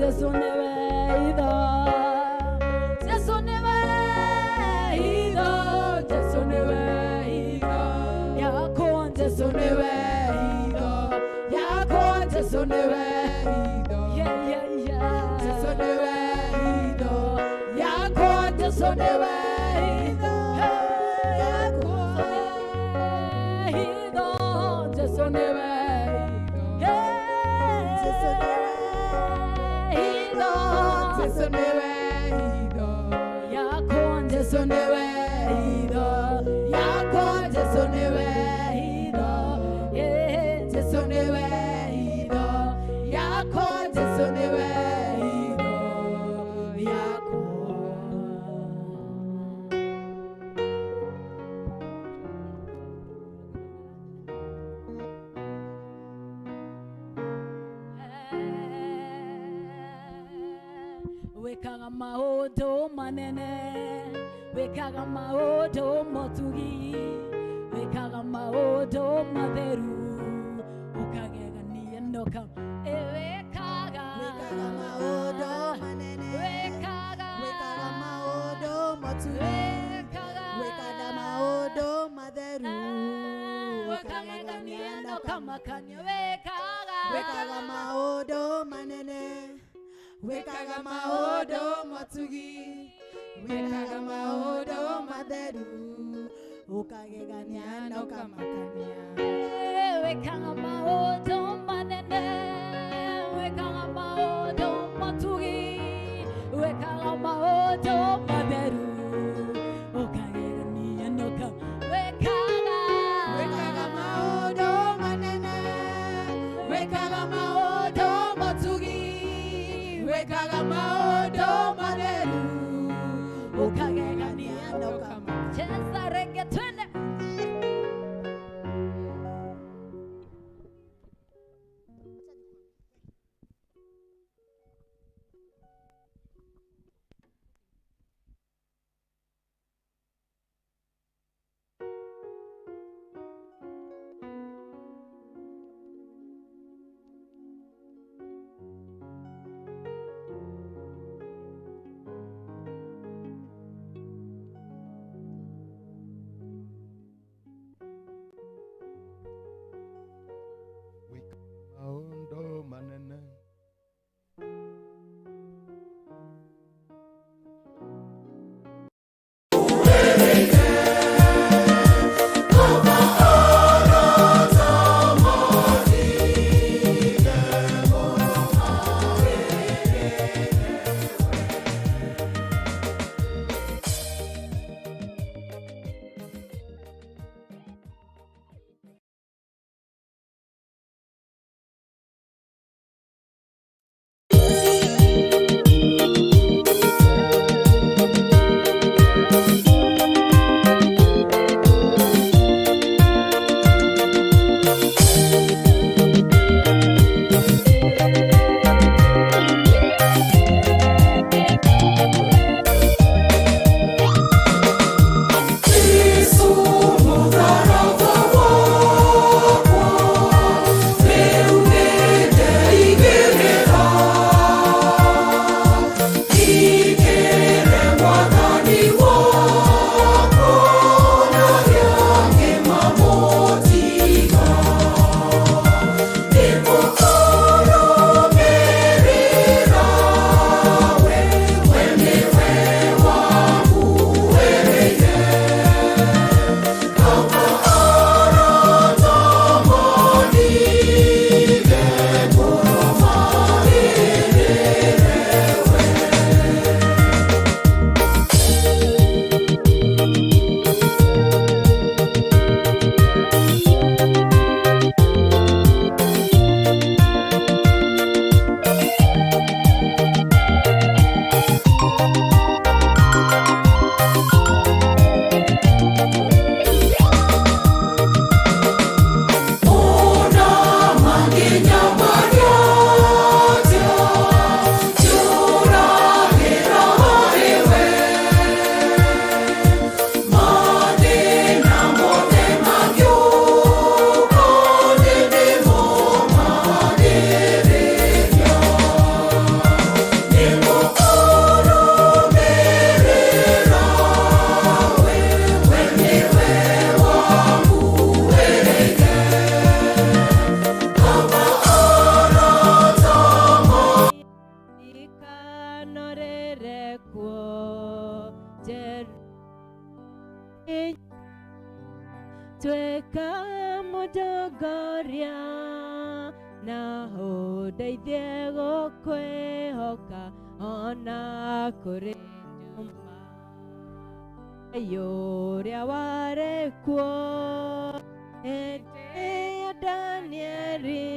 Jesu nĩwe hitho. Jesu nĩwe hitho. Jesu nĩwe hitho yakwa. Jesu nĩwe hitho yakwa. Jesu nĩwe hitho. Yeah. Jesu nĩwe hitho yakwa. Jesu nĩwe hitho yakwa. Hitho. Jesu nĩwe hitho. Jesu nĩwe hitho. Jesu nĩwe hitho yakwa. Jesu nĩwe hitho yakwa. Jesu nĩwe hitho. Yeah, Jesu nĩwe hitho yakwa. Jesu nĩwe hitho yakwa. Wĩkaga maũndũ manene, wĩkaga maũndũ motugi, wĩkaga maũndũ matheru, ũkagegania noka. Wĩkaga Wĩkaga maũndũ manene, wĩkaga wĩkaga maũndũ motugi, wĩkaga wĩkaga maũndũ matheru, ũkagegania nokamakania wĩkaga wĩkaga maũndũ manene, wĩkaga maũndũ motugi, wĩkaga maũndũ matheru, ũkagegania na ũkamakania. Wĩkaga maũndũ manene, wĩkaga maũndũ matugi, wĩkaga maũndũ matheru, ũkagegania noka wĩkaga Wĩkaga maũndũ manene, wĩkaga maũndũ motugi, wĩkaga maũndũ matheru, ũkagegania na ũkamakania. Cheza reggae, twende. Tuĩka mũtongoria na ũndeithie gũkwĩhoka ona kũrĩ nduma. Ngai ũrĩa warĩ kuo hĩndĩ ya Danieli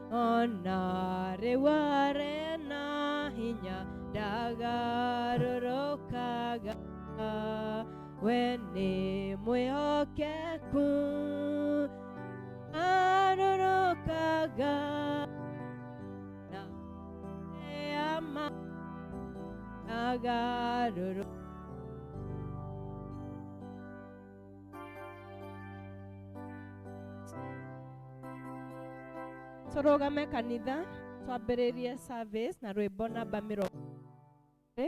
ona rĩu arĩ na hinya ndagarũrũkaga. We nĩ mwĩhokeku arũrũkaga na ama agarũrũ. Tũrũgame kanitha twambĩrĩrie service na rwĩmbo namba mĩrongo ĩrĩ,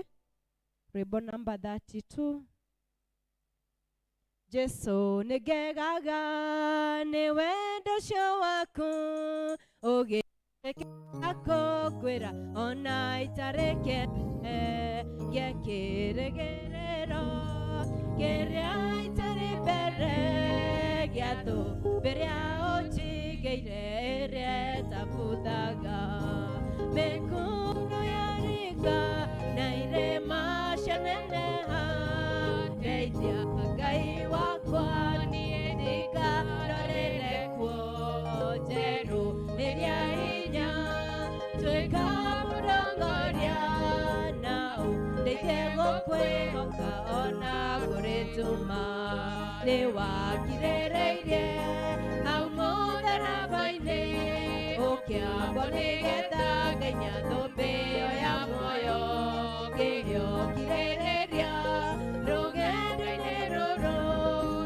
rwĩmbo namba 32. Jesu nĩngegaga nĩ wendo ũcio waku ũgĩtĩkĩra kũngwĩra ona itarĩ kĩene gĩa kĩrĩgĩrĩro kĩrĩa itarĩ mbere gĩa thũmbĩ ĩrĩa ũnjigĩire ĩrĩa ĩtabuthaga. Mĩkuru ya rika na irĩma cianeneha, ndeithia Ngai wakwa niĩ ndikarorere kuo. Njerũ ĩrĩa hinya tuĩka mũtongoria na ũndeithie gũkwĩhoka ona kũrĩ nduma. Nĩ wakirĩrĩirie hau mũtharaba-inĩ ũkĩambwo nĩgetha ngainya thũmbĩ ĩyo ya muoyo. Ngĩheo kirĩrĩria rũgendo-inĩ rũrũ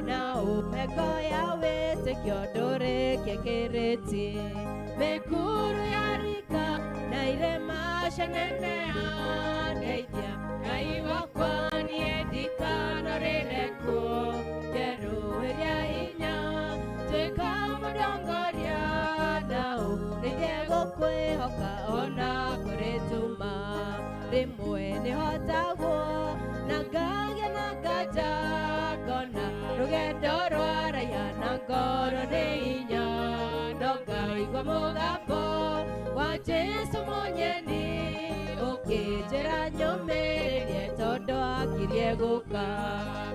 na ũhe ngo ya wĩtĩkio ndũrĩkie kĩrĩti. Mĩkuru ya rika na irĩma cianeneha, ndeithia Ngai wakwa niĩ ndikanorĩre kuo. Njerũ ĩrĩa hinya tuĩka mũtongoria na ũndeithie gũkwĩhoka ona kũrĩ nduma. Rĩmwe nĩhotagwo na ngagĩa na nganja ngona rũgendo rwaraiha na ngoro nĩ hinya, no ngaigua mũgambo wa Jesũ mũnyeni ũkĩnjĩra nyũmĩrĩrie tondũ akirie gũka.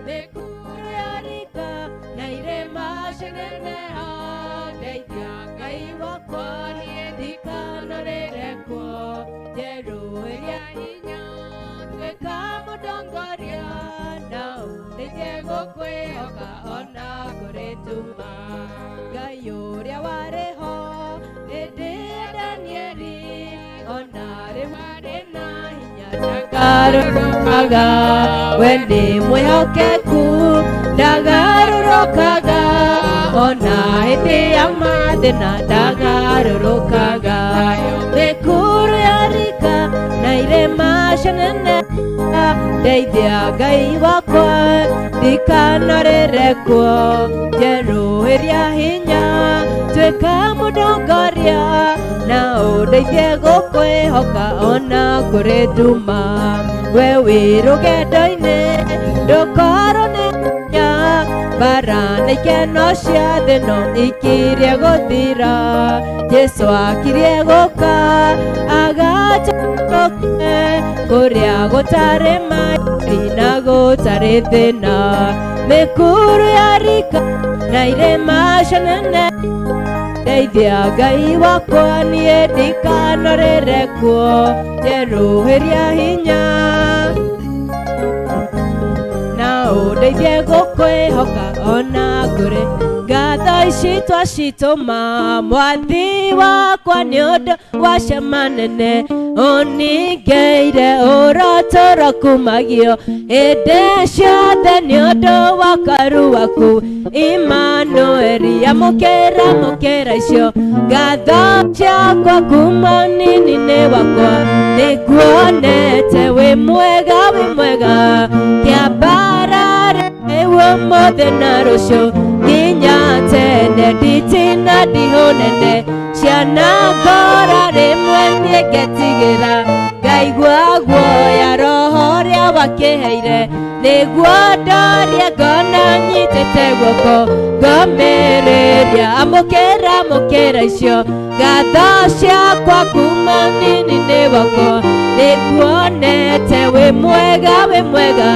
Mĩkuru ya rika na irĩma cianeneha, ndeithia Ngai wakwa niĩ ndikanorĩre kuo. Njerũ ĩrĩa hinya tuĩka mũtongoria na ũndeithie gũkwĩhoka ona kũrĩ nduma. Ngai ũrĩa warĩ ho hĩndĩ ya Danieli ona rĩu arĩ na hinya ndagarũrũkaga. We nĩ mwĩhokeku ndagarũrũkaga ona hĩndĩ ya mathĩna ndagarũrũkaga. Mĩkuru ya rika na irĩma cianeneha, ndeithia Ngai wakwa ndikanorĩre kuo. Njerũ ĩrĩa hinya tuĩka mũtongoria na ũndeithie gũkwĩhoka ona kũrĩ nduma. We wĩ rũgendo-inĩ ndũkorwo nĩ hinya, mbara na ikeno cia thĩ no ikirie gũthira. Jesũ akirie gũka agacoke kũrĩa gũtarĩ maĩ na gũtarĩ thĩna. Mĩkuru ya rika na irĩma cianeneha, ndeithia Ngai wakwa niĩ ndikanorĩre kuo. Njerũ ĩrĩa hinya na ũndeithie gũkwĩhoka ona kũrĩ ngatho ici twacitũma mwathi wakwa nĩ ũndũ wa ciama nene ũningĩire ũrotũro kumagio hĩndĩ ciothe nĩ ũndũ wa karu waku Imanueli. Amũkĩra amũkĩra icio ngatho ciakwa kuma nini-inĩ wakwa, nĩnguonete wĩ mwega wĩ mwega kĩambarare rĩu ũmũthĩ na rũciũ nginya tene nditina ndihũnene ciana ngora rĩmwe niĩ ngetigĩra ngaigua guoya roho ũrĩa wakĩheire nĩguo ndorie ngona nyitĩte Nyitĩte guoko ngomĩrĩria. Amũkĩra, amũkĩra icio ngatho ciakwa kuma nini-inĩ wakwa. Nĩnguonete wĩ mwega, wĩ mwega.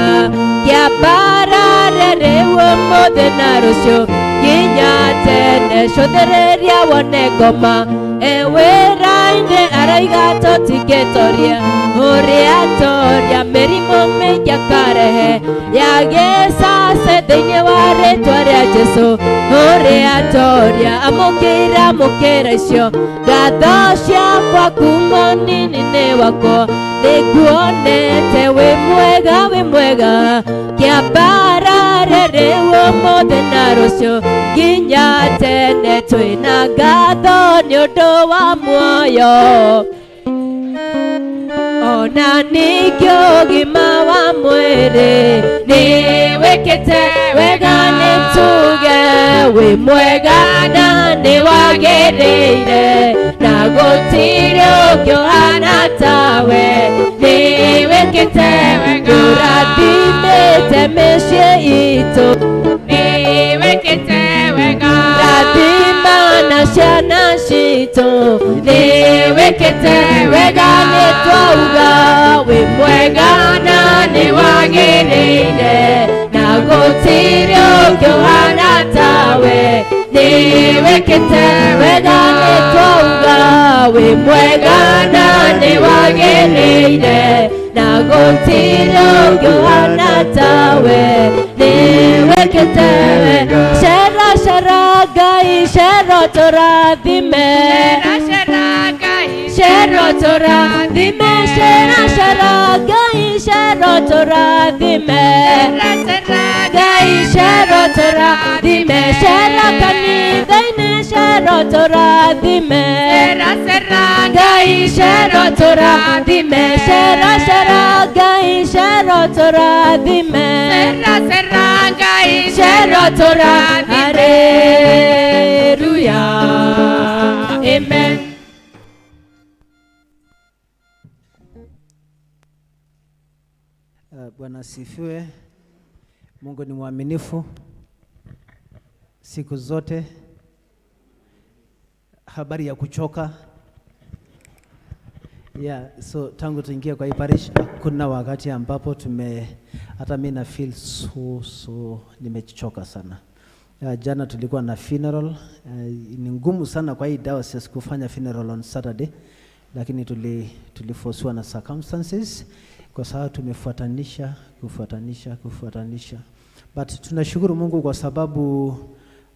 Kĩambarare rĩu ũmũthĩ na rũciũ nginya tene. Cũthĩrĩria wone ngoma e wĩra-inĩ araiga tũtingĩtoria. Ũrĩa toria mĩrimũ mĩingĩ akarehe ya gĩcace thĩinĩ wa rĩtwa rĩa Jesũ. Ũrĩa toria, amũkĩra, amũkĩra icio ngatho ciakwa kuma nini-inĩ wakwa. Nĩnguonete wĩ mwega, wĩ mwega. Kĩambarare rĩu ũmũthĩ na rũciũ nginya tene. Twĩna ngatho nĩ ũndũ wa muoyo ona ningĩ ũgima wa mwĩrĩ. Nĩ wĩkĩte wega, nĩ tuge wĩ mwega na nĩ wagĩrĩire, na gũtirĩ ũngĩ ũhana tawe. Nĩ wĩkĩte wega, ũrathimĩte mĩciĩ itũ. Nĩ wĩkĩte wega, rathima na ciana citũ. Nĩ wĩkĩte wega, nĩ twauga wĩ mwega na nĩ wagĩrĩire, na gũtirĩ ũngĩ ũhana tawe. Nĩ wĩkĩte wega, nĩ twauga wĩ mwega na nĩ wagĩrĩire, na gũtirĩ ũngĩ ũhana tawe. Nĩ wĩkĩte wega. Cera, cera Ngai, cera tũrathime. Cera, Ngai, cera tũrathime. Cera, cera Ngai, cera tũrathime. Cera, Ngai, cera tũrathime. Cera kanitha-inĩ, cera tũrathime. Cera, cera, Ngai, cera tũrathime. Cera, cera Ngai, cera tũrathime. Cera, cera, Ngai, cera tũrathime. Hallelujah, amen. Bwana asifiwe. Mungu ni mwaminifu siku zote. Habari ya kuchoka. Yeah, so tangu tuingie kwa hii parish hakuna wakati ambapo hata mimi na feel so nimechoka sana. Jana tulikuwa na funeral. Ni ngumu sana kwa hii diocese kufanya funeral on Saturday, lakini tuliforcewa na circumstances kwa sababu tumefuatanisha, kufuatanisha, kufuatanisha. But tunashukuru Mungu kwa sababu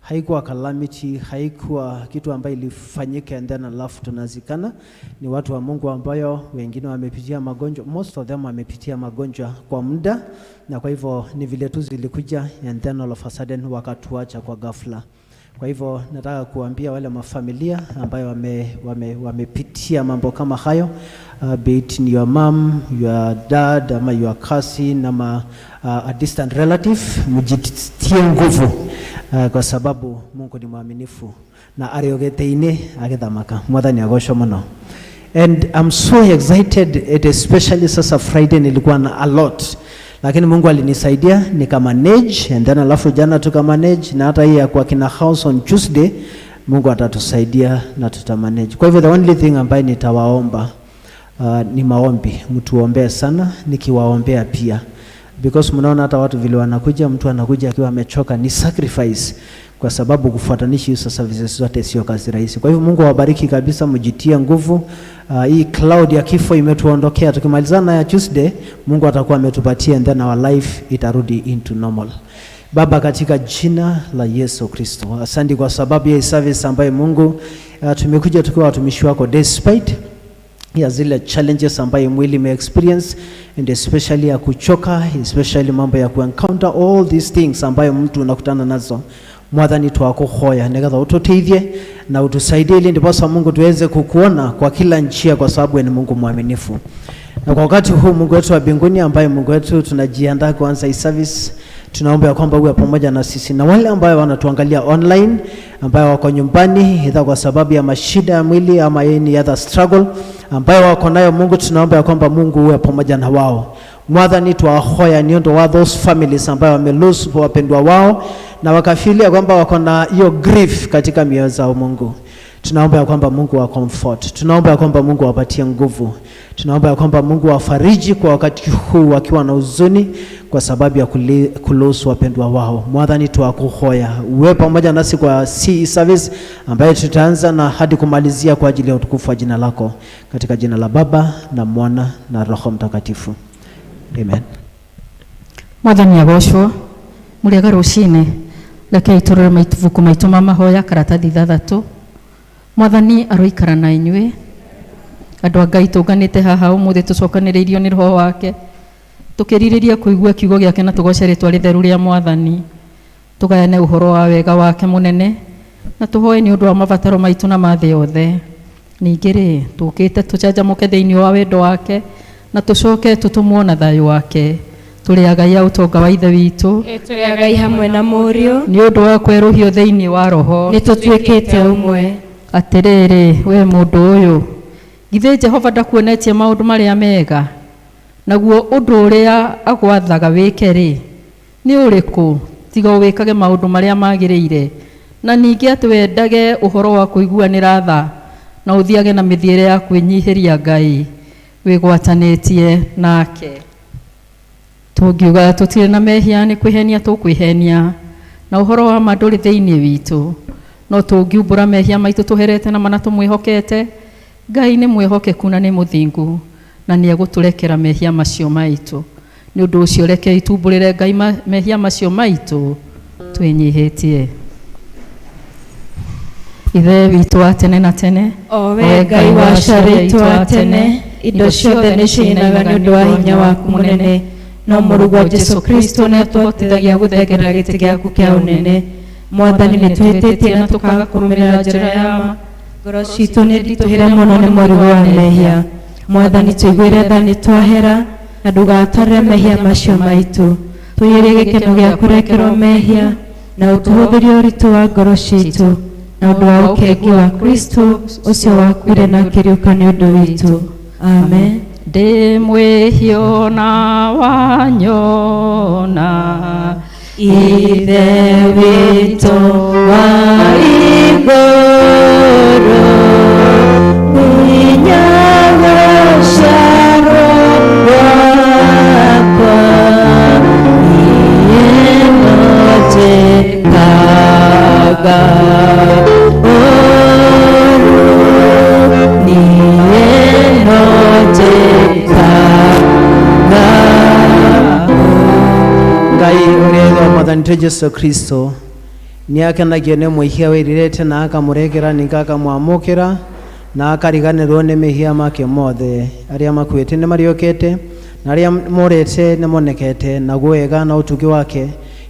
haikuwa calamity, haikuwa kitu ambayo ilifanyika and then alafu tunazikana. Ni watu wa Mungu ambayo wengine wamepitia magonjwa, most of them wamepitia magonjwa kwa muda, na kwa hivyo ni vile tu zilikuja and then all of a sudden wakatuacha kwa ghafla. Kwa hivyo nataka kuambia wale mafamilia ambayo wamepitia mambo kama hayo, be it ni your mom, your dad, ama your cousin, ama a distant relative, mjitie nguvu, kwa sababu Mungu ni mwaminifu na arĩ ũgĩtĩ-inĩ agĩthamaka. Mwathani agocwo mũno. And I'm so excited, it especially sasa Friday nilikuwa na a lot, lakini Mungu alinisaidia nika manage, and then alafu jana tuka manage, na hata hii ya kwa kina house on Tuesday Mungu atatusaidia na tuta manage. Kwa hivyo the only thing ambaye nitawaomba ni maombi, mtuombee sana, nikiwaombea pia, because mnaona hata watu vile wanakuja, mtu anakuja akiwa amechoka, ni sacrifice, kwa sababu kufuatanisha hizo services zote sio kazi rahisi. Kwa hivyo Mungu awabariki kabisa, mjitie nguvu. Hii cloud ya kifo imetuondokea. Tukimalizana ya Tuesday, Mungu atakuwa ametupatia and then our life itarudi into normal. Baba, katika jina la Yesu Kristo, asante kwa sababu ya hii service ambayo Mungu tumekuja tukiwa watumishi wako despite ya zile challenges ambayo mwili ime experience and especially ya kuchoka, especially mambo ya kuencounter all these things ambayo mtu unakutana nazo. Mwathani, twakuhoya nigetha ututeithie na utusaidie ili ndiposa Mungu tuweze kukuona kwa kila njia, kwa sababu wewe ni Mungu mwaminifu. Na kwa wakati huu Mungu wetu wa mbinguni, ambaye Mungu wetu tunajiandaa kuanza hii service, tunaomba ya kwamba uwe pamoja na sisi na wale ambayo wanatuangalia online, ambayo wako nyumbani, either kwa sababu ya mashida ya mwili ama any other struggle ambayo wako nayo. Mungu, tunaomba ya kwamba Mungu uwe pamoja na wao. Mwathani, twahoya ni undu wa those families ambayo wame lose wapendwa wao na wakafeel ya kwamba wako na hiyo grief katika mioyo zao. Mungu, tunaomba ya kwamba Mungu wa comfort, tunaomba ya kwamba Mungu awapatie nguvu, tunaomba ya kwamba Mungu awafariji kwa wakati huu wakiwa na huzuni kwa sababu ya kulose wapendwa wao. Mwathani, twakuhoya uwe pamoja nasi kwa CE service ambayo tutaanza na hadi kumalizia kwa ajili ya utukufu wa jina lako, katika jina la Baba na Mwana na Roho Mtakatifu, amen. Mwathani agocwo. Mũrĩega rũcinĩ. Rekei tũrore mabuku maitũ ma mahoya, karatathi 6. Mwathani aroikara na inyuĩ. Andũ a Ngai, tũnganĩte haha ũmũthĩ tũcokanĩrĩirio nĩ roho wake, tũkĩrirĩria kũigua kiugo gĩake na tũgoce rĩtwa rĩtheru rĩa Mwathani, tũgayane ũhoro wa wega wake mũnene na tũhoe nĩ ũndũ wa mabataro maitũ na ma thĩ yothe. Ningĩ rĩ, tũkĩte tũcanjamũke thĩinĩ wa wendo wake na tũcoke tũtũmwo na thayũ wake. Tũrĩ agai a ũtonga wa Ithe witũ. Tũrĩ agai hamwe na Mũriũ. Nĩ ũndũ wa kwerũhio thĩinĩ wa roho. Nĩ tũtuĩkĩte ũmwe. Atĩrĩrĩ, we mũndũ ũyũ, githĩ Jehova ndakuonetie maũndũ marĩa mega? Naguo ũndũ ũrĩa agwathaga wĩke rĩ, nĩ ũrĩkũ tiga ũwĩkage maũndũ marĩa magĩrĩire, na ningĩ atĩ wendage ũhoro wa kũiguanĩra tha na ũthiage na mĩthiĩre ya kwĩnyihĩria Ngai wĩgwatanĩtie nake? Tũngiuga tũtirĩ na mehia, nĩ kwĩhenia tũkwĩhenia, na ũhoro wa ma ndũrĩ thĩinĩ witũ. No tũngiumbũra mehia maitũ tũherete na mana tũmwĩhokete, Ngai nĩ mwĩhokeku na nĩ mũthingu na nĩ egũtũrekera mehia macio maitũ. Nĩ ũndũ ũcio rekei tumbũrĩre Ngai mehia macio maitũ twĩnyihĩtie. Ithe witũ wa tene na tene, o we Ngai wa aciari aitũ a tene, indo ciothe nĩ ciinaga nĩ ũndũ wa hinya waku mũnene, no Mũrũguo Jesu Kristo nĩ atũhotithagia gũthengerera gĩtĩ gĩaku kĩa ũnene. Mwathani, nĩ twĩtĩtie na tũkaga kũrũmĩrĩra njĩra ya ma. Ngoro citũ nĩ nditũhĩre mũno nĩ mũrigo wa mehia. Mwathani, tũiguĩre tha nĩ twahera na ndũgatwarĩre mehia macio maitũ. Tũiyũrie gĩkeno gĩa kũrekerwo mehia na ũtũhũthĩrie ũritũ wa ngoro citũ na ũndũ wa ũkengi wa Kristo ũcio wakuire na akĩriũka nĩ ũndũ witũ. Amen. Ndĩ mwĩhio na wanyona, Ithe witũ wa igũrũ, nginya gũciarwo gwakwa, niĩ no njĩkaga ũũru, niĩ no njĩkaga. Ngai ũrĩa Ithe wa Mwathani witũ Jesu Kristo nĩ akenagio nĩ mwĩhia wĩrirĩte na akamũrekera, ningĩ akamwamũkĩra na akariganĩrwo nĩ mehia make mothe. Arĩa makuĩte nĩ mariũkĩte na arĩa morĩte nĩ monekete, naguo wega na ũtugi wake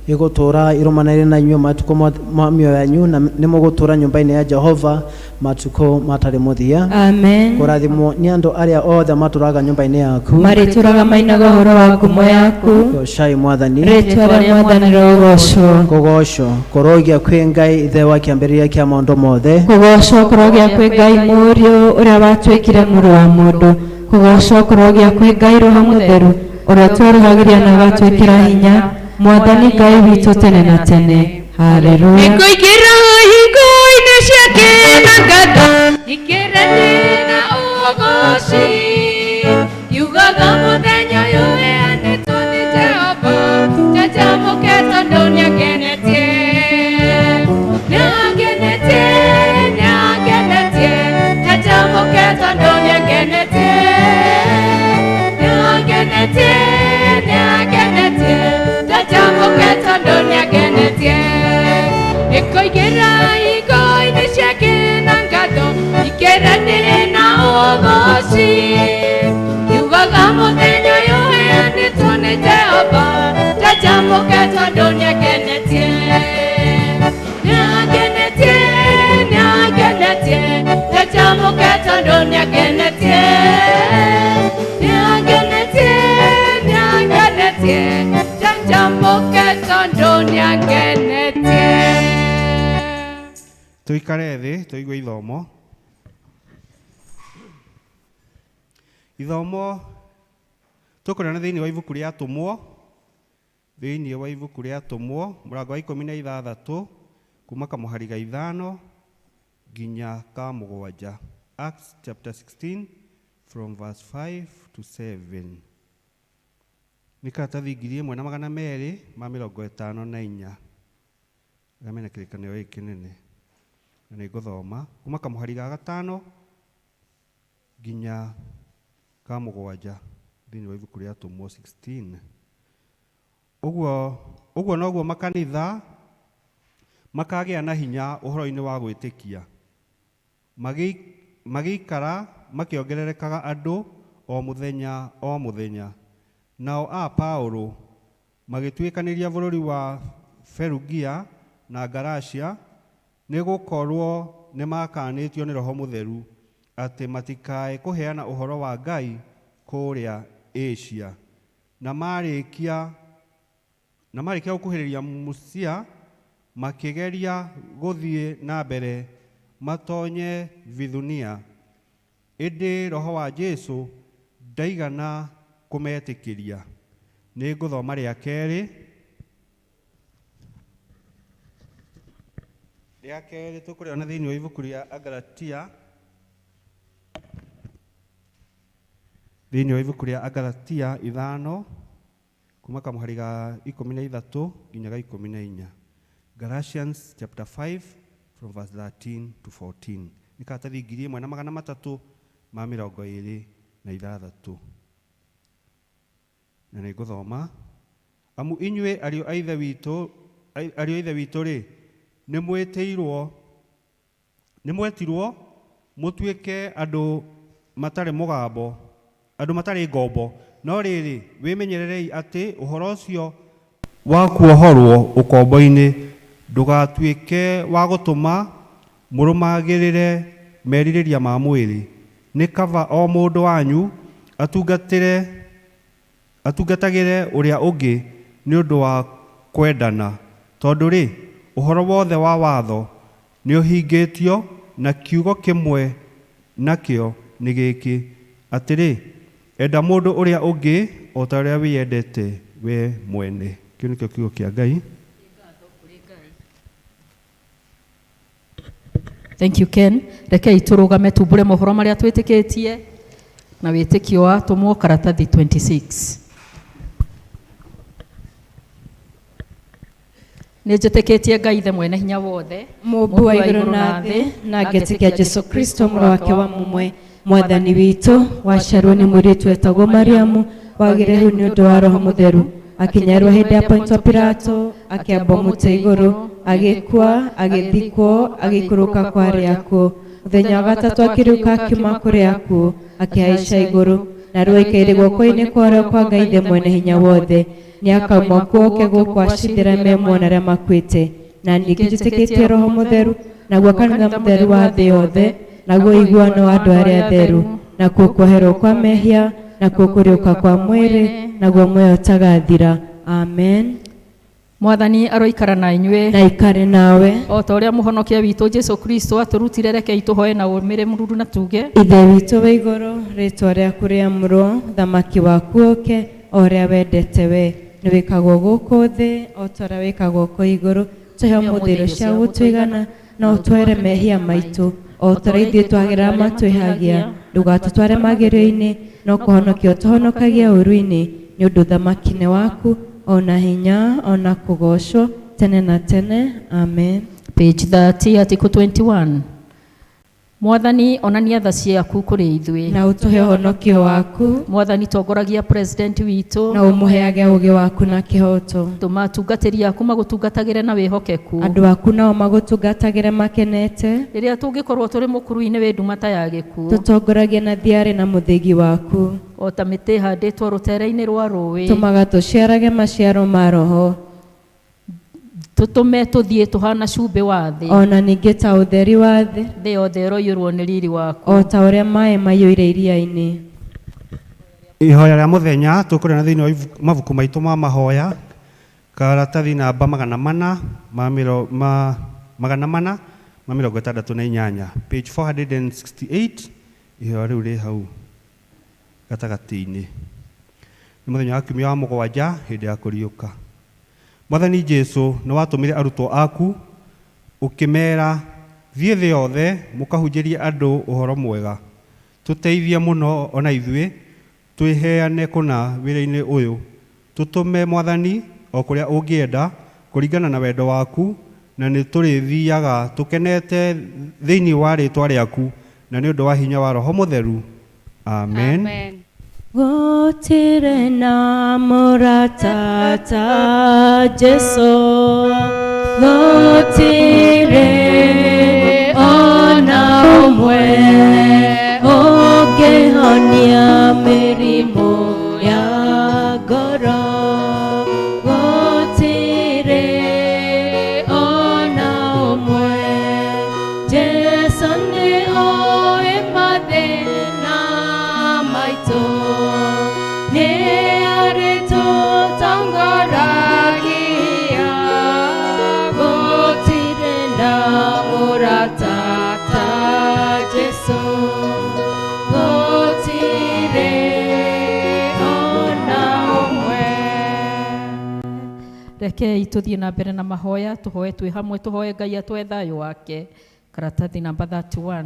igũtũũra irũmanĩrĩire na inyuĩ matukũ ma mĩoyo yanyu, na nĩ mũgũtũũra nyũmba-inĩ ya Jehova matukũ matarĩ mũthia. Amen. Kũrathimwo nĩ andũ arĩa othe matũraga nyũmba-inĩ yaku. Marĩtũraga mainaga ũhoro wa ngumo yaku. Gocai Mwathani. Rĩtwa rĩa Mwathani rĩrogocwo. Kũgocwo kũrogia kwĩ Ngai Ithe wa kĩambĩrĩria kĩa maũndũ mothe. Kũgocwo kũrogĩa kwĩ Ngai Mũriũ ũrĩa watuĩkire mũrũ wa mũndũ. Kũgocwo kũrogĩa kwĩ Ngai Roho Mũtheru ũrĩa twerũhagĩria na agatwĩkĩra hinya. Mwathani Ngai witũ tene na tene. Haleluya. Nĩngũingĩra hingo-inĩ ciake na ngatho, ingĩranie na ũgoci, yugaga mũthenya ũyũ ũheanĩtwo nĩ Jehova, njanjamũke tondũ nĩangenetie, nĩangenetie, nĩangenetie, njanjamũke tondũ nĩangenetie, nĩangenetie, nĩangenetie, njanjamũke tondũ nĩangenetie. Nĩngũingĩra hingo-inĩ ciake na ngatho, ingĩranie na ũgoci, yugaga mũthenya ũyũ ũheanĩtwo nĩ Jehova, njanjamũke tondũ nĩangenetie, nĩangenetie, nĩangenetie, njanjamũke tondũ nĩangenetie, nĩangenetie, nĩangenetie, njanjamũke tondũ nĩangenetie. Tuikare thĩ tũigue ithomo. Ithomo Tũkũrĩona thĩinĩ wa ibuku rĩa Atũmwo, thĩinĩ wa ibuku rĩa Atũmwo mũrango wa 16 kuma kamũhari ga 5 nginya ka 7. Acts chapter 16 from verse 5 to 7. Nĩ karatathi 1254 arĩa mena kĩrĩkanĩro gĩkĩ kĩnene. Na nĩ ngũthoma kuma kamũhari ga 5 nginya ka 7 thĩinĩ wa ibuku rĩa Atũmwo 16. Ũguo noguo makanitha makagĩa na hinya ũhoro-inĩ wa gwĩtĩkia, magĩikara makĩongererekaga andũ o mũthenya o mũthenya. Nao a Paũlũ magĩtuĩkanĩria bũrũri wa Ferugia na Galatia, nĩ gũkorwo nĩmakanĩtio nĩ Roho Mũtheru atĩ matikae kũheana ũhoro wa Ngai kũrĩa Asia. Na marĩkia gũkuhĩrĩria Musia, makĩgeria gũthiĩ na mbere matonye Bithunia, ĩndĩ Roho wa Jesũ ndaigana kũmetĩkĩria. Nĩ ngũthoma rĩa kerĩ. Rĩa kerĩ tũkũrĩona thĩinĩ wa ibuku rĩa Agalatia, thĩinĩ wa ibuku rĩa Agalatia 5 kuma kamũhari ga 13 nginya ga 14. Galatians chapter 5 from verse 13 to 14. Nĩ karatathi 1326. Na nĩ ngũthoma. Amu inyuĩ ariũ a Ithe witũ rĩ, nĩ mwetirwo mũtuĩke andũ matarĩ mũgambo, andũ matarĩ ngombo. No rĩrĩ, wĩmenyererei atĩ ũhoro ũcio wa kuohorwo ũkombo-inĩ ndũgatuĩke wa gũtũma mũrũmagĩrĩre merirĩria ma mwĩrĩ. Nĩ kaba o mũndũ wanyu atungatagĩre ũrĩa ũngĩ nĩ ũndũ wa kwendana, tondũ rĩ, ũhoro wothe wa watho nĩũhingĩtio na kiugo kĩmwe nakĩo nĩ gĩkĩ, atĩrĩ, enda mũndũ ũrĩa ũngĩ o ta ũrĩa wĩyendete we mwene. Kĩu nĩkĩo kiugo kĩa Ngai. Thank you, Ken. Rekei tũrũgame tumbũre mohoro marĩa twĩtĩkĩtie na wĩtĩkio wa Atũmwo karatathi 26. Nĩ njĩtĩkĩtie Ngai Ithe mwene hinya wothe, Mũũmbi wa igũrũ na thĩ, na ngetĩkia Jesũ Kristo mũrũ wake wa mũmwe, Mwathani witũ, waciarwo nĩ mũirĩtu wetagwo Mariamu, wagĩire ihu nĩ ũndũ wa Roho Mũtheru, akĩnyarwo hĩndĩ ya Pontio Pilato, akĩambwo mũtĩ igũrũ, agĩkua, agĩthikwo, agĩikũrũka kwa arĩa akuũ. Mũthenya wa gatatũ akĩriũka akiuma kũrĩ akuũ, akĩhaica igũrũ, na rĩu aikaire guoko-inĩ kwa ũrĩo kwa Ngai Ithe mwene hinya wothe. Nĩakauma kuo oke gũkũ acindĩre me muoyo na arĩa makuĩte. Na ningĩ njĩtĩkĩtie Roho Mũtheru, naguo kanitha mũtheru wa thĩ yothe, naguo ũiguano wa andũ arĩa atheru, nakuo kuoherwo kwa mehia, nakuo kũriũka kwa mwĩrĩ, naguo muoyo ũtagathira. Amen. Mwathani aroikara na inyuĩ. Na ikare nawe. O ta ũrĩa mũhonokia witũ Jesũ Kristo atũrutire, rekei tũhoe na ũmĩrĩru na tuge. Ithe witũ wa igũrũ, rĩtwa rĩaku rĩamũrwo, thamaki waku ũke, o ũrĩa wendete we. Nĩ wĩkagwo gũkũ thĩ, o ta ũrĩa wĩkagwo kũu igũrũ. Tũhe ũmũthĩ irio cia gũtũigana, na ũtwere mehia maitũ, o ta ũrĩa ithuĩ twagĩrĩra matwĩhagia. Ndũgatũtware magerio-inĩ, no kũhonokia ũtũhonokagie ũũru-inĩ, nĩ ũndũ thamaki nĩ waku, o na hinya, o na kũgoocwo, tene na tene. Amen. Page 30, article 21. Mwathani, onania tha ciaku kũrĩ ithuĩ. Na ũtũhe ũhonokio waku. Mwathani, tongoragia president witũ. Na ũmũheage ũũgĩ waku na kĩhooto. Tũma atungatĩri aku magũtungatagĩre na wĩhokeku. Andũ aku nao magũtungatagĩre makenete. Rĩrĩa tũngĩkorwo tũrĩ mũkuru-inĩ wĩ nduma ta ya gĩkuũ. Tũtongoragie na thiarĩ na mũthĩgi waku. O ta mĩtĩ ĩhandĩtwo rũtere-inĩ rwa rũĩ. Tũmaga tũciarage maciaro ma Roho. Tũtũme tũthiĩ tũhana cumbĩ wa thĩ. O na ningĩ ta ũtheri wa thĩ. Thĩ yothe ĩroiyũrwo nĩ riri waku. O ta ũrĩa maĩ maiyũire iria-inĩ. Ihoya rĩa mũthenya tũkũrĩona thĩinĩ wa mabuku maitũ ma mahoya, karatathi namba 468, page 468. Ihoya rĩu rĩ hau gatagatĩ-inĩ. Nĩ mũthenya wa kiumia wa mũgwanja hĩndĩ ya kũriũka. Mwathani Jesu, nĩ watũmire arutwo aku ũkĩmeera, thiĩ thĩ yothe mũkahunjĩrie andũ ũhoro mwega. Tũteithie mũno ona ithuĩ twĩheane kũna wĩra-inĩ ũyũ. Tũtũme Mwathani o kũrĩa ũngĩenda kũringana na wendo waku, na nĩ tũrĩthiaga tũkenete thĩinĩ wa rĩtwa rĩaku na nĩ ũndũ wa hinya wa Roho Mũtheru. Amen. Amen. Gũtirĩ na mũrata ta Jesũ, gũtirĩ ona ũmwe ũngĩhonia mĩrimũ ya ngoro. Gũtirĩ ona ũmwe, Jesũ nĩ oĩ mathĩna maitũ, nĩ arĩtũtongoragia. Gũtirĩ na mũrata ta Jesũ, gũtirĩ ona ũmwe. Rekei tuthiĩ na mbere na mahoya, tũhoe twĩ hamwe, tũhoe Ngai atũhe thayũ wake. Karatathi namba 31.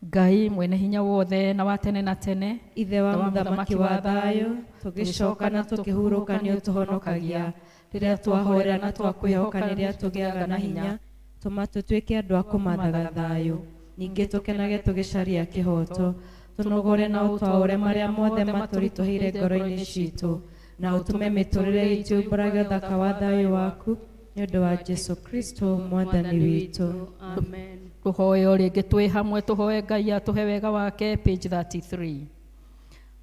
Ngai mwene hinya wothe na wa tene na tene, Ithe wa mũthamaki wa thayũ, tũgĩcoka na tũkĩhurũka nĩ ũtũhonokagia. Rĩrĩa twahoera na twakwĩhoka rĩrĩa tũgĩaga na hinya, tũma tũtuĩke andũ a kũmathaga thayũ. Ningĩ tũkenage tũgĩcaria kĩhooto, tũnogore na ũtwaũre marĩa mothe matũritũhĩire ngoro-inĩ citũ, na ũtũme mĩtũrĩre itũ yumbũrage ũthaka wa thayũ waku, nĩ ũndũ wa Jesu Kristo mwathani witũ. Amen. Tũhoe o rĩngĩ twĩ hamwe, tũhoe Ngai atũhe wega wake, page 33.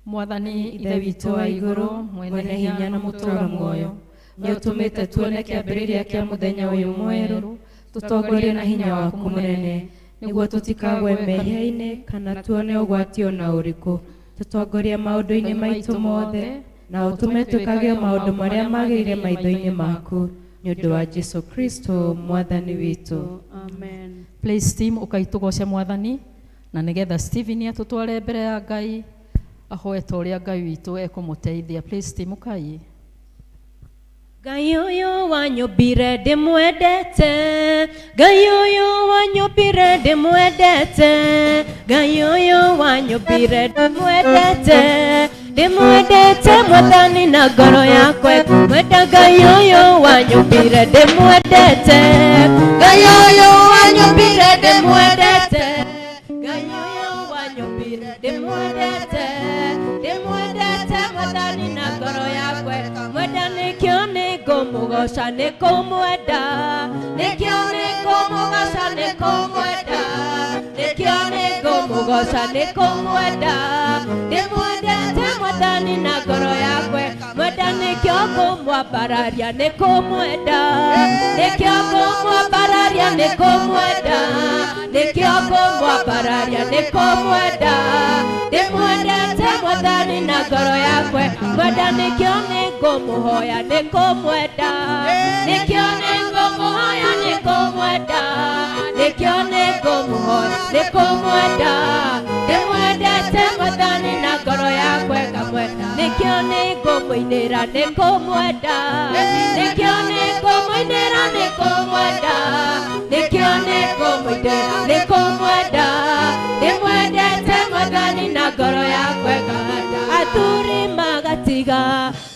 Mwathani Ithe witũ wa igũrũ, mwene hinya na mũtũũra muoyo, nĩ ũtũmĩte tuone kĩambĩrĩria kĩa mũthenya ũyũ mwerũ. Tũtongorie na hinya waku mũnene, nĩguo tũtikagwe mehia-inĩ kana tuone ũgwati ona ũrĩkũ. Tũtongorie maũndũ-inĩ maitũ mothe, na ũtũme twĩkage maũndũ marĩa magĩrĩire maitho-inĩ maku, nĩ ũndũ wa Jesu Kristo mwathani witũ. Amen. Praise team, ũkai tũgoce Mwathani, na nĩgetha Stephen atũtware mbere ya Ngai ahoe ta ũrĩa Ngai witũ ekũmũteithia. Praise team, ũkai. Ngai ũyũ wanyũmbire ndĩmwendete, Ngai ũyũ wanyũmbire ndĩmwendete, Ngai ũyũ wanyũmbire ndĩmwendete, ndĩmwendete Mwathani na ngoro yakwa. Mwenda Ngai ũyũ wanyũmbire ndĩmwendete, Ngai ũyũ wanyũmbire ndĩmwendete, Ngai ũyũ wanyũmbire ndĩmwendete, ndĩmwendete Mwathani na ngoro yakwa. Mwenda nĩkĩo nĩngũmũgoca nĩkũmwenda, nĩkĩo nĩngũmũgoca nĩkũmwenda, nĩkĩo nĩngũmũgoca nĩkũmwenda, ndĩmwendete Mwathani na ngoro yakwa. Mwenda nĩkĩo ngũmwambararia nĩkũmwenda, nĩkĩo ngũmwambararia nĩkũmwenda, nĩkĩo ngũmwambararia nĩkũmwenda, ndĩmwendete Mwathani na ngoro yakwa. Mwenda nĩkĩo nĩngũmũhoya nĩkũmwenda, nĩkĩo nĩngũmũhoya nĩkũmwenda, nĩkĩo nĩngũmũhoya nĩkũmwenda, ndĩmwendete Mwathani na ngoro yakwa ngamwenda, nĩkĩo nĩngũmũinĩra nĩkũmwenda, nĩkĩo nĩngũmũinĩra nĩkũmwenda, nĩkĩo nĩngũmũinĩra nĩkũmwenda, ndĩmwendete Mwathani na ngoro yakwa ngamwenda. Athuri magatiga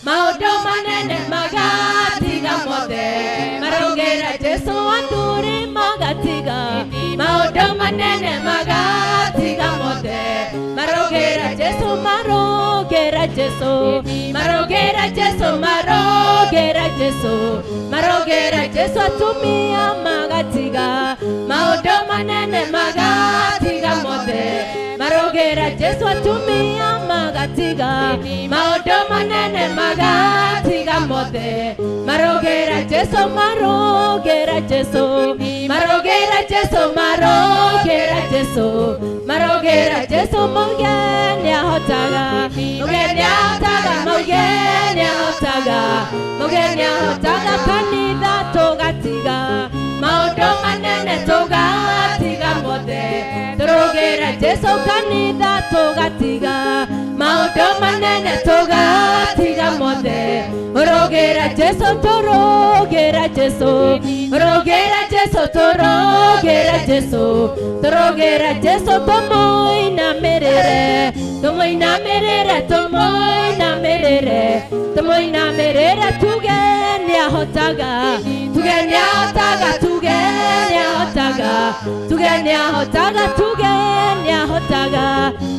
maũndũ manene, magatiga mothe marongera Jesu. Athuri magatiga maũndũ manene, magatiga mothe marongera Jesu, marongera Jesu, marongera Jesu, marongera Jesu, marongera Jesu. Atumia magatiga maũndũ manene, magatiga mothe marongera Jesu. Atumia magatiga maũndũ manene, magatiga mothe marongera Jesu, marongera Jesu, marongera Jesu, marongera Jesu, marongera Jesu. Mũgeni ahotaga, mũgeni ahotaga, mũgeni ahotaga, mũgeni ahotaga. Kanitha tũgatiga maũndũ manene, tũgatiga mothe tũrũgĩra Jesu. Kanitha tũgatiga maũndũ Maũndũ manene tũgatiga mothe. Rũgĩra Jesu, tũrũgĩra Jesu, rũgĩra Jesu, tũrũgĩra Jesu, tũrũgĩra Jesu, tũmũinamĩrĩre, tũmũinamĩrĩre, tũmũinamĩrĩre, tũmũinamĩrĩre, tuge nĩahotaga, tuge nĩahotaga, tuge nĩahotaga, tuge nĩahotaga, tuge nĩahotaga,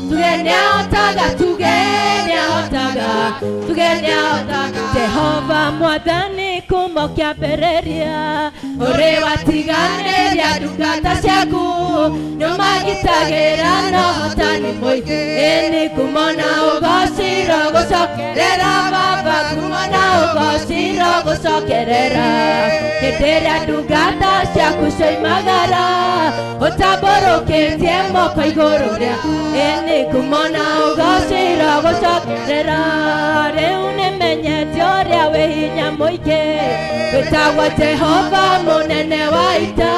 tuge nĩahotaga, tuge nĩahotaga, tuge nĩahotaga. Jehova Mwathani kuma kĩambĩrĩria, ũrĩ watiganĩria ndungata ciaku, nĩũmagitagĩra na ũhotani mũingĩ. Ĩni kumona ũgociro gũcokerera Baba, kumona ũgociro gũcokerera. Hĩndĩ ĩrĩa ndungata ciaku cioimagara, ũtambũrũkĩtie moko igũrũ rĩa. Ĩni kumona ũgociro gũcokerera. Rĩu nĩmenyete ũrĩa wĩ hinya mũingĩ, wĩtagwo Jehova mũnene wa ita,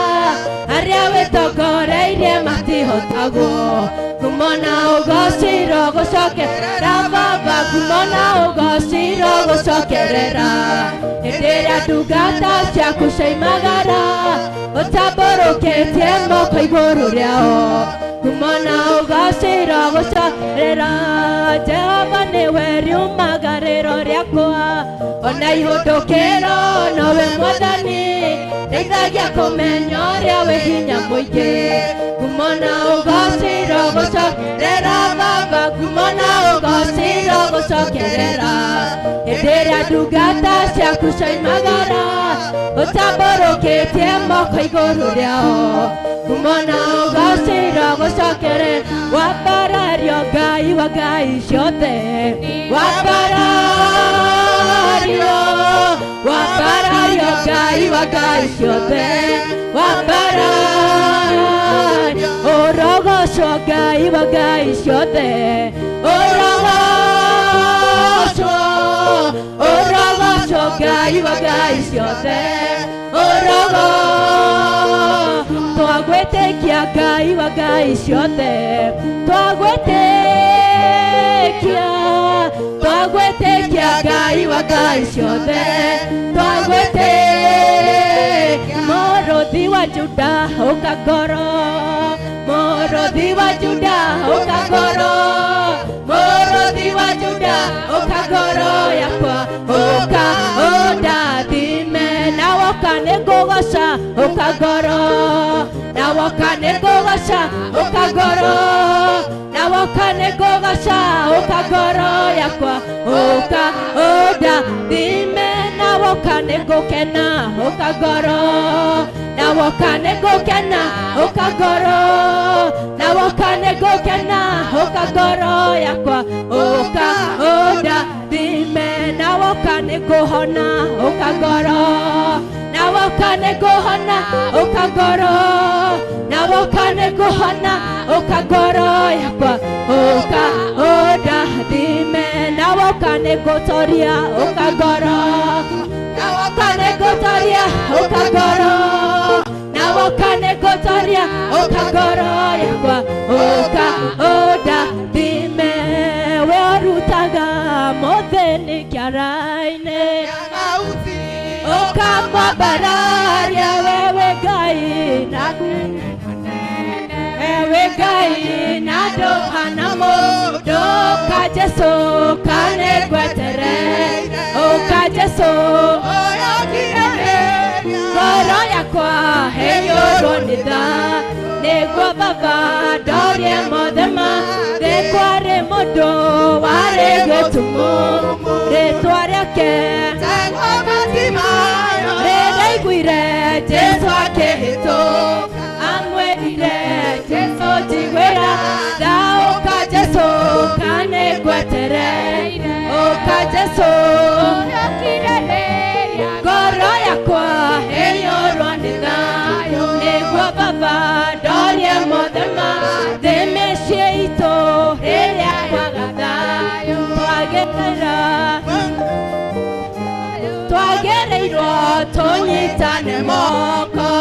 arĩa wĩtongoreirie matihotagwo. Kumona ũgociro gũcokerera Baba, kumona ũgociro gũcokerera. Hĩndĩ ĩrĩa ndungata ciaku cioimagara, ũtambũrũkĩtie moko igũrũ rĩao, kumona ũgociro gũcokerera. Jehova nĩwe riumagarĩro rĩakwa, ona ihũndũkĩro nowe Mwathani, ndeithagia kũmenya ũrĩa wĩ hinya mũingĩ. Kumona ũgociro gũcokerera Baba, kumona ũgociro gũcokerera. Hĩndĩ ĩrĩa ndungata ciaku cioimagara, ũtambũrũkĩtie moko igũrũ rĩao, kumona ũgociro gũcokerera. Wambarario Ngai wa ngai ciothe, wambarario, wambarario Ngai wa ngai ciothe, wambarario, ũrogocwo Ngai wa ngai ciothe, ũrogocwo, ũrogocwo Ngai wa ngai ciothe, ũrogo twagwĩtĩkia Ngai wa ngai ciothe, twagwĩtĩkia, twagwĩtĩkia Ngai wa ngai ciothe, twagwĩtĩkia. Mũrũthi wa Juda ũka ngoro, mũrũthi wa Juda ũka ngoro, mũrũthi wa Juda ũka ngoro yakwa, ũka ũndathime, na woka nĩngũgoca, ũka ngoro, na woka nĩngũgoca, ũka ngoro, na woka nĩngũgoca, ũka ngoro yakwa, ũka ũndathime, na woka nĩngũkena, ũka ngoro, na woka nĩngũkena, ũka ngoro, na woka nĩngũkena, ũka ngoro yakwa, ũka ũndathime, na woka nĩngũhona, ũka ngoro, na woka nĩngũhona, ũka ngoro, na woka nĩngũhona, ũka ngoro yakwa, ũka ũndathime, na woka nĩngũtoria, ũka ngoro, na woka nĩngũtoria, ũka ngoro, na woka nĩngũtoria, ũka ngoro yakwa, ũka ũndathime. We ũrutaga mũthĩni kĩara-inĩ, ũkamwambararia wewe Ngai, na ewe Ngai, na ndũhana mũndũ. Ũka Jesu, kanĩngwetere, ũka Jesu, ngoro yakwa ĩiyũrwo nĩ tha, nĩguo Baba ndorie mothe ma thĩ. Kwarĩ mũndũ warĩ gĩtumumu, rĩtwa rĩake rĩraiguire Jesu akĩhĩtũka, amwĩrire Jesu njiguĩra tha, ũka Jesu kanĩngwetereire, ũka Jesu, ngoro yakwa ĩiyũrwo nĩ thayũ, nĩguo Baba ndorie mothe ma thĩ. Mĩciĩ itũ rĩrĩa kwaga thayũ, twagĩrĩra twagĩrĩirwo tũnyitane moko,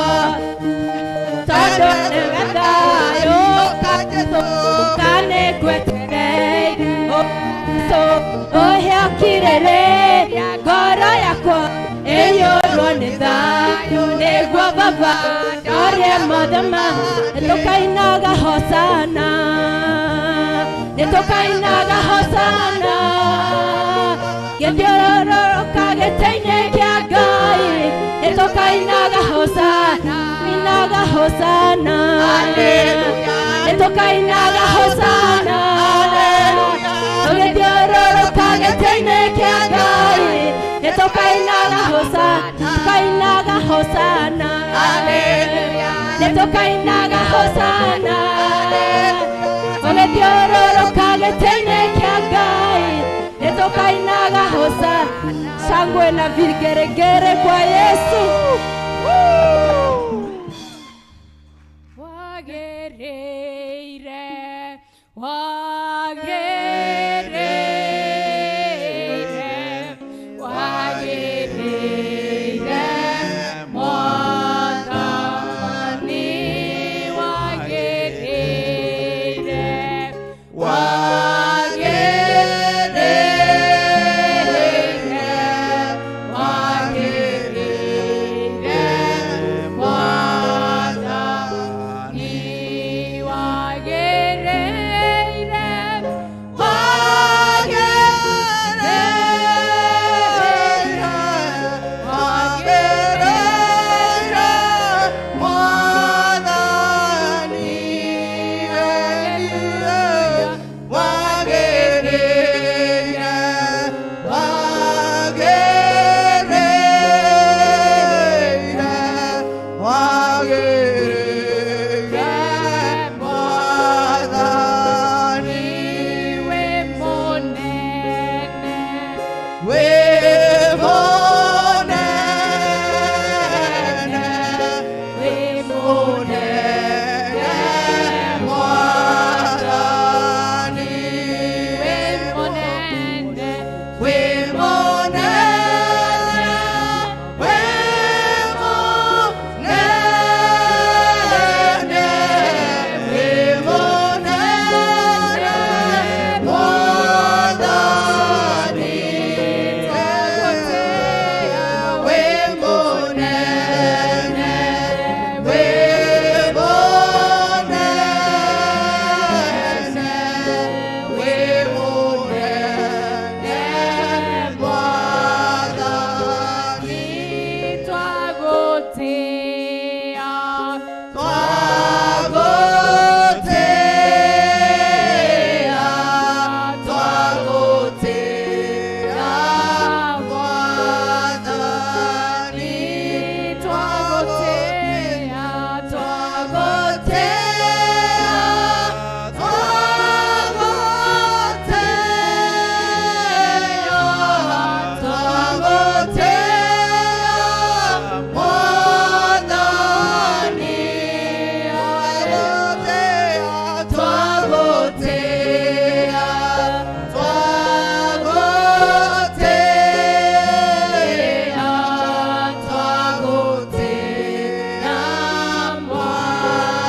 tondũ nĩwe thayũ. Ũka Jesu kanĩngwetereire, Jehova arĩa mothe ma nĩtũkainaga hosana nĩtũkainaga hosana gĩthiũrũrũka gĩtĩ-inĩ kĩa Ngai nĩtũkainaga hosana inaga hosana nĩtũkainaga hosana tũgĩthiũrũrũka gĩtĩ-inĩ kĩa Ngai nĩtũkainaga hosana tũkainaga hosana nĩtũkainaga hosana tũgĩthiũrũrũka gĩtĩ-inĩ kĩa Ngai nĩtũkainaga hosana. Shangwe na vigeregere kwa Yesu. Wagereire, wagereire, wagereire, Mwathani wagereire, wagereire, wagereire, Mwathani wagereire, wagereire, we monene, we monene, we monene, We monene, we monene, we monene, Mwathani. We monene, we monene, we monene, Mwathani. twagotea, Twagotea, twagotea, Mwathani. twagotea, Twagotea, twagotea, twagotea, Mwathani. Twagotea, twagotea, twagotea,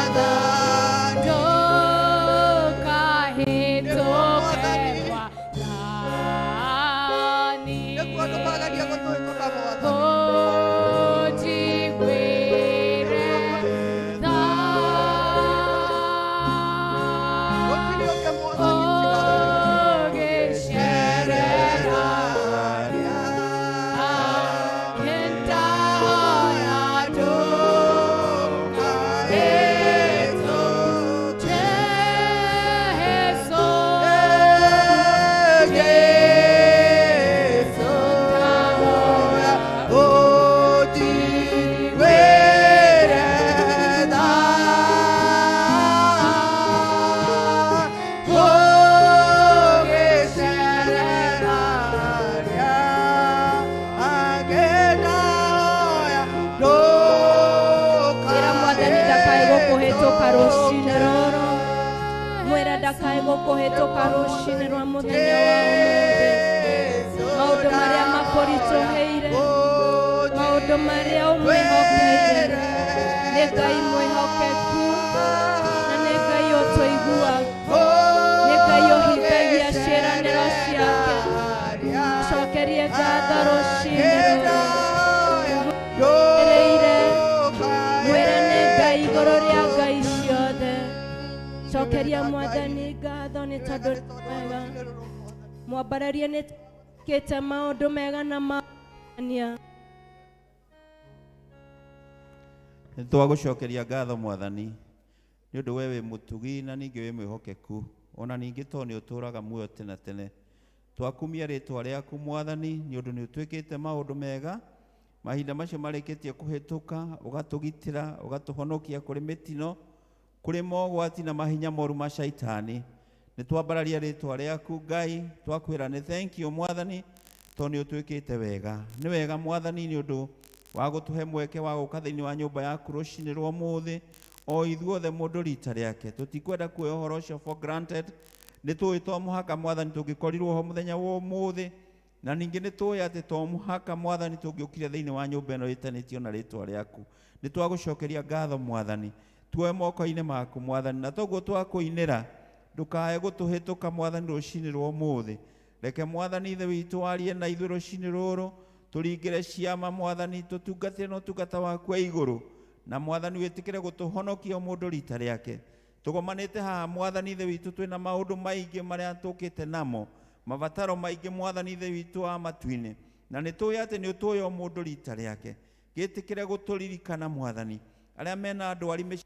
Mwathani. Ndũkahĩtũke Mwathani. Nĩkuo ndũkagaria gũtũhĩtũka Mwathani. Ũnjiguĩre tha. Gũtirĩ ũngĩ Mwathani tiga we. Ũgĩcerera kĩndahoya ndũkahĩtũke Jesũ. Ĩra Mwathani ndakae gũkũhĩtũka rũcinĩ rũrũ mwĩra ndakae gũkũhĩtũka rũcinĩ rwa mũthenya wa ũmũthĩ maũndũ marĩa makũritũhĩire maũndũ marĩa ũmwĩhokeire nĩ Ngai mwĩhokeku na nĩ Ngai ũtũiguaga nĩ Ngai ũhingagia ciĩranĩro ciake cokerie ngatho rũcinĩ rũrũ. Ĩrĩire Cokeria wega Ngai. mwathani ngatho nĩ Nĩ wega tondũ nĩ tondũ wa wega rũcinĩ rũrũ Mwathani. mwambararie nĩ kĩte maũndũ mega na magegania. Nĩ twagũcokeria ngatho mwathani nĩ ũndũ we wĩ mũtugi na ningĩ wĩ mwĩhokeku ona ningĩ tondũ nĩ ũtũũraga muoyo tene tene. Twakumia rĩtwa rĩaku mwathani nĩ ũndũ nĩ ũtwĩkĩte maũndũ mega mahinda macio marĩkĩtie kũhĩtũka, ũgatũgitĩra, ũgatũhonokia kũrĩ mĩtino, kũrĩ mogwati na mahinya moru ma shaitani. Nĩ twambararia rĩtwa rĩaku Ngai, twakwĩra nĩ thank you mwathani tondũ nĩ ũtwĩkĩte wega. Nĩ wega mwathani nĩ ũndũ wa gũtũhe mweke wa gũka thĩinĩ wa nyũmba yaku rũcinĩ rwa ũmũthĩ, o ithuothe mũndũ rita rĩake. Tũtikwenda kuoya ũhoro ũcio for granted. Nĩ tũĩ to mũhaka mwathani tũngĩkorirwo ho mũthenya wa ũmũthĩ, na ningĩ nĩ tũĩ atĩ to mũhaka mwathani tũngĩũkire thĩinĩ wa nyũmba ĩno ĩtanĩtio na rĩtwa rĩaku. Nĩ twagũcokeria ngatho mwathani, tuoe moko-inĩ maku mwathani, na toguo twakũinĩra ndũkae gũtũhĩtũka mwathani rũcinĩ rwa ũmũthĩ. Reke mwathani ithe witũ arie na ithuĩ rũcinĩ rũrũ, tũringĩre ciama mwathani, tũtungatĩre na ũtungata waku wa igũrũ, na mwathani wĩtĩkĩre gũtũhonokia o mũndũ rita rĩake. Tũgomanĩte haha mwathani ithe witũ twĩna maũndũ maingĩ marĩa tũkĩte namo, mabataro maingĩ mwathani ithe witũ wa matu-inĩ, na nĩ tũĩ atĩ nĩ ũtũĩ o mũndũ rita rĩake. Gĩtĩkĩre gũtũririkana mwathani, arĩa mena ndwari mĩciĩ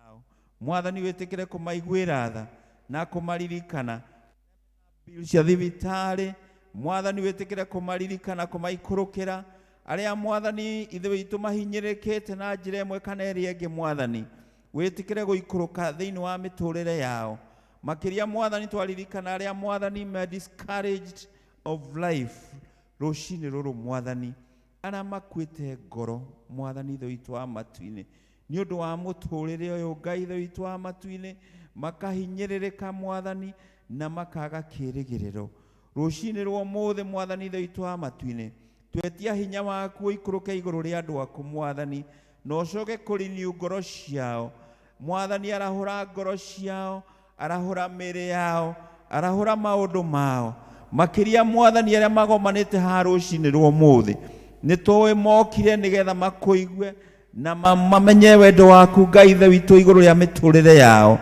yao mwathani wĩtĩkĩre kũmaiguĩra tha na kũmaririkana. Bill cia thibitarĩ mwathani wĩtĩkĩre kũmaririkana, kũmaikũrũkĩra. Arĩa mwathani ithe witũ mahinyĩrĩkĩte na njĩra ĩmwe kana ĩrĩa ĩngĩ mwathani wĩtĩkĩre gũikũrũka thĩinĩ wa mĩtũrĩre yao. Makĩria mwathani twaririkana arĩa mwathani me discouraged of life rũcinĩ rũrũ mwathani, arĩa makuĩte ngoro mwathani ithe witũ wa matu-inĩ nĩ ũndũ wa mũtũrĩre ũyũ Ngai ithe witũ wa matu-inĩ, makahinyĩrĩrĩka mwathani na makaga kĩĩrĩgĩrĩro. Rũcinĩ rwa ũmũthĩ mwathani ithe witũ wa matu-inĩ, twetia hinya waku ũikũrũke igũrũ rĩa andũ aku mwathani, na ũcoke kũrenew ngoro ciao mwathani. Arahũra ngoro ciao, arahũra mĩĩrĩ yao, arahũra maũndũ mao. Makĩria mwathani arĩa magomanĩte haha rũcinĩ rwa ũmũthĩ, nĩ tũĩ mokire nĩgetha makũigue na mamenye wendo waku Ngai ithe witũ igũrũ rĩa mĩtũrĩre yao.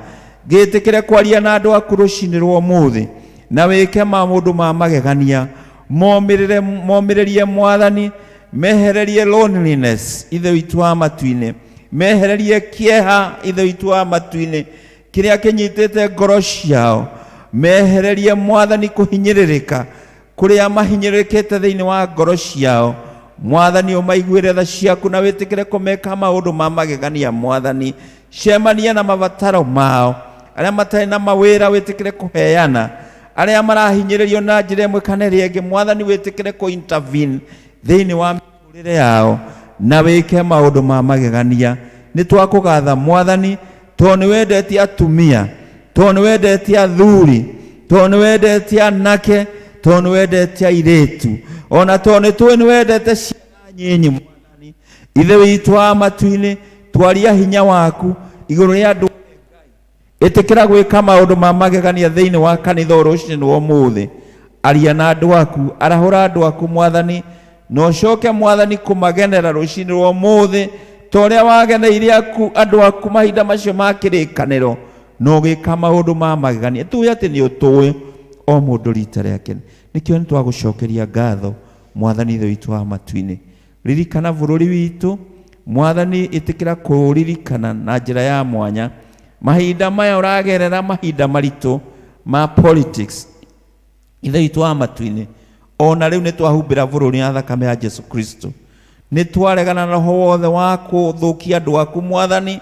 Gĩtĩkĩre kwaria na andũ aku rũcinĩ rwa ũmũthĩ na wĩke maũndũ ma magegania, momĩrĩrie mwathani, mehererie loneliness ithe witũ wa matu-inĩ, mehererie kĩeha ithe witũ wa matu-inĩ kĩrĩa kĩnyitĩte ngoro ciao, mehererie mwathani kũhinyĩrĩrĩka kũrĩa mahinyĩrĩrĩkĩte thĩinĩ wa ngoro ciao. Mwathani ũmaiguĩre tha ciaku na wĩtĩkĩre kũmeka maũndũ ma magegania mwathani. Cemania na mabataro mao, arĩa matarĩ na mawĩra wĩtĩkĩre kũheana, arĩa marahinyĩrĩrio na njĩra ĩmwe kana ĩrĩa ĩngĩ mwathani wĩtĩkĩre kũ intervene thĩinĩ wa mĩtũrĩre yao na wĩke maũndũ ma magegania. Nĩ twakũgatha mwathani tondũ nĩ wendetie atumia, tondũ nĩ wendetie athuri, tondũ nĩ wendetie anake, tondũ nĩ wendetie airĩtu, ona tondũ nĩ tũĩ nĩ wendete ciana nyinyi mwathani ithe witũ wa matu-inĩ. Twaria hinya waku igũrũ rĩa andũ, ĩtĩkĩra gwĩka maũndũ ma magegania thĩinĩ wa kanitha ũyũ rũcinĩ rwa ũmũthĩ. Aria na andũ aku, arahũra andũ aku mwathani, na ũcoke mwathani kũmagenera rũcinĩ rwa ũmũthĩ ta ũrĩa wageneire aku andũ aku mahinda macio ma kĩrĩkanĩro, na ũgĩka maũndũ ma magegania. Tũĩ atĩ nĩ ũtũĩ o mũndũ rita rĩake, nĩkĩo nĩ twagũcokeria ngatho mwathani ithe witũ wa matu-inĩ. Ririkana bũrũri witũ mwathani, ĩtĩkĩra kũũririkana na njĩra ya mwanya mahinda maya ũragerera mahinda maritũ ma politics ithe witũ wa matu-inĩ. Ona rĩu nĩ twahumbĩra bũrũri na thakame ya Jesu Kristo, nĩ twaregana na roho wothe wa kũthũkia andũ aku mwathani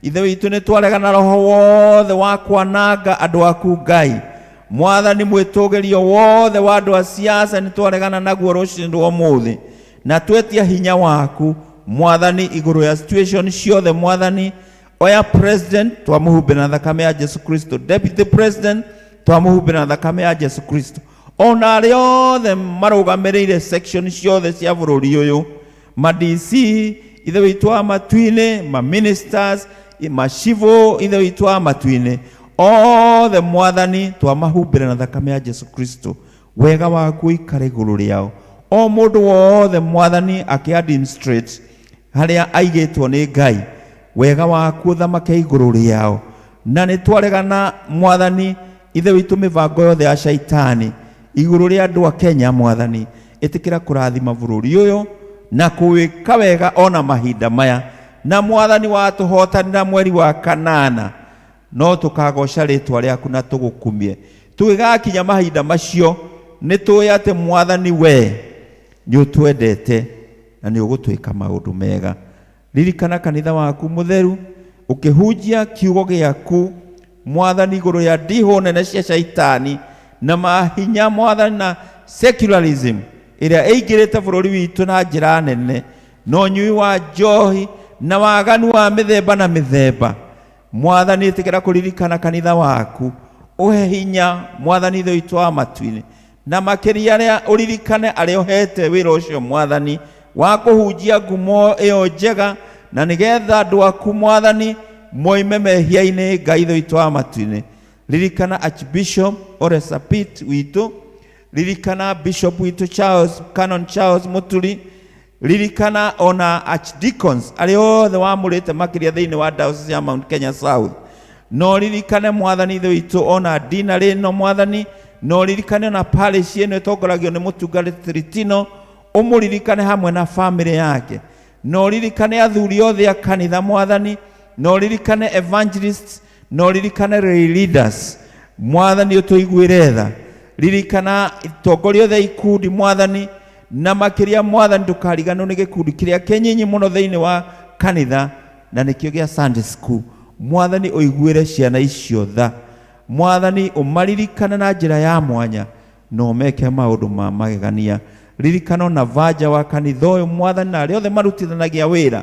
ithe witũ, nĩ twaregana na roho wothe wa kwananga andũ aku Ngai mwathani. Mwĩtũgĩrio wothe wa andũ a siasa nĩ twaregana naguo rũcinĩ rwa ũmũthĩ, na twetia hinya waku mwathani igũrũ ya situation ciothe mwathani. Oya president, twamũhumbĩra na thakame ya Jesu Kristo, deputy president twamũhumbĩra na thakame ya Jesu Kristo, ona arĩa othe marũgamĩrĩire section ciothe cia bũrũri ũyũ, ma DC ithe witũ wa matu-inĩ, ma ministers, macibo ithe witũ wa matu-inĩ, othe mwathani twamahumbĩra na thakame ya Jesu Kristo. Wega waku ũikare igũrũ rĩao, o mũndũ wothe mwathani akĩ administrate harĩa aigĩtwo nĩ Ngai, wega waku ũthamake igũrũ rĩao. Na nĩ twaregana Mwathani Ithe witũ mĩbango yothe ya shaitani igũrũ rĩa andũ a Kenya. Mwathani, ĩtĩkĩra kũrathima bũrũri ũyũ na kũwĩka wega ona mahinda maya. Na Mwathani, watũhotanĩra mweri wa kanana, no tũkagoca rĩtwa rĩaku na tũgũkumie. Tũgĩgakinya mahinda macio, nĩ tũĩ atĩ Mwathani we nĩ ũtwendete na nĩ ũgũtwĩka maũndũ mega. Ririkana kanitha waku mũtheru ũkĩhunjia kiugo gĩaku, Mwathani, igũrũ ya ndihũ nene cia shaitani na mahinya, Mwathani, na secularism ĩrĩa ĩingĩrĩte bũrũri witũ na njĩra nene, na ũnyui wa njohi na waganu wa mĩthemba na mĩthemba. Mwathani, ĩtĩkĩra kũririkana kanitha waku, ũhe hinya, Mwathani Ithe witũ wa matu-inĩ, na makĩria arĩa ũririkane arĩa ũhete wĩra ũcio, Mwathani, wa kũhunjia ngumo ĩyo njega, na nĩgetha andũ aku, Mwathani, moime mehia-inĩ. Ngai Ithe witũ wa matu-inĩ, ririkana Archbishop Ole Sapit witũ, ririkana Bishop witũ Charles, Canon Charles Muturi, ririkana ona archdeacons arĩa othe wamũrĩte makĩria thĩinĩ wa Diocese ya Mount Kenya South. No ririkane, Mwathani Ithe witũ, ona dinarĩ ĩno, Mwathani, no ririkane ona parish ĩno ĩtongoragio nĩ mũtungatĩri Tino, ũmũririkane hamwe na famĩlĩ yake. No ririkane athuri othe a kanitha, Mwathani, no ririkane evangelists, no ririkane lay leaders. Mwathani, ũtũiguĩre tha. Ririkana itongoria othe a ikundi, Mwathani, na makĩria, Mwathani, ndũkariganĩrwo nĩ gĩkundi kĩrĩa kĩnyinyi mũno thĩinĩ wa kanitha, na nĩkĩo gĩa Sunday school. Mwathani, ũiguĩre ciana icio tha. Mwathani, ũmaririkane na njĩra ya mwanya na ũmeke maũndũ ma magegania. Ririkana ona banja wa kanitha ũyũ, Mwathani, na arĩa othe marutithanagia wĩra.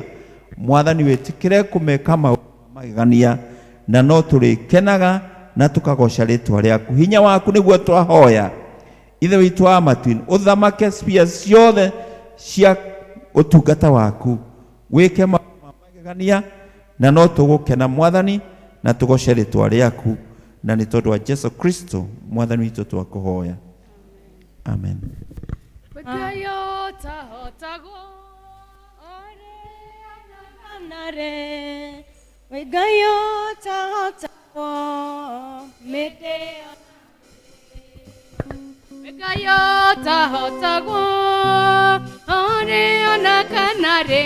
Mwathani, wĩtĩkĩre kũmeka maũndũ ma magegania, na no tũrĩkenaga na tũkagoca rĩtwa rĩaku. Hinya waku nĩguo twahoya. Ithe witũ wa matu-inĩ, ũthamake sphere ciothe cia ũtungata waku, wĩke maũndũ ma magegania, na no tũgũkena, Mwathani, na tũgoce rĩtwa rĩaku, na nĩ tondũ wa Jesu Kristo Mwathani witũ twakũhoya, amen. Ngai ũtahotagwo. Kanare, wĩ Ngai ũtahotagwo mĩndĩ. Ngai ũtahotagwo orĩ ona kana rĩ.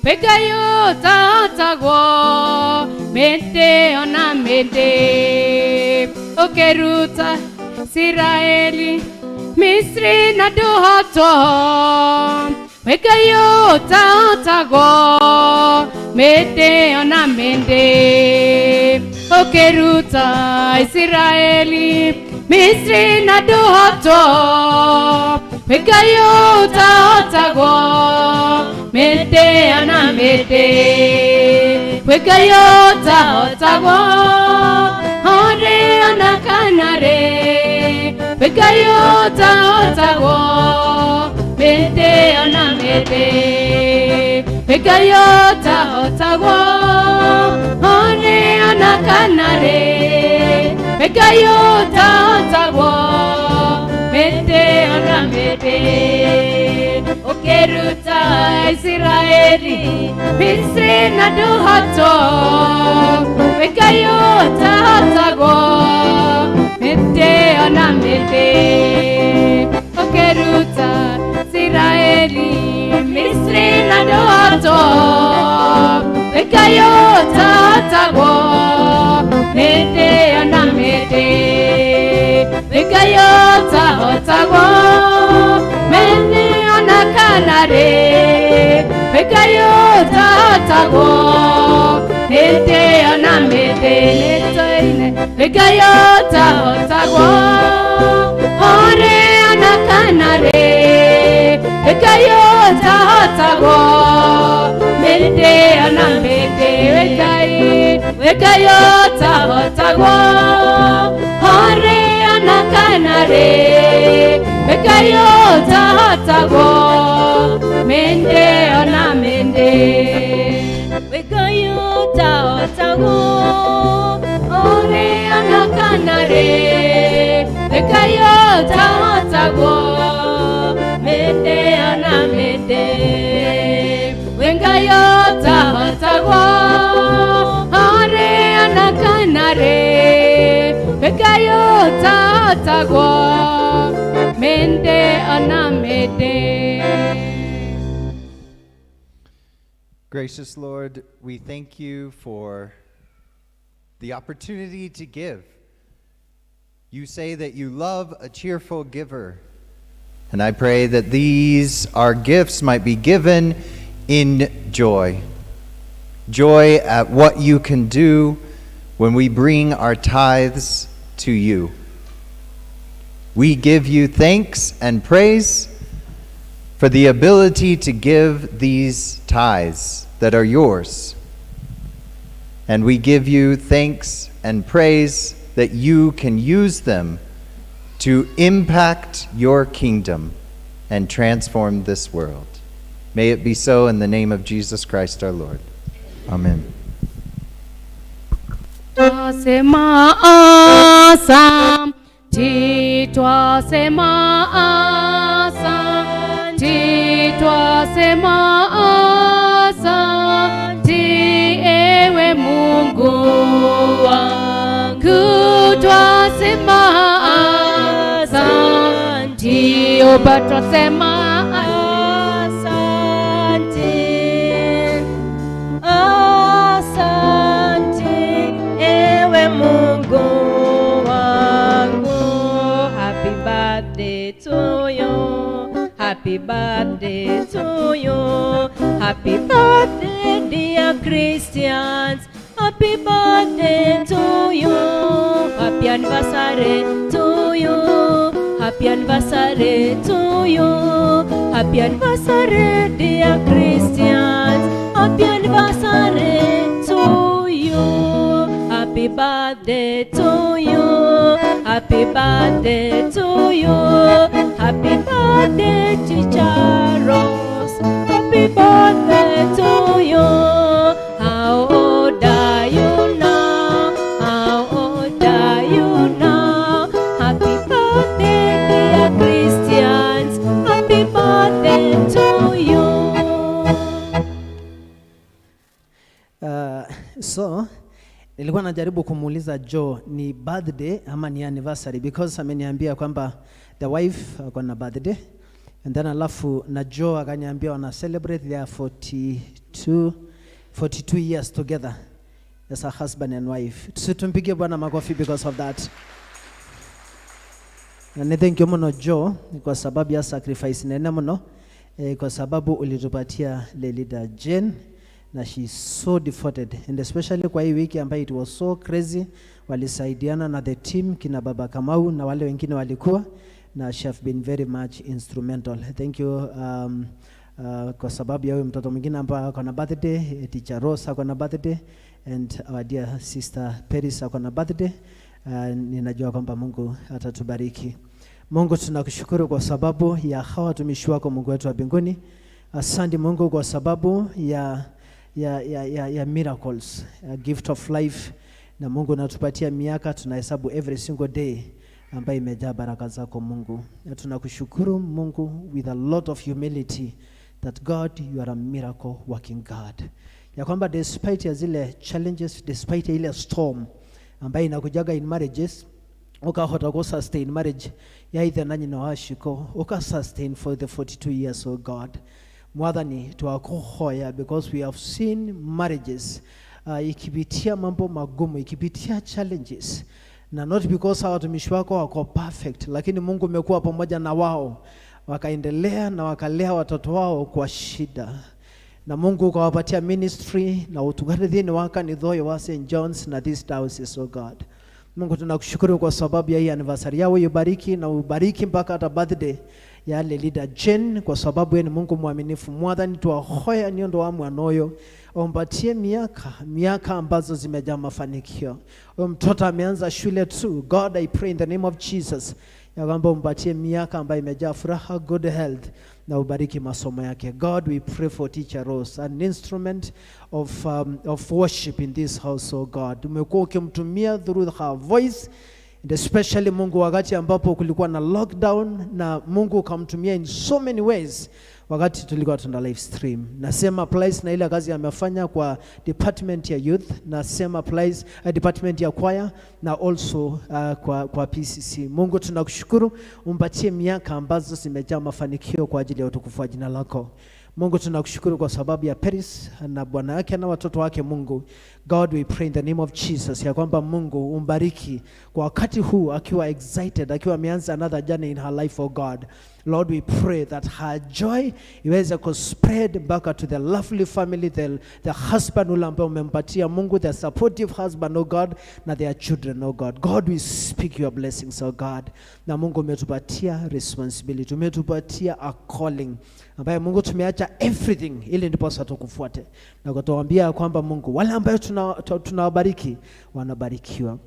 Ngai ũtahotagwo mĩndĩ ona mĩndĩ. Ũkĩruta Isiraeli Misri na ndũhotwo. Ngai ũtahotagwo mĩndĩ ona mĩndĩ. Ũkĩruta Isiraeli Misri na ndũhotwo. Ngai ũtahotagwo mĩndĩ ona mĩndĩ. Ngai ũtahotagwo orĩ ona kana rĩ. Ngai ũtahotagwo mĩndĩ ona mĩndĩ. Ngai ũtahotagwo orĩ ona kana rĩ. Ngai ũtahotagwo mĩndĩ ona mĩndĩ. Ũkĩruta Isiraeli Misri na ndũhotwo. Ngai ũtahotagwo mĩndĩ ona mĩndĩ. Ũkĩruta Isiraeli Misri na ndũhotwo. Ngai ũtahotagwo mĩndĩ ona mĩndĩ. Ngai ũtahotagwo mĩndĩ ona kana rĩ. Ngai ũtahotagwo mĩndĩ ona mĩndĩ. Nĩtũine Ngai ũtahotagwo orĩ ona kana rĩ. Ngai ũtahotagwo mĩndĩ ona mĩndĩ. Ngai, Ngai ũtahotagwo orĩ ona kana rĩ. Ngai ũtahotagwo mĩndĩ ona mĩndĩ. Wĩ Ngai ũtahotagwo orĩ ona kana rĩ. Ngai ũtahotagwo mĩndĩ ona mĩndĩ. Wĩ Ngai ũtahotagwo orĩ ona kana rĩ Ngai ũtahotagwo mĩndĩ ona mĩndĩ. Gracious Lord, we thank you for the opportunity to give. You say that you love a cheerful giver. And I pray that these, our gifts, might be given in joy. Joy at what you can do when we bring our tithes to you. We give you thanks and praise for the ability to give these tithes that are yours. And we give you thanks and praise that you can use them to impact your kingdom and transform this world. May it be so in the name of Jesus Christ our Lord. Amen. Twasema asanti, twasema asanti, twasema asanti, ewe Mungu wangu, twasema asanti, oba twasema Asante, asante, ewe Mungu wangu. Happy birthday to you, happy birthday to you, happy birthday dear Christians, happy birthday to you, happy anniversary to you, happy anniversary to you, happy anniversary dear Christians, happy anniversary to you, happy birthday to you, happy birthday to you, happy birthday Teacher Rose, happy birthday to you. How old are you now? How old are you now? Happy birthday dear Christians, happy birthday to you. So nilikuwa najaribu kumuuliza Joe ni birthday ama ni anniversary, because ameniambia kwamba the wife ako na birthday, and then alafu na Joe akaniambia wana celebrate their 42 years together as a husband and wife. Tusitumpigie Bwana makofi because of that. Na ni thank you muno Joe kwa sababu ya sacrifice nene muno, kwa sababu ulitupatia le leader Jane, na she is so devoted, and especially kwa hii wiki ambayo it was so crazy, walisaidiana na the team kina Baba Kamau na wale wengine walikuwa na she have been very much instrumental. Thank you kwa sababu ya huyu mtoto mwingine ambaye ako na birthday, Teacher Rose ako na birthday, and our dear sister Peris ako na birthday. Ninajua kwamba Mungu atatubariki. Mungu, tunakushukuru kwa sababu ya hawa watumishi wako, Mungu wetu wa mbinguni. Asante Mungu kwa sababu ya miracles, a gift of life, na Mungu unatupatia miaka tunahesabu every single day ambayo imejaa baraka zako Mungu. Na tunakushukuru Mungu with a lot of humility that God, you are a miracle working God. Ya kwamba despite ya zile challenges, despite ya ile storm ambayo inakujaga in marriages, ukahota ku sustain marriage ya ithe na nyina wa Shiko, uka sustain for the 42 years, oh God. Mwathani, twakuhoya because we have seen marriages ikipitia mambo magumu, ikipitia challenges, na not because hawa watumishi wako wako perfect, lakini Mungu umekuwa pamoja na wao, wakaendelea na wakalea watoto wao kwa shida, na Mungu ukawapatia ministry na utugare thini wa kanitha ũyũ wa St John's na this diocese, oh God. Mungu, tunakushukuru kwa sababu ya hii anniversary yao, ubariki na ubariki mpaka hata birthday ya le leader Jane, kwa sababu yeye ni Mungu mwaminifu. Mwathani, twahoya ni ndo wa mwana ũyũ umpatie miaka ambazo zimejaa mafanikio. Huyo mtoto ameanza shule tu. God, I pray in the name of Jesus ya kwamba umpatie miaka ambayo imejaa furaha, good health, na ubariki masomo yake. God, we pray for Teacher Rose, an instrument of worship in this house, oh God. Umekuwa ukimtumia through her voice, and especially Mungu wakati ambapo kulikuwa na lockdown, na Mungu ukamtumia in so many ways. Wakati tulikuwa tuna live stream. Na same applies na ile kazi amefanya kwa department ya youth, na same applies department ya choir na also kwa PCC. Mungu tunakushukuru, umpatie miaka ambazo zimejaa mafanikio kwa ajili ya utukufu wa jina lako. Mungu tunakushukuru kwa sababu ya Peris na bwana yake na watoto wake. Mungu, God, we pray in the name of Jesus ya kwamba Mungu umbariki kwa wakati huu akiwa excited, akiwa ameanza another journey in her life, oh God. Lord, we pray that her joy iweze kuspread mpaka to the lovely family, the husband ule ambaye umempatia Mungu, the supportive husband, oh God, na their children, oh God. God, we speak your blessings, oh God. Na Mungu umetupatia responsibility, umetupatia a calling ambaye Mungu tumeacha everything ili ndiposa tukufuate na kutuambia kwamba Mungu wale ambayo tunawabariki wanabarikiwa,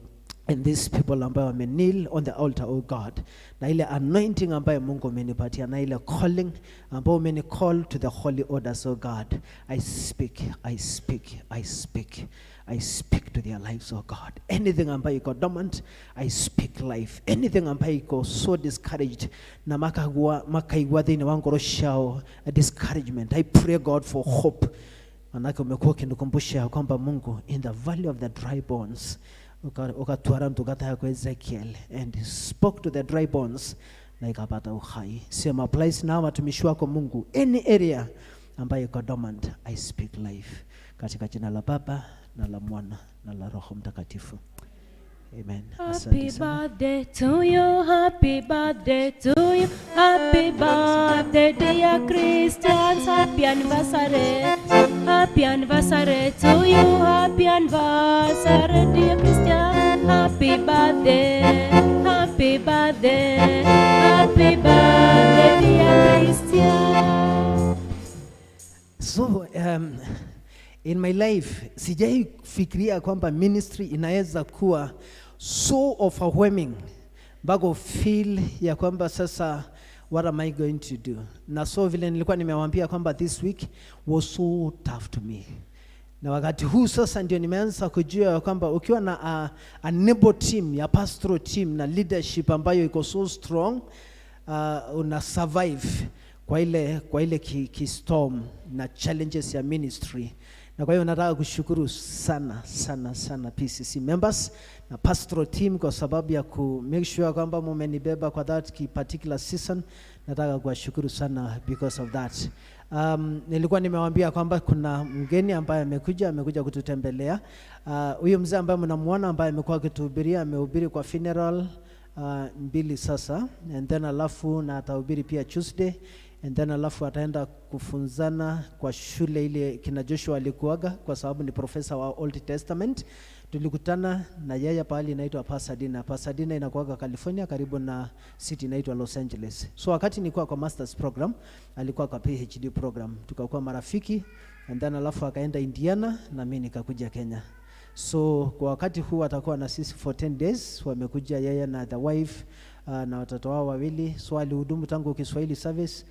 and these people ambayo wame kneel on the altar, oh God, na ile anointing ambayo Mungu umenipatia na ile calling ambayo umeni call to the holy orders, oh God, I speak, I speak, I speak, I speak to their lives, oh God. Anything ambayo iko dormant, I speak life. Anything ambayo iko so discouraged na makagua makaigua thĩinĩ wa ngoro ciao a discouragement, I pray, God, for hope. Manake umekuwa ukinikumbusha ya kwamba Mungu, in the valley of the dry bones, ukatwara ndungata yako Ezekiel and he spoke to the dry bones na ikapata uhai. Same applies na watumishi wako Mungu, any area ambayo iko dormant, I speak life katika jina la Baba na la Mwana na la Roho Mtakatifu. Amen. Asante Happy sana. Birthday to you, happy birthday to you, happy birthday dear Christians, happy anniversary to you, happy anniversary dear Christian, happy birthday, happy birthday dear Christian. So in my life sijai fikiria kwamba ministry inaweza kuwa so overwhelming mpaka feel ya kwamba sasa what am I going to do? Na so vile nilikuwa nimewaambia kwamba this week was so tough to me. Na wakati huu sasa ndio nimeanza kujua ya kwamba ukiwa na a noble team ya pastoral team na leadership ambayo iko so strong, una survive kwa ile ki storm na challenges ya ministry. Na kwa hiyo nataka kushukuru sana sana sana PCC members na pastoral team kwa sababu ya ku make sure kwamba mumenibeba kwa that particular season. Nataka kuwashukuru sana because of that. Nilikuwa nimewaambia kwamba kuna mgeni ambaye amekuja kututembelea. Huyu mzee ambaye mnamuona ambaye amekuwa akituhubiria, amehubiri kwa funeral mbili sasa, and then alafu na atahubiri pia Tuesday, and then alafu ataenda kufunzana kwa shule ile kina Joshua alikuaga, kwa sababu ni profesa wa Old Testament. Tulikutana na yeye pahali inaitwa Pasadena. Pasadena inakuaga California, karibu na city inaitwa Los Angeles. So wakati nilikuwa kwa masters program, alikuwa kwa PhD program, tukakuwa marafiki, and then alafu akaenda Indiana na mimi nikakuja Kenya. So kwa wakati huu atakuwa na sisi for 10 days. Wamekuja yeye na the wife na watoto wao wawili. So alihudumu tangu Kiswahili service.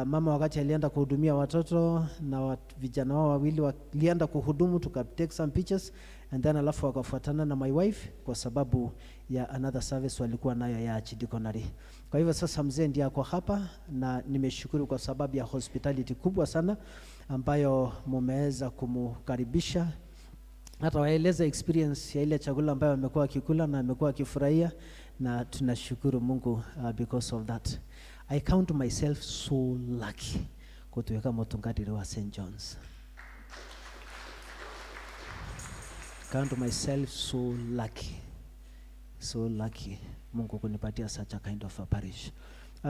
Mama wakati alienda kuhudumia watoto na vijana wao wawili walienda kuhudumu, tuka take some pictures and then alafu wakafuatana na my wife kwa sababu ya another service walikuwa nayo ya archdeaconry. Kwa hivyo sasa mzee ndiye ako hapa na nimeshukuru kwa sababu ya hospitality kubwa sana ambayo mumeweza kumukaribisha. Hata waeleza experience ya ile chakula ambayo amekuwa akikula na amekuwa akifurahia, na tunashukuru Mungu because of that. I count myself so lucky kutuweka mutungatiri wa St. John's. Count myself so lucky, so lucky Mungu kunipatia such a kind of a parish.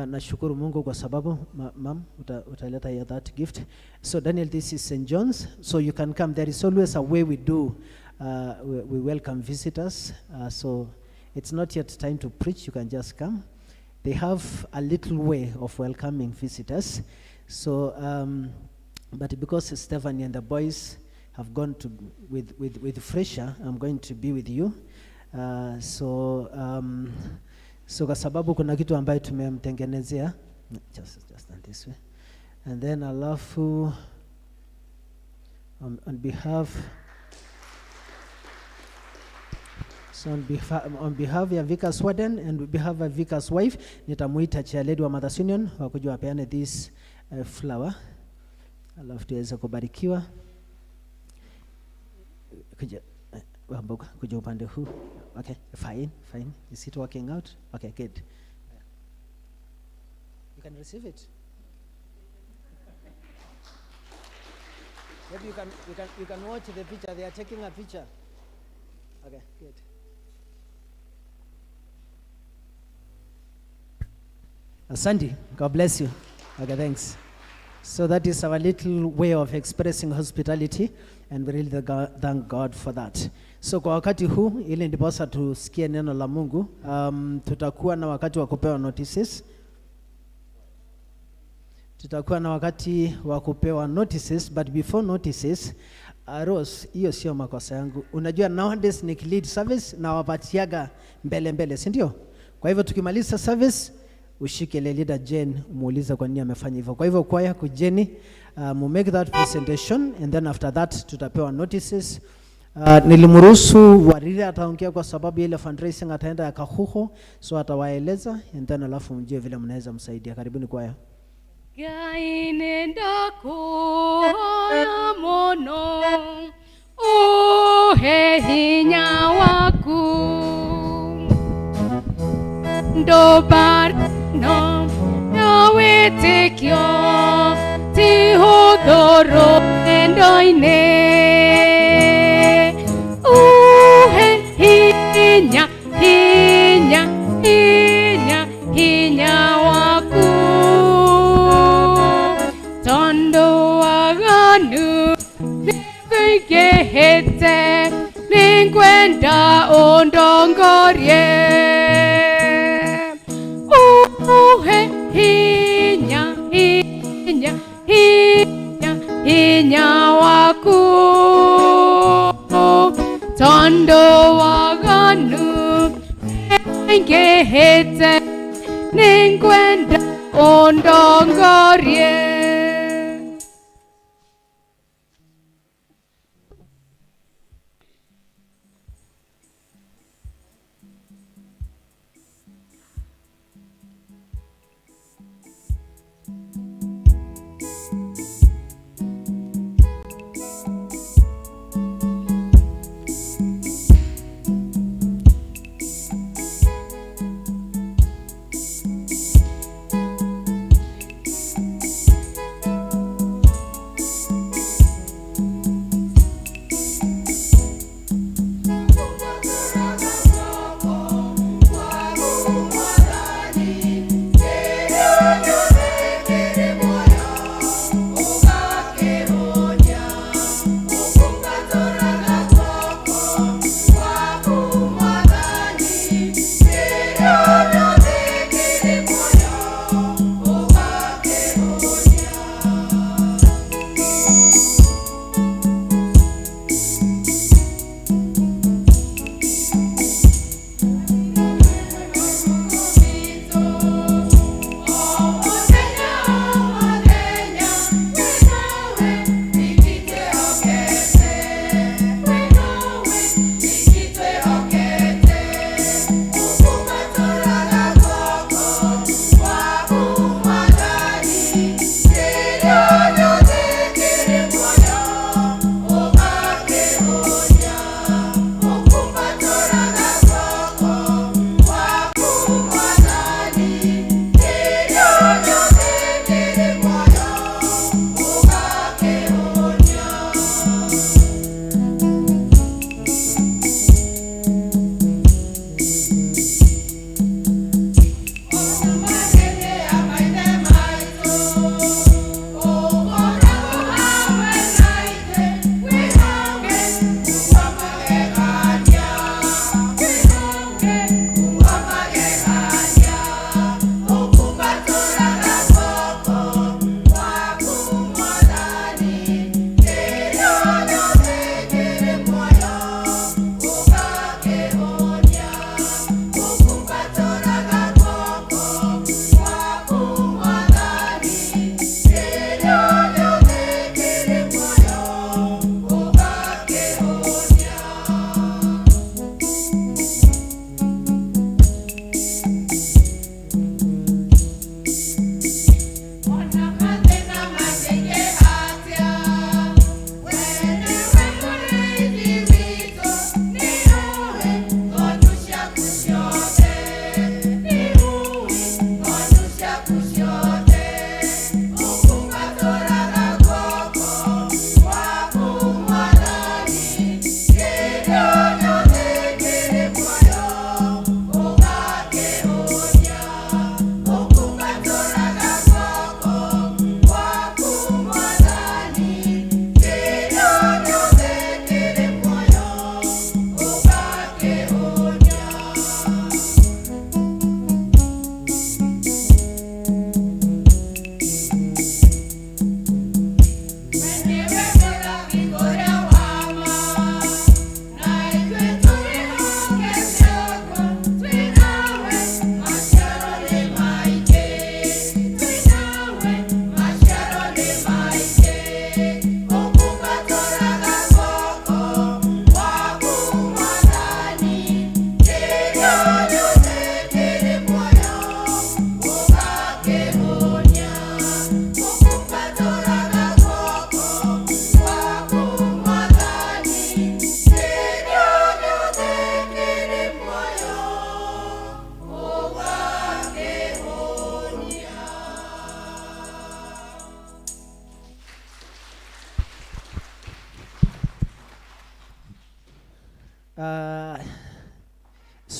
Nashukuru Mungu kwa sababu ma'am utaleta ya that gift. So Daniel, this is St. John's, so you can come. There is always a way we do. We welcome visitors. So it's not yet time to preach. You can just come. They have a little way of welcoming visitors. So, but because Stephanie and the boys have gone to with Fresha, I'm going to be with you. So kwa sababu kuna kitu ambayo tumemtengenezea, just done this way, and then alafu on behalf so on behalf ya Vicar's Warden and on behalf of Vicar's wife, nitamuita chair lady wa Mothers Union wakuja wapeane this. flower, alafu tuweze kubarikiwa. Kuja Wambugu, kuja upande huu. Okay, fine, fine. Is it working out? Okay, good. You can receive it. Maybe you can watch the picture. They are taking a picture. Okay, good. Asante, God bless you. Okay, thanks. So that is our little way of expressing hospitality, and we really thank God for that. So kwa wakati huu, ili ndiposa tusikie neno la Mungu, tutakuwa na wakati wa kupewa notices. Tutakuwa na wakati wa kupewa notices, but before notices, Rose, hiyo sio makosa yangu. Unajua nowadays ni lead service na wapatiaga mbele mbele, si ndio? Kwa hivyo tukimaliza service ushike ile leader Jane umuulize kwa nini amefanya hivyo. Kwa hivyo kwaya kujeni, mu make that presentation and then after that tutapewa notices. Nilimruhusu Warire ataongea kwa sababu ile fundraising ataenda ya Kahuho, so atawaeleza and then alafu mjue vile mnaweza msaidia. Karibuni kwaya. Ngai nĩ ndakũhoya mũno ũhe hinya waku ndũbarno ya wĩtĩkio ti hũthũ rũgendo-inĩ ũhe hinya hinya hinya hinya waku tondũ waganu nĩkũingĩhĩte nĩngwenda ũndongorie uhe hinya hinya hinya hinya waku tondũ waganu nĩngĩhĩte nĩngwenda ũndongorie.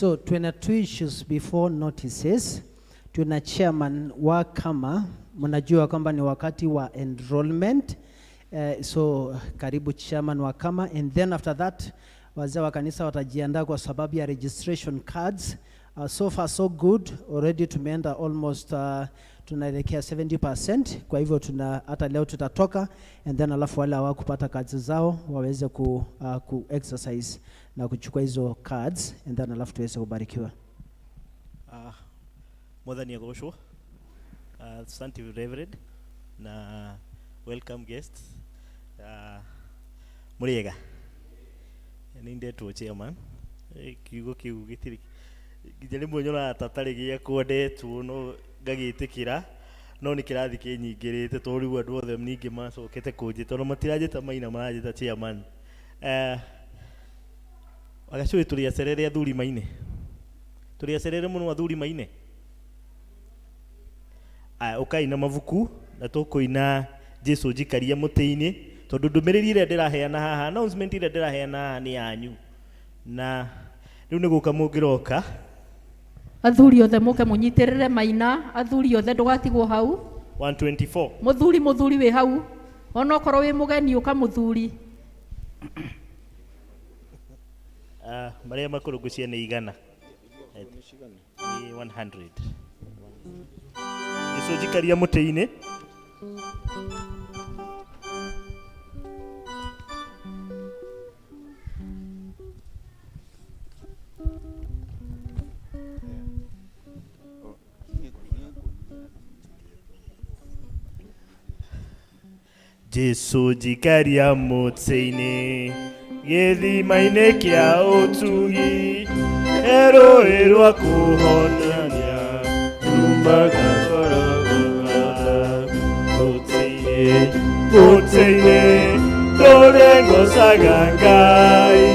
So tuna two issues before notices. Tuna chairman wa kama mnajua kwamba ni wakati wa enrollment. So karibu chairman wa kama, and then after that wazee wa kanisa watajiandaa kwa sababu ya registration cards. So far so good, already tumeenda almost tunaelekea 70%. Kwa hivyo tuna hata leo tutatoka and then alafu wale hawakupata cards zao waweze ku exercise na kuchukua hizo cards and then alafu tuweze kubarikiwa. Mwathani agocwo. Asante Reverend na welcome guests. Mũrĩega nĩ ndetwo chairman. Kiugo kĩu gĩtirĩ nginya rĩmwe nyonaga ta tarĩ gĩakwa ndetwo no ngagĩtĩkĩra no nĩ kĩrathi kĩnyingĩrĩte tondũ rĩu andũ othe ningĩ macokete kũnjĩta ona matiranjĩta maina maranjĩta chairman. Wagacũĩ tũrĩ acerere athuri maine, tũrĩ acerere mũno athuri maine. Aya, ũkai na mabuku na tũkũina Jesu njikaria mũtĩ-inĩ tondũ ndũmĩrĩri ĩrĩa ndĩraheana haha, announcement ĩrĩa ndĩraheana haha nĩ yanyu na rĩu nĩ gũka mũngĩroka. Athuri othe mũke mũnyitĩrĩre maina, athuri othe ndũgatigwo hau. 124. Mũthuri mũthuri wĩ hau, onokorwo wĩ mũgeni ũka mũthuri. Marĩa makũrũ ngwĩciria nĩ igana. Nĩ 100. Jesu njikaria mũtĩ-inĩ. Jesu njikaria mũtĩ-inĩ gĩthima-inĩ kĩa ũtugi rũĩ rwa kũhonania rumaga ngoro mũtĩ-inĩ mũtĩ-inĩ ndũrĩ ngocaga Ngai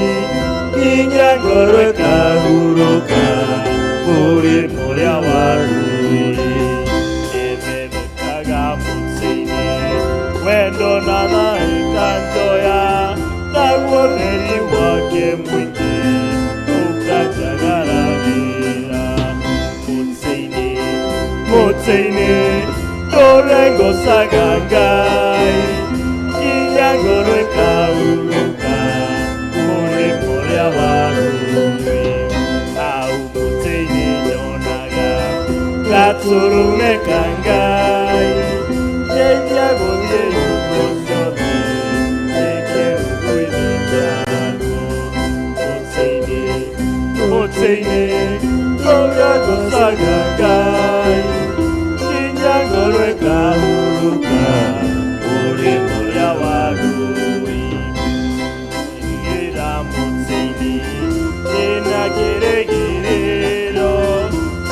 nginya ngoro ĩkahurũka mũrĩmo ũrĩa wa rũĩ ĩtherũkaga mũtĩ-inĩ wendo na thaũ ikanjoya naguo ũtheri wake mũingĩ ũkanjagararĩra mũtĩ-inĩ mũtĩ-inĩ ndũre ngocaga Ngai nginya ngoro ĩkahurũka mũrĩmo ũrĩa wa rũĩ hau mũtĩ-inĩ nyonaga gatũrũme ka Ngai ndeithia gũthiĩ hingo ciothe ndĩ kĩrungu-inĩ kĩaguo mũtĩ-inĩ mũtĩ-inĩ ndũre ngocaga Ngai nginya ngoro ĩkahurũka mũrĩmo ũrĩa wa rũĩ ngĩra mũtĩ-inĩ ndĩna kĩrĩgĩrĩro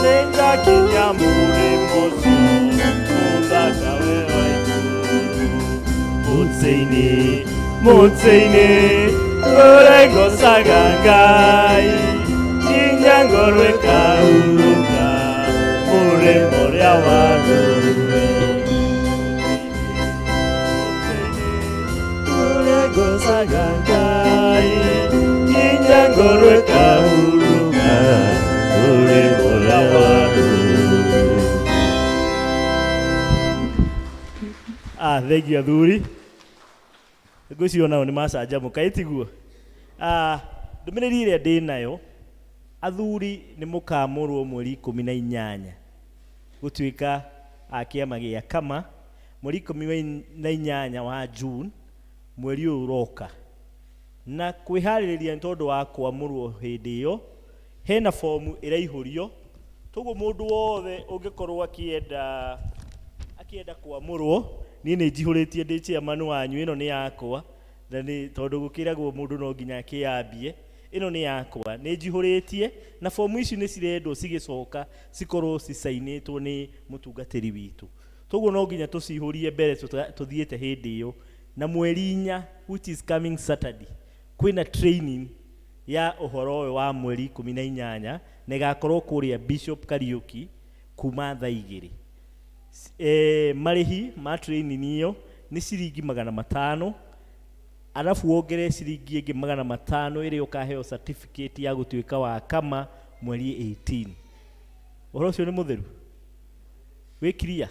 nĩngakinya mũrĩmo ũcio mũthaka we wa igũrũ mũtĩ-inĩ mũtĩ-inĩ ndũre ngocaga Ngai nginya ngoro ĩkahurũka mũrĩmo ũrĩa wa rũĩ ndũre ngocaga Ngai nginya ngoro ĩkahurũka mũrĩmo ũrĩa wa rũĩ. Thengiũ athuri ngwĩciria nao nĩ macanjamũka ĩ tiguo. Ndũmĩrĩri ĩrĩa ndĩ nayo athuri nĩ mũkamũrwo mweri 18 gũtuĩka a kĩama gĩa kama mweri 18 wa June mweri ũyũ ũroka na kwĩharĩrĩria nĩ tondũ wa kwamũrwo hĩndĩ ĩyo hena fomu ĩraihũrio toguo mũndũ wothe ũngĩkorwo akĩenda kwamũrwo niĩ nĩ njihũrĩtie ndĩ chairman wanyu ĩno nĩ yakwa na nĩ tondũ gũkĩragwo mũndũ no nginya akĩyambie ĩno nĩ yakwa nĩ njihũrĩtie na fomu ici nĩ cirendwo cigĩcoka cikorwo cicainĩtwo nĩ mũtungatĩri witũ toguo no nginya tũcihũrie mbere tũthiĩte hĩndĩ ĩyo na mweri 4 which is coming Saturday kwĩna training ya ũhoro ũyũ wa mweri 18 na ĩgakorwo kũrĩa Bishop Kariuki kuma thaa 2. Marĩhi ma training ĩyo nĩ ciringi 500 arabu wongerere ciringi ĩngĩ 500 ĩrĩa ũkaheo certificate ya gũtuĩka wa kama Mweri 18. Ũhoro ũcio nĩ mũtheru wĩ clear.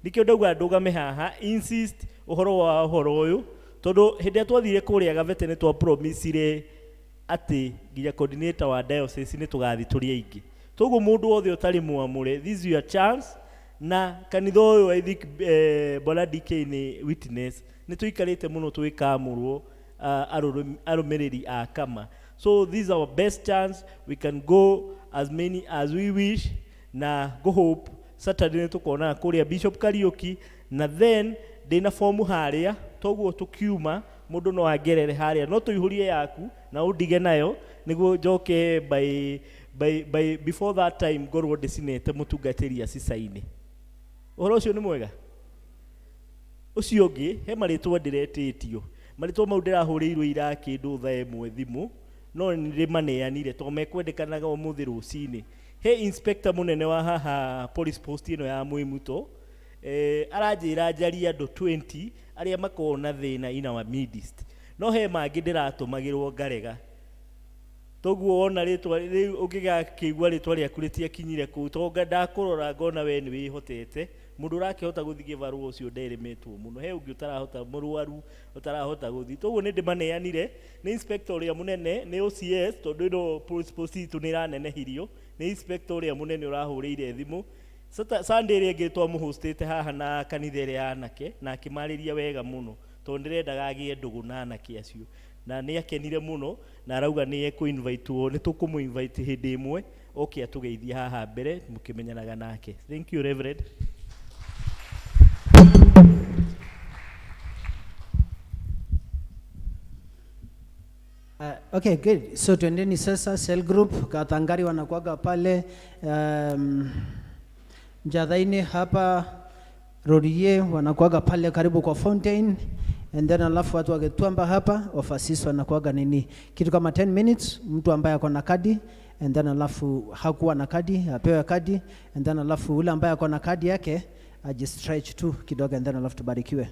Nikĩo ndauga ndũgame haha insist ũhoro wa ũhoro ũyũ, tondũ hĩndĩ ĩrĩa twathire kũrĩa Gavete nĩ twa promisire atĩ nginya coordinator wa diocese nĩ tũgathiĩ tũrĩ aingĩ. Toguo mũndũ wothe ũtarĩ mwamũre, this is your chance. Na kanitha ũyũ, I think Bwana DK nĩ witness, nĩ tũikarĩte mũno tũgĩkamũrwo arũmĩrĩri a kama. So this is our best chance. We can go as many as we wish, na go hope Saturday nĩ tũkonaga kũrĩa Bishop Kariuki. Na then ndĩna fomu harĩa, toguo tũkiuma mũndũ no angerere harĩa, no tũihũrie yaku na ũndige nayo nĩguo njoke by before that time ngorwo ndĩcinĩte mũtungatĩri acicaine. Ũhoro ũcio nĩ mwega. Ũcio ũngĩ, he marĩtwa ndĩretĩtio, marĩtwa mau ndĩrahũrĩirwo ira kĩndũ thaa 1 thimũ, no nĩ ndĩmaneanire tondũ mekwendekanaga ũmũthĩ rũcinĩ. He inspector mũnene wa haha police post ĩno ya Mwĩmuto, aranjĩra njarie andũ 20 arĩa makoragwo na thĩna in our midst, no he mangĩ ndĩratũmagĩrwo ngarega. Toguo wona rĩtwa rĩu, ũngĩgakĩigua rĩtwa rĩaku rĩtiakinyire kũu, tondũ ndakũrora ngona we nĩ wĩhotete. Mũndũ ũrakĩhota gũthiĩ kĩbarũa ũcio nderemĩtwo mũno, he ũngĩ ũtarahota, mũrwaru ũtarahota gũthiĩ. Toguo nĩ ndĩmaneanire nĩ inspector ũrĩa mũnene, nĩ OCS, tondũ ĩno police post itũ nĩ ĩranenehirio. Nĩ inspector ũrĩa mũnene ũrahũrĩire thimũ Sunday ĩrĩa ĩngĩ twamũhostĩte haha na kanitha ĩrĩa ya anake, na akĩmarĩria wega mũno, tondũ ndĩrendaga agĩe ndũgũ na anake acio, na nĩ akenire mũno na arauga nĩ ekũ-invitewo, nĩ tũkũmũ-invite hĩndĩ ĩmwe oke atũgeithie haha mbere mũkĩmenyanaga nake. Thank you, Reverend. Okay, good. So twendeni sasa cell group. Katangari wanakuaga pale Njathaini hapa, Rorie wanakuaga pale karibu kwa fountain, and then alafu watu wakituamba hapa overseas wanakuaga nini kitu kama 10 minutes, mtu ambaye ako na kadi, and then alafu hakuwa na kadi apewe kadi, and then alafu ule ambaye ako na kadi yake ajistretch tu kidogo, and then alafu tubarikiwe.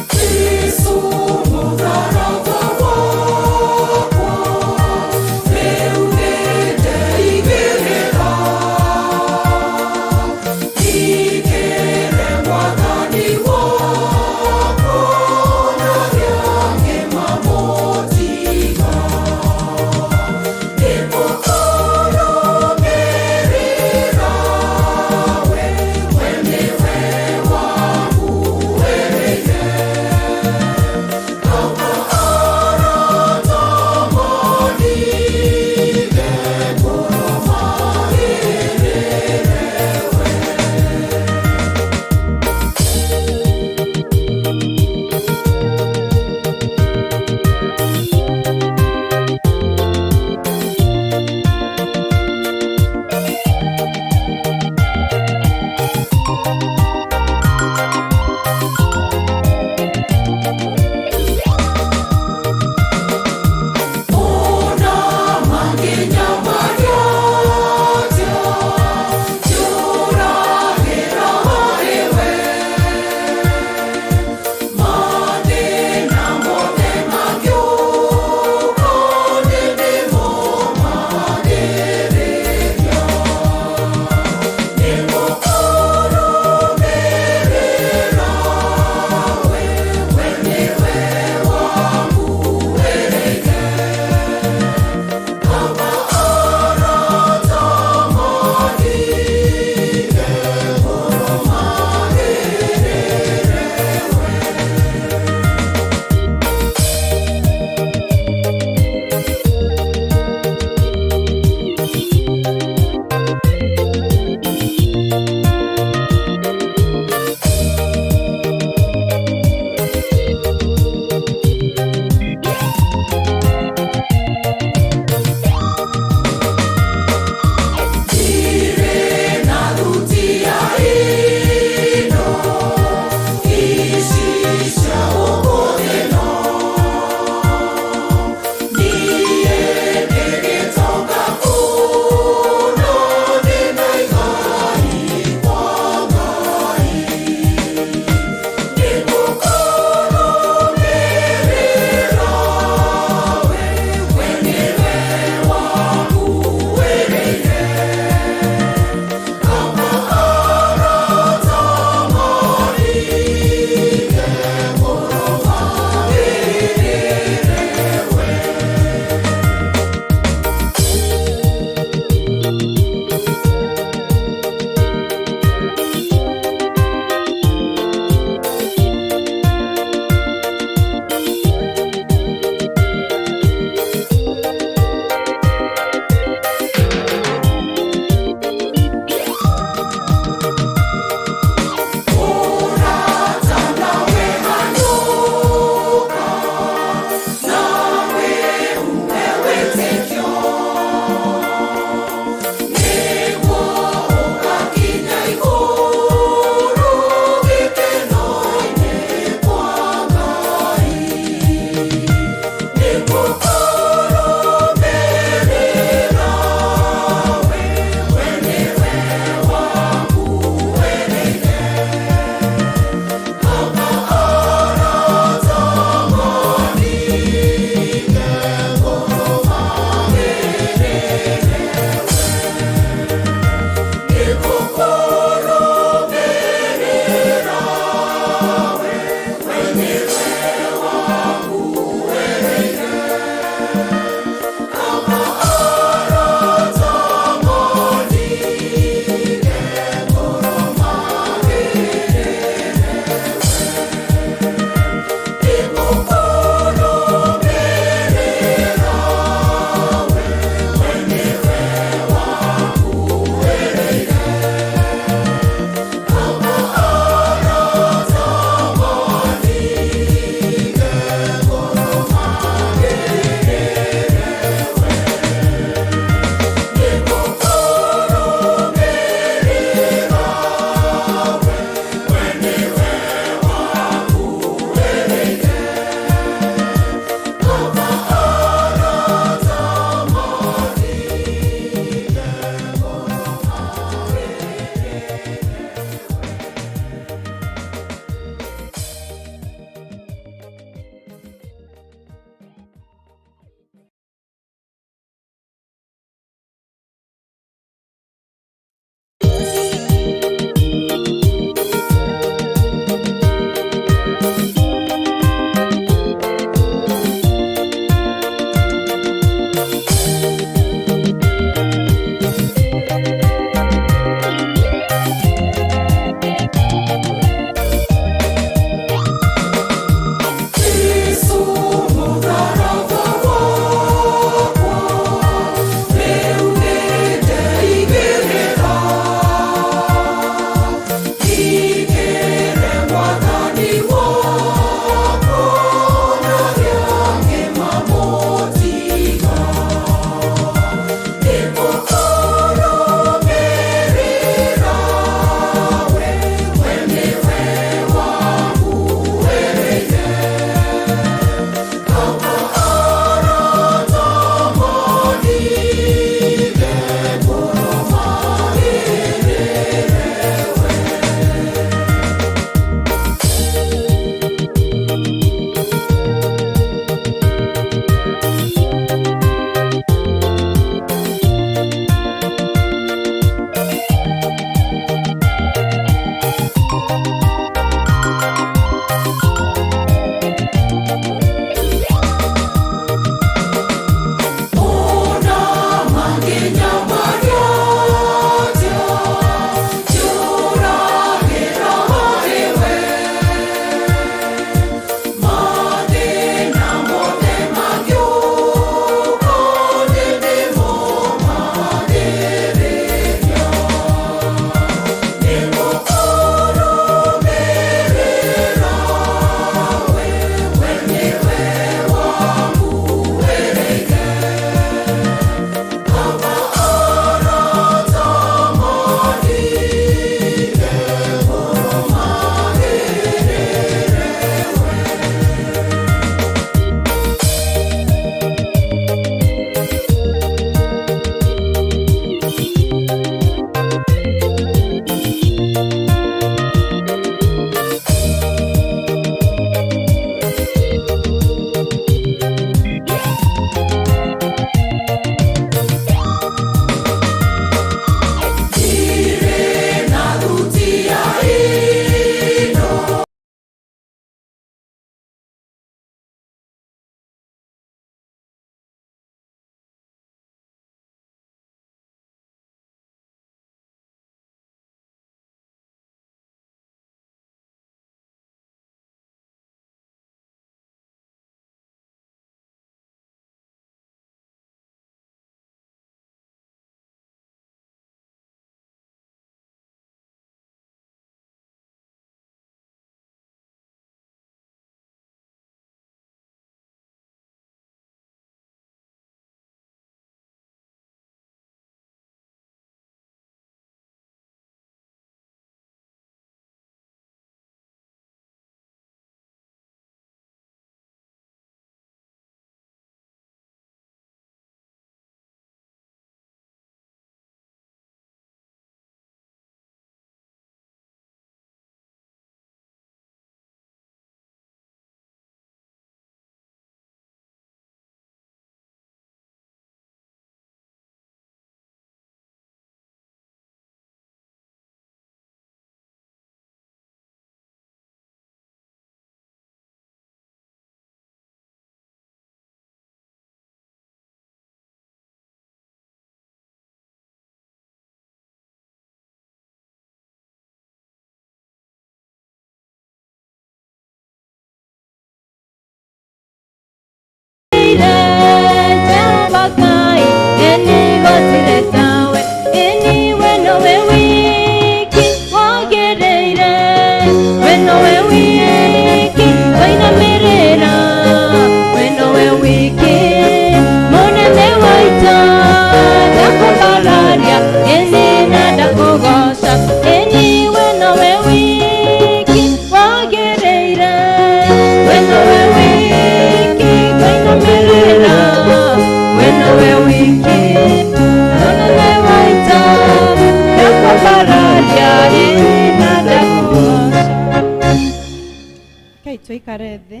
Tũikare thĩ.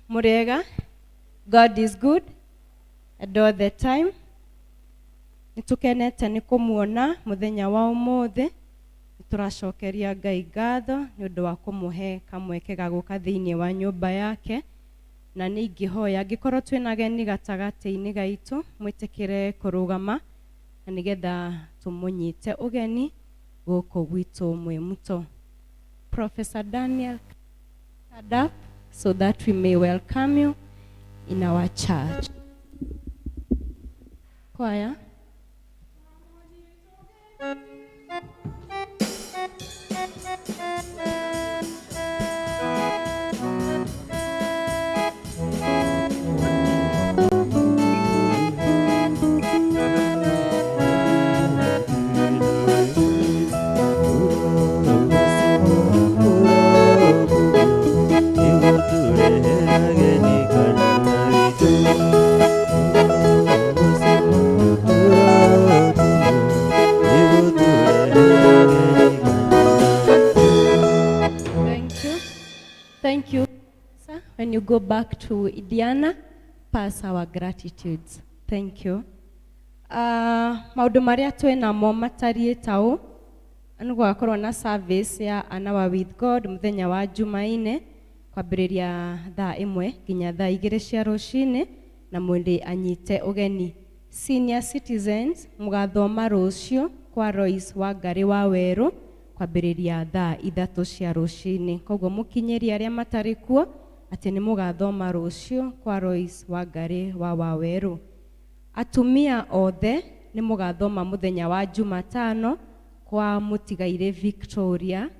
Mũrĩega? God is good and all the time. Nĩ tũkenete nĩ kũmuona mũthenya wa ũmũthĩ. Nĩ tũracokeria Ngai ngatho nĩ ũndũ wa kũmũhe kamweke ga gũka thĩinĩ wa nyũmba yake. Na nĩ ingĩhoya angĩkorwo twĩna ageni gatagatĩ-inĩ gaitũ, mwĩtĩkĩre kũrũgama na nĩgetha tũmũnyite ũgeni gũkũ gwitũ Mwĩmuto. Professor Daniel, stand up so that we may welcome you in our church. Choir. Thank you. Thank you, sir. When you go back to Indiana, pass our gratitudes. Thank you. Maũndũ marĩa twĩ namo matariĩ ta ũũ: nĩ gũgakorwo na service ya An Hour with God mũthenya wa Jumaine kwambĩrĩria thaa 1 nginya thaa 2 cia rũcinĩ, na mwĩrĩ anyite ũgeni. Senior citizens mũgathoma rũciũ kwa Royce Wangari wa Werũ kwambĩrĩria thaa 3 cia rũcinĩ. Koguo mũkinyĩrie arĩa matarĩ kuo atĩ nĩ mũgathoma rũciũ kwa Royce Wangari wa Wawerũ. Atumia othe nĩ mũgathoma mũthenya wa Jumatano kwa mũtigairĩ Victoria,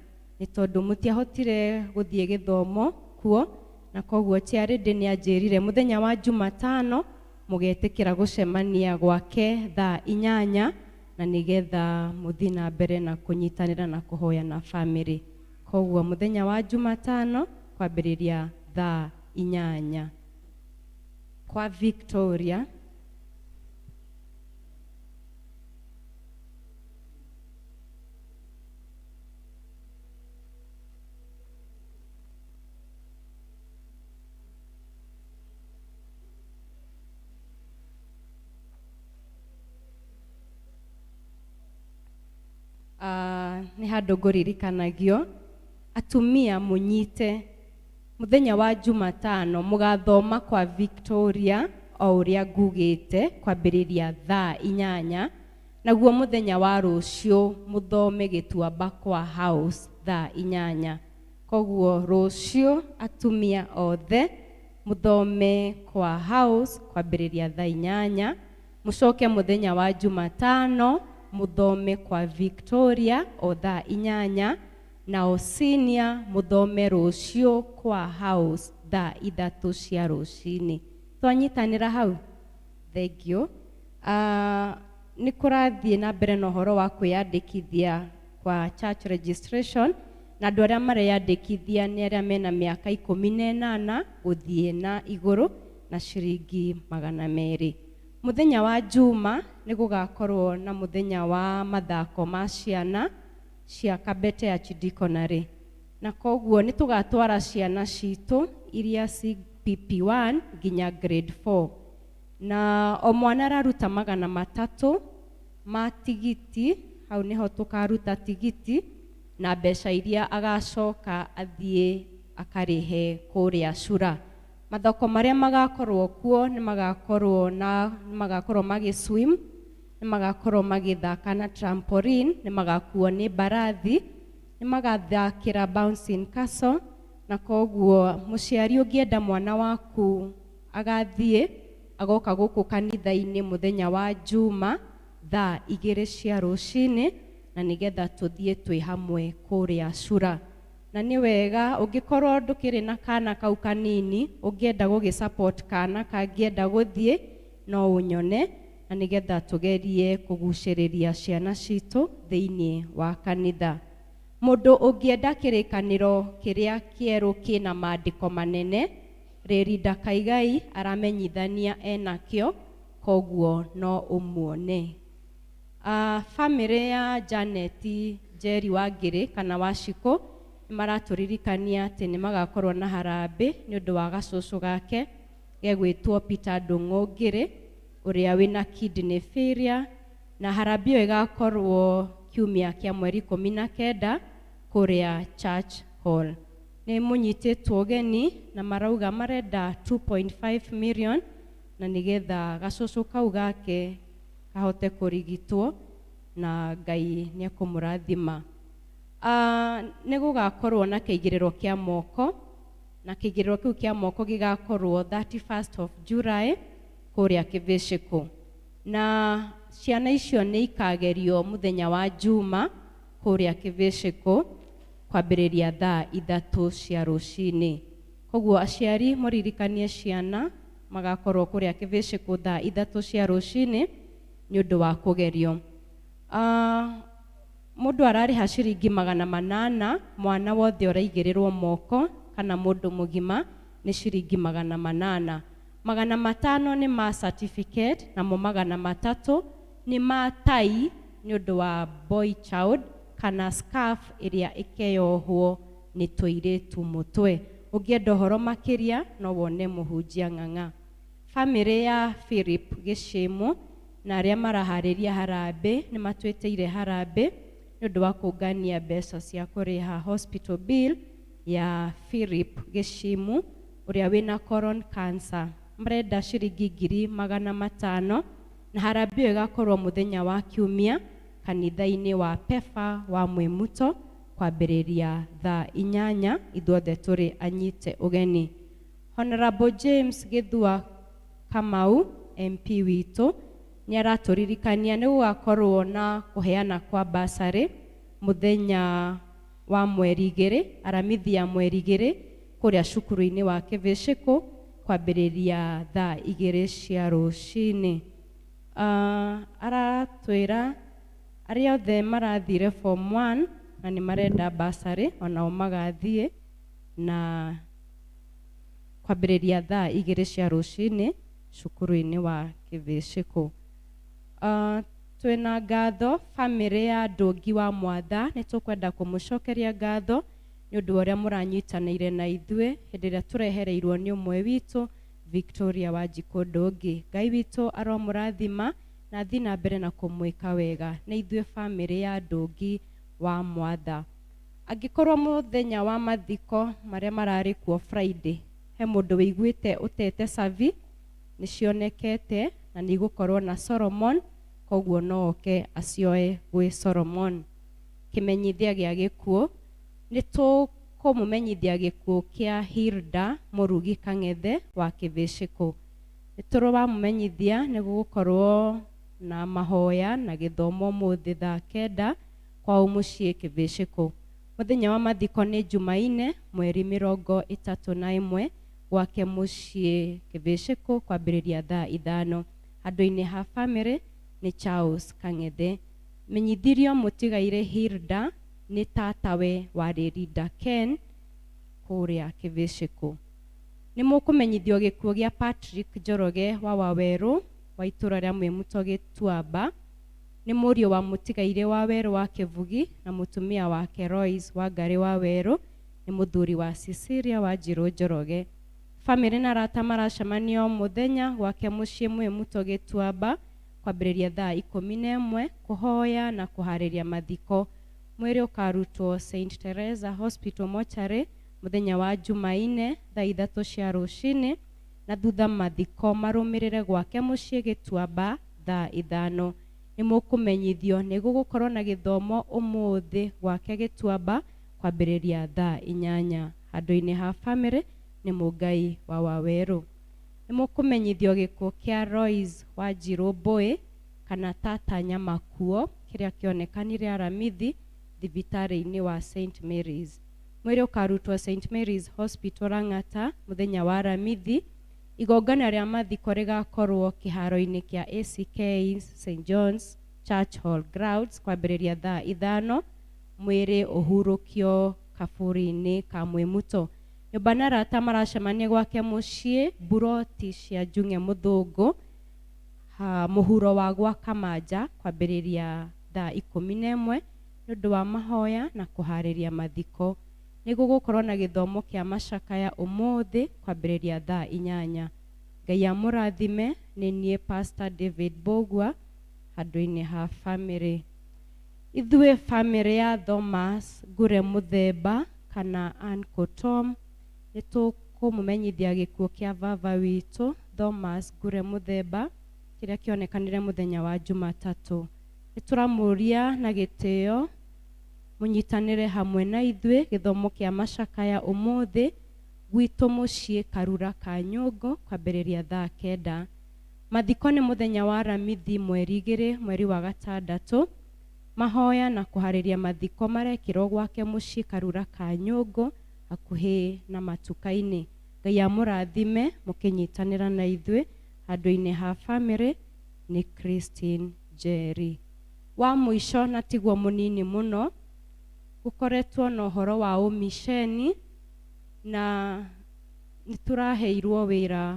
nĩ tondũ mũtiahotire gũthiĩ gĩthomo kuo, na koguo Charity nĩ anjĩrire mũthenya wa Jumatano mũgetĩkĩra gũcemania gwake thaa 8, na nĩgetha mũthiĩ na mbere na kũnyitanĩra na kũhoya na family. Koguo mũthenya wa Jumatano kwambĩrĩria thaa 8 kwa Victoria. Nĩ handũ ngũririkanagio atumia mũnyite mũthenya wa Jumatano mũgathoma kwa Victoria o ũrĩa ngugĩte kwambĩrĩria thaa 8, naguo mũthenya wa rũciũ mũthome Gĩtuamba kwa House thaa 8. Koguo rũciũ atumia othe mũthome kwa House kwambĩrĩria thaa 8, mũcoke mũthenya wa Jumatano mũthome kwa Victoria o thaa 8, nao senior mũthome rũciũ kwa House thaa 3 cia rũcinĩ. Twanyitanĩra hau? Thank you. Nĩ kũrathiĩ na mbere na ũhoro wa kwĩyandĩkithia kwa church registration, na andũ arĩa mareyandĩkithia nĩ arĩa mena mĩaka 18 gũthiĩ na igũrũ na ciringi 200. Mũthenya wa Juma nĩ gũgakorwo na mũthenya wa mathako ma ciana cia Kabete Archdeaconry, na koguo nĩ tũgatwara ciana citũ iria ci PP1 nginya grade 4, na o mwana araruta 300 ma tigiti. Hau nĩho tũkaruta tigiti na mbeca iria agacoka athiĩ akarĩhe kũrĩa cura. Mathako marĩa magakorwo kuo nĩ magakorwo na nĩ magakorwo magĩ swim, nĩ magakorwo magĩthaka na trampoline, nĩ magakuo nĩ mbarathi, nĩ magathakĩra bouncing castle. Na koguo mũciari ũngĩenda mwana waku agathiĩ agoka gũkũ kanitha-inĩ mũthenya wa Juma thaa 2 cia rũcinĩ, na nĩgetha tũthiĩ twĩ hamwe kũrĩa cura. Na nĩ wega ũngĩkorwo ndũkĩrĩ na kana kau kanini, ũngĩenda gũgĩ support kana kangĩenda gũthiĩ, no ũnyone, na nĩgetha tũgerie kũgucĩrĩria ciana citũ thĩinĩ wa kanitha. Mũndũ ũngĩenda kĩrĩkanĩro kĩrĩa kĩerũ kĩna maandĩko manene, Rĩrinda Kaigai aramenyithania enakĩo, koguo no ũmuone. Bamĩrĩ ya Janet Njeri Wangĩrĩ kana Wacikũ Nĩ maratũririkania atĩ nĩ magakorwo na harambĩ nĩ ũndũ wa gacũcũ gake gegwĩtwo Peter Ndung'u Ngĩrĩ ũrĩa wĩna kidney failure, na harambĩ ĩyo ĩgakorwo kiumia kĩa mweri 19 kũrĩa Church Hall. Nĩ mũnyitĩtwo ũgeni na marauga marenda 2.5 million na nĩgetha gacũcũ kau gake kahote kũrigitwo na Ngai nĩ ekũmũrathima. Nĩ gũgakorwo na kĩigĩrĩro kĩa moko, na kĩigĩrĩro kĩu kĩa moko gĩgakorwo 31st of July kũrĩa Kĩbĩcĩkũ. Na ciana icio nĩ ikagerio mũthenya wa Juma kũrĩa Kĩbĩcĩkũ kwambĩrĩria thaa 3 cia rũcinĩ. Koguo aciari mũririkanie ciana magakorwo kũrĩa Kĩbĩcĩkũ thaa 3 cia rũcinĩ nĩ ũndũ wa kũgerio. Mũndũ ararĩha ciringi 800, mwana wothe ũraigĩrĩrwo moko kana mũndũ mũgima nĩ ciringi 800. 500 nĩ ma certificate, namo 300 nĩ ma tai nĩ ũndũ wa boy child kana scarf ĩrĩa ĩkeyohwo nĩ tũirĩtu mũtwe. Ũngĩenda ũhoro makĩria no wone mũhunjia Ng'ang'a. Famĩlĩ ya Philip Gĩcĩmũ na arĩa maraharĩria harambĩ nĩ matwĩtĩire harambĩ nĩ ũndũ wa kũngania mbeca cia kũrĩha hospital bill ya Philip Gĩcĩmũ ũrĩa wĩna colon cancer. Marenda ciringi 500,000 na harambĩ ĩyo ĩgakorwo mũthenya wa kiumia kanitha-inĩ wa Pefa wa Mwĩmuto kwambĩrĩria thaa 8. Ithuothe tũrĩ anyite ũgeni. Honorable James Gĩthua Kamau MP witũ nĩ aratũririkania nĩ gũgakorwo na kũheana kwa bursary mũthenya wa mweri 2, aramithi ya mweri 2 kũrĩa cukuru-inĩ wa Kĩbĩcĩkũ kwambĩrĩria thaa 2 cia rũcinĩ. Aratwĩra arĩa othe marathire form 1 na nĩ marenda bursary onao magathiĩ na kwambĩrĩria thaa 2 cia rũcinĩ cukuru-inĩ wa Kĩbĩcĩkũ. Twĩna ngatho famĩlĩ ya Ndũngi wa Mwatha, nĩ tũkwenda kũmũcokeria ngatho nĩ ũndũ wa ũrĩa mũranyitanĩire na ithuĩ hĩndĩ ĩrĩa tũrehereirwo nĩ ũmwe witũ Victoria Wanjikũ Ndũngi. Ngai witũ aromũrathima na athiĩ na mbere na kũmwĩka wega. Nĩ ithuĩ famĩlĩ ya Ndũngi wa Mwatha. Angĩkorwo mũthenya wa mathiko marĩa mararĩ kuo Friday he mũndũ wĩiguĩte ũtete cabi, nĩ cionekete na nĩ igũkorwo na Solomon, koguo no oke acioe gwĩ Solomon. Kĩmenyithia gĩa gĩkuũ nĩ tũkũmũmenyithia gĩkuũ kĩa Hilda Mũrugi Kang'ethe wa Kĩbĩcĩkũ. Nĩ tũramũmenyithia nĩ gũgũkorwo na mahoya na gĩthomo ũmũthĩ thaa 9 kwao mũciĩ Kĩbĩcĩkũ. Mũthenya wa mathiko nĩ Jumaine mweri 31 gwake mũciĩ Kĩbĩcĩkũ kwambĩrĩria thaa 5. Handũ-inĩ ha famĩlĩ nĩ Charles Kang'ethe. Menyithirio mũtigaire Hilda nĩ tatawe warĩ Linda Ken kũrĩa Kĩbĩcĩkũ. Nĩ mũkũmenyithio gĩkuũ gĩa Patrick Njoroge wa Wawerũ wa itũra rĩa Mwĩmuto Gĩtuamba. Nĩ mũriũ wa mũtigaire wa Werũ wa Kĩbugi na mũtumia wake Royce Wangarĩ wa Werũ nĩ mũthuri wa Cecilia Wanjirũ Njoroge. Famĩlĩ na arata maracemania o mũthenya gwake mũciĩ Mwĩmuto Gĩtuamba kwambĩrĩria thaa 11 kũhoya na kũharĩria mathiko. Mwĩrĩ ũkarutwo St Teresa Hospital mortuary mũthenya wa Jumaine thaa 3 cia rũcinĩ na thutha mathiko marũmĩrĩre gwake mũciĩ Gĩtuamba thaa 5. Nĩ mũkũmenyithio nĩ gũgũkorwo na gĩthomo ũmũthĩ gwake Gĩtuamba kwambĩrĩria thaa 8. Handũ-inĩ ha famĩlĩ nĩ Mũngai wa Wawerũ. Nĩ mũkũmenyithio gĩkuũ kĩa Royce Wanjirũ Mbũĩ kana Tata Nyamakuo kĩrĩa kĩonekanire Aramithi thibitarĩ-inĩ wa St Mary's. Mwĩrĩ ũkarutwo St Mary's Hospital Lang'ata mũthenya wa Aramithi. Igongona rĩa mathiko rĩgakorwo kĩharo-inĩ kĩa ACK St John's Church Hall grounds kwambĩrĩria thaa 5. Mwĩrĩ ũhurũkio kaburi-inĩ ka Mwĩmuto. Nyũmba na arata maracemania gwake mũciĩ buroti cia Njung'e Mũthũngũ mũhuro wa gwa Kamanja kwambĩrĩria thaa 11 nĩ ũndũ wa mahoya na kũharĩria mathiko. Nĩ gũgũkorwo na gĩthomo kĩa macakaya ũmũthĩ kwambĩrĩria thaa 8. Ngai amũrathime. Nĩ niĩ Pastor David Mbũgua handũ-inĩ ha family. Ithuĩ family ya Thomas Ngure Mũthemba kana Uncle Tom nĩ tũkũmũmenyithia gĩkuũ kĩa baba witũ Thomas Ngure Mũthemba kĩrĩa kĩonekanire mũthenya wa Jumatatũ. Nĩ tũramũria na gĩtĩo mũnyitanĩre hamwe na ithuĩ gĩthomo kĩa macakaya ũmũthĩ gwitũ mũciĩ Karura ka Nyũngũ kwambĩrĩria thaa 9. Mathiko nĩ mũthenya wa Aramithi mweri 2 mweri wa 6. Mahoya na kũharĩria mathiko marekĩrwo gwake mũciĩ Karura ka Nyũngũ hakuhĩ na matuka-inĩ. Ngai amũrathime mũkĩnyitanĩra na ithuĩ handũ-inĩ ha family nĩ Christine Njeri. Wa mũico na tiguo mũnini mũno, gũkoretwo na ũhoro wa ũmiceni na nĩ tũraheirwo wĩra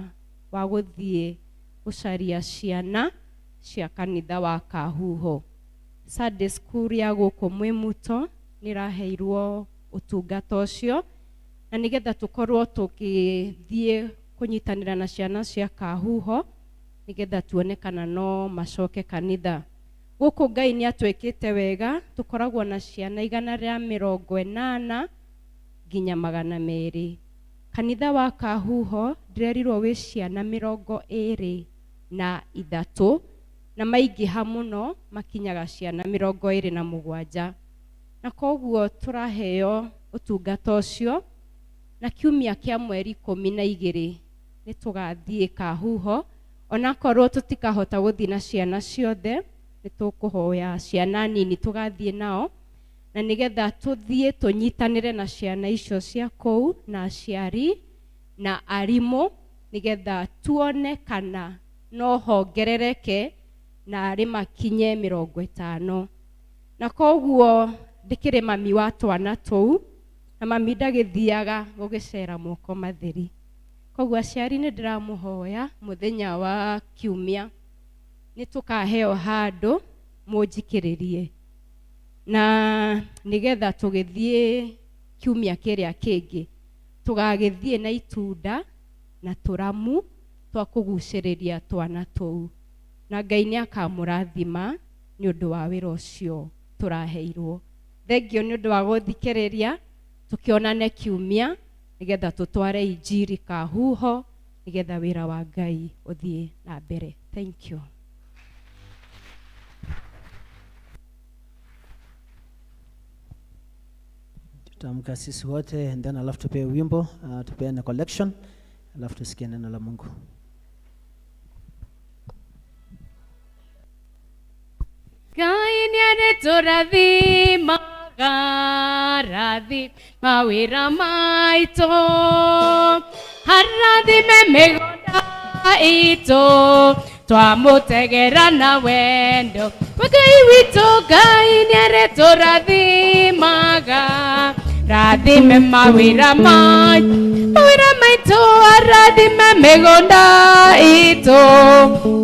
wa gũthiĩ gũcaria ciana cia kanitha wa Kahuho. Sunday school ya gũkũ Mwĩmuto nĩ ĩraheirwo ũtungata ũcio, na nĩgetha tũkorwo tũgĩthiĩ kũnyitanĩra na ciana cia Kahuho nĩgetha tuone kana no macoke kanitha. Gũkũ Ngai nĩ atwĩkĩte wega, tũkoragwo na ciana 180 nginya 200. Kanitha wa Kahuho ndĩrerirwo wĩ ciana 23 na maingĩha mũno makinyaga ciana 27. Na koguo tũraheo ũtungata ũcio, na kiumia kĩa mweri 12 nĩ tũgathiĩ Kahuho, onakorwo tũtikahota gũthiĩ na ciana ciothe, nĩ tũkũhoya ciana nini tũgathiĩ nao, na nĩgetha tũthiĩ tũnyitanĩre na ciana icio cia kũu na aciari na arimũ, nĩgetha tuone kana no hongerereke na arĩ makinye 50. Na koguo ndĩkĩrĩ mami wa twana tũu, na mami ndagĩthiaga gũgĩcera moko matheri. Koguo aciari nĩ ndĩramũhoya mũthenya wa kiumia nĩ tũkaheo handũ mũnjikĩrĩrie, na nĩgetha tũgĩthiĩ kiumia kĩrĩa kĩngĩ tũgagĩthiĩ na itunda na tũramu twa kũgucĩrĩria twana tũu, na Ngai nĩ akamũrathima nĩ ũndũ wa wĩra ũcio tũraheirwo. Thengio nĩ ũndũ wa gũthikĩrĩria, tũkĩonane kiumia nĩgetha tũtware injiri Kahuho, nĩgetha wĩra wa Ngai ũthiĩ na mbere. Thank you. Tutaamka sisi wote and then alafu tupewe wimbo, tupeane collection, alafu tusikie neno la Mungu. Ngai nĩarĩtũrathimaga, rathi mawĩra maitũ, arathime mĩgũnda itũ, twamũtegera na wendo. Ngai witũ, Ngai nĩarĩtũrathimaga, rathime mawĩra maitũ, mawĩra maitũ, arathime mĩgũnda itũ,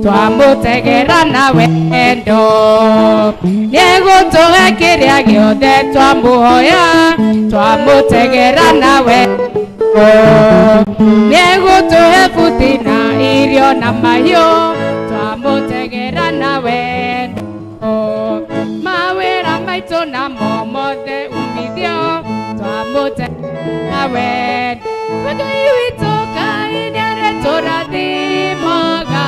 twamũtegera na wendo. Nĩegũtũhe kĩrĩa gĩothe twamũhoya, twamũtegera na wendo. Nĩegũtũhe buti na irio na mahiũ, twamũtegera na wendo. Mawĩra maitũ namo mothe umithio, twamũtegera na wendo. Ngai witũ, Ngai nĩarĩtũrathimaga,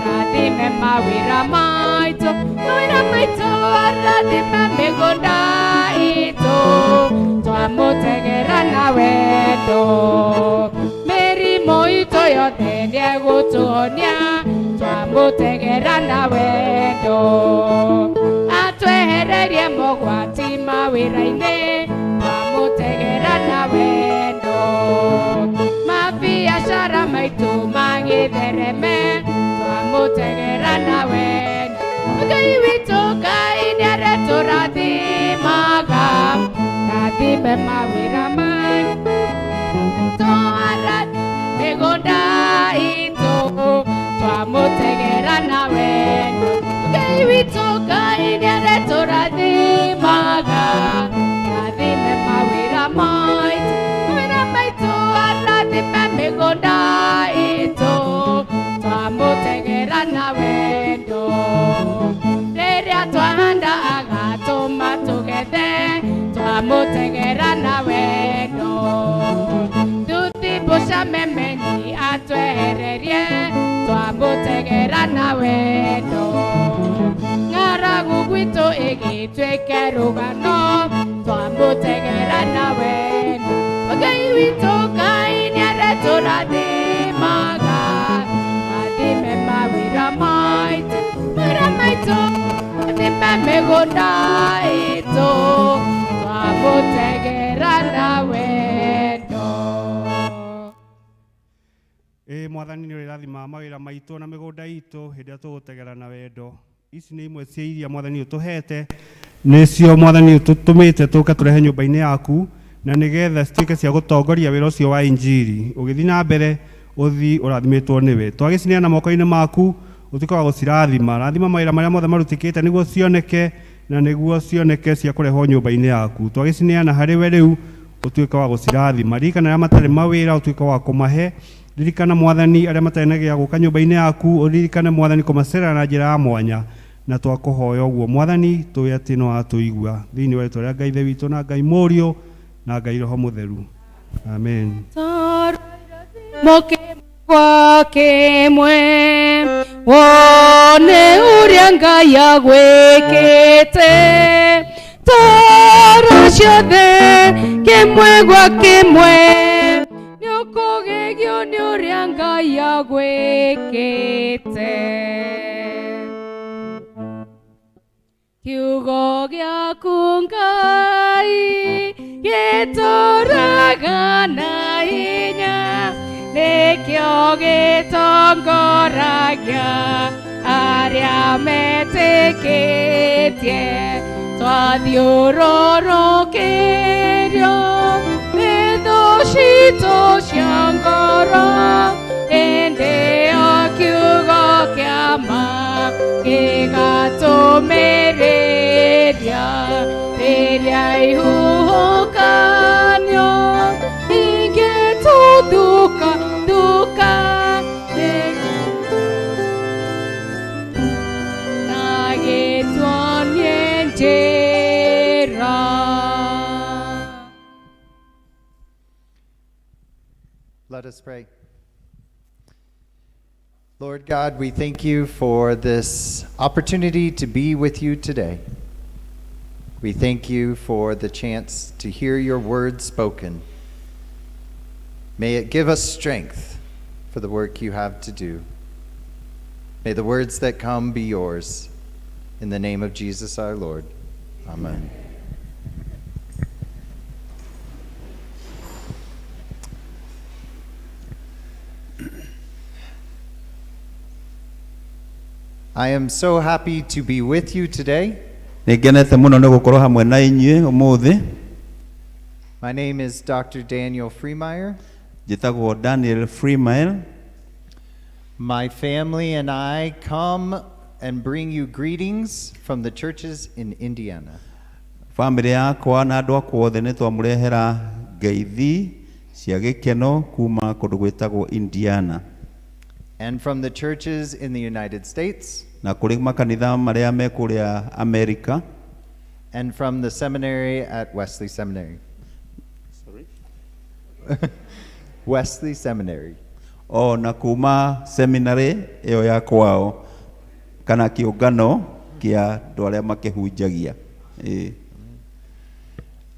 rathime mawĩra maitũ, mawĩra maitũ, arathime mĩgũnda itũ, twamũtegera na wendo. Mĩrimũ itũ yothe nĩegũtũhonia, twamũtegera na wendo. Atwehererie mogwati mawĩra-inĩ, twamũtegera na wendo. Mabiacara maitũ magĩthereme, twamũtegera na wendo. Ngai witũ, Ngai nĩarĩtũrathimaga, rathime mawĩra maitũ, mĩgũnda itũ, twamũtegera na wendo. Ngai witũ, Ngai nĩarĩtũrathimaga, rathime mawĩra maitũ, Twamũtegera na wendo Thuthi mbũca memenyi atwehererie Twamũtegera na wendo Ng'aragu gwitũ ĩgĩtuĩke rũgano Twamũtegera na wendo Ngai witũ Ngai nĩaretũrathimaga Rathime mawĩra maitũ Mawĩra maitũ Rathime mĩgũnda itũ Twamũtegera na wendo. Ĩ mwathani nĩ ũrĩrathimaga mawĩra maitũ na mĩgũnda itũ hĩndĩ ĩrĩa tũgũtegera na wendo. Ici nĩ imwe cia iria mwathani ũtũhete, nĩcio mwathani ũtũtũmĩte tũke tũrehe nyũmba-inĩ yaku, na nĩgetha cituĩke cia gũtongoria wĩra ũcio wa injiri ũgĩthiĩ na mbere ũthi ũrathimĩtwo nĩwe. Twagĩcineana moko-inĩ maku ũtuĩke wa gũcirathima. Rathima mawĩra marĩa mothe marutĩkĩte nĩguo cioneke na nĩguo cioneke cia kũrehwo nyũmba-inĩ yaku. Twagĩcineana harĩ we rĩu ũtuĩke wa gũcirathima. Ririkana arĩa matarĩ mawĩra ũtuĩke wa kũmahe. Ririkana mwathani arĩa matarĩ na gĩa gũka nyũmba-inĩ yaku, ũririkane mwathani kũmacerera na njĩra ya mwanya, na twakũhoya ũguo mwathani tũĩ atĩ no atũigua. Thĩinĩ wa rĩtwa rĩa Ngai Ithe witũ na Ngai Mũriũ na Ngai Roho Mũtheru, amen. Kwa kĩmwe wone ũrĩa Ngai agwĩkĩte toro ciothe kĩmwe gwa kĩmwe nĩũkũgegio nĩ ũrĩa Ngai agwĩkĩte. Kiugo gĩaku Ngai gĩtũraga na hinya nĩkĩo gĩtongoragia arĩa metĩkĩtie twathiũrũrũkĩrio nĩ thũ citũ cia ngoro ĩndĩ o kiugo kĩa ma gĩgatũmĩrĩria rĩrĩa ihuhũkanio ingĩtũthuka thuka na gĩtuonie njĩra. Let us pray. Lord God, we thank you for this opportunity to be with you today. We thank you for the chance to hear your word spoken. May it give us strength for the work you have to do. May the words that come be yours. In the name of Jesus our Lord. Amen. I am so happy to be with you today. Nĩ ngenete mũno nĩ gũkorwo hamwe na inyuĩ ũmũthĩ. My name is Dr. Daniel Freemeyer. Njĩtagwo Daniel Freeman. My family and I come and bring you greetings from the churches in Indiana. Bamĩrĩ yakwa na andũ akwa othe nĩ twamũrehera ngeithi cia gĩkeno kuma kũndũ gwĩtagwo Indiana And from the churches in the United States na kũrĩ makanitha marĩa me kũrĩa Amerika and from the seminary at Wesley Seminary. Sorry? Wesley Seminary. O na kuma seminary ĩyo ya kwao kana kĩũngano kĩa andũ arĩa makĩhunjagia. Ĩĩ.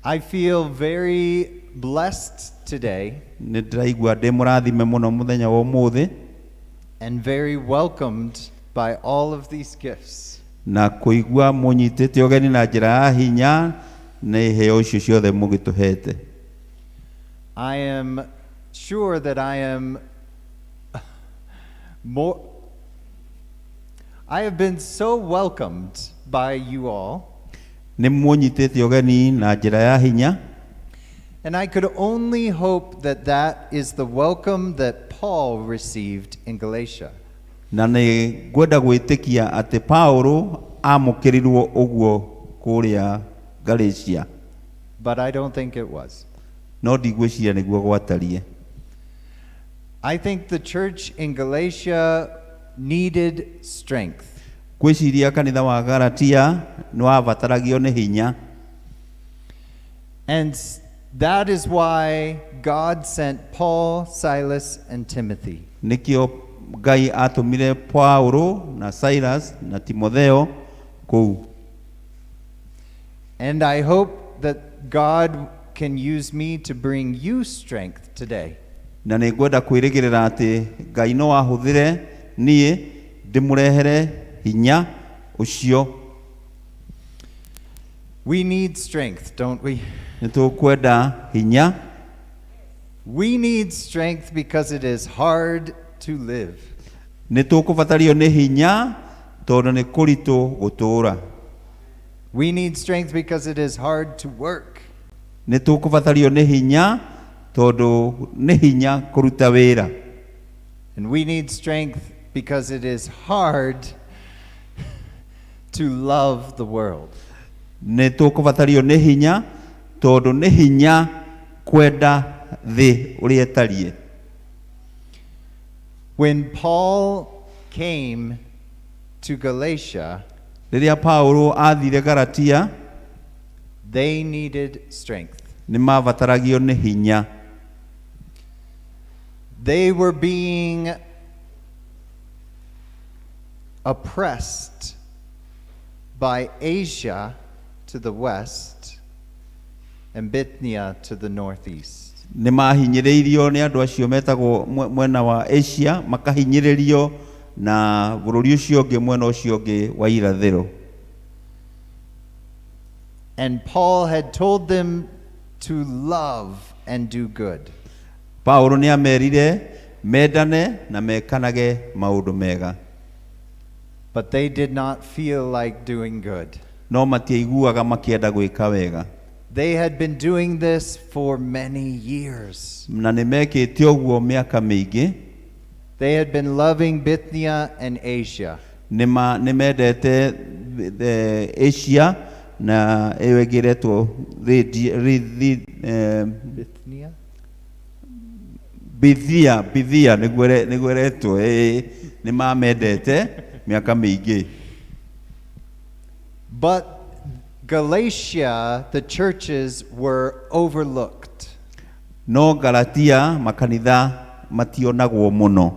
I feel very blessed today Nĩ ndĩraigua ndĩ mũrathime mũno mũthenya wa ũmũthĩ and very welcomed by all of these gifts. Na kũigua mũnyitĩte ũgeni na njĩra ya hinya nĩ iheo icio ciothe mũgĩtũhete. I am sure that I am more. I have been so welcomed by you all, Nĩ mũnyitĩte ũgeni na njĩra ya hinya and I could only hope that that is the welcome that Paul received in Galatia. Na nĩ ngwenda gwĩtĩkia atĩ Paulo amũkĩrirwo ũguo kũrĩa Galatia. But I don't think it was. No ndigwĩciria nĩguo gwatariĩ. I think the church in Galatia needed strength. Ngwĩciria kanitha wa Galatia nĩ wabataragio nĩ hinya. And that is why God sent Paul, Silas, and Timothy. Nĩkĩo Ngai atũmire Paulo na Silas na Timotheo kũu. And I hope that God can use me to bring you strength today. Na nĩ ngwenda kwĩrĩgĩrĩra atĩ Ngai no ahũthĩre niĩ ndĩmũrehere hinya ũcio. We need strength, don't we? Nĩ tũkwenda hinya. We need strength because it is hard to live. Nĩ tũkũbatario nĩ hinya tondũ nĩ kũritũ gũtũũra. We need strength because it is hard to work. Nĩ tũkũbatario nĩ hinya tondũ nĩ hinya kũruta wĩra. And we need strength because it is hard to love the world. Nĩ tũkũbatario nĩ hinya tondũ nĩ hinya kwenda thĩ ũrĩa ĩtariĩ. When Paul came to Galatia, Rĩrĩa Paulo athire Galatia, they needed strength. Nĩ mabataragio nĩ hinya. They were being oppressed by Asia to the west and Bithynia to the northeast. Nĩ mahinyĩrĩirio nĩ andũ acio metagwo mwena wa Asia, makahinyĩrĩrio na bũrũri ũcio ũngĩ mwena ũcio ũngĩ wa irathĩro. And Paul had told them to love and do good. Paulo nĩ amerire mendane na mekanage maũndũ mega. But they did not feel like doing good. No matiaiguaga makĩenda gwĩka wega. They had been doing this for many years. Na nĩ mekĩte ũguo mĩaka mĩingĩ. They had been loving Bithynia and Asia. Nĩ mendete Asia na ĩyo ĩngĩ ĩretwo Bithynia? Bithia, Bithia nĩguo ĩretwo, ĩĩ, nĩ mamendete mĩaka mĩingĩ. But Galatia, the churches were overlooked. No Galatia makanitha mationagwo mũno.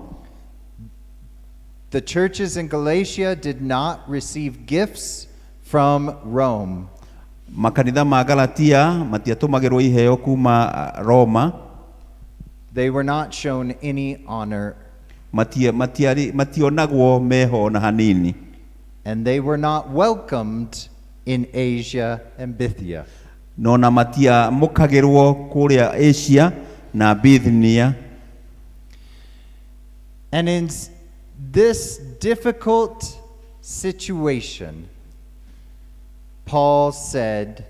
The churches in Galatia did not receive gifts from Rome. Makanitha ma Galatia matiatũmagĩrwo iheo kuma Roma. They were not shown any honor. Mationagwo meho na hanini. And they were not welcomed in Asia and Bithynia. No na matiamũkagĩrwo kũrĩa Asia na Bithynia. And in this difficult situation, Paul said,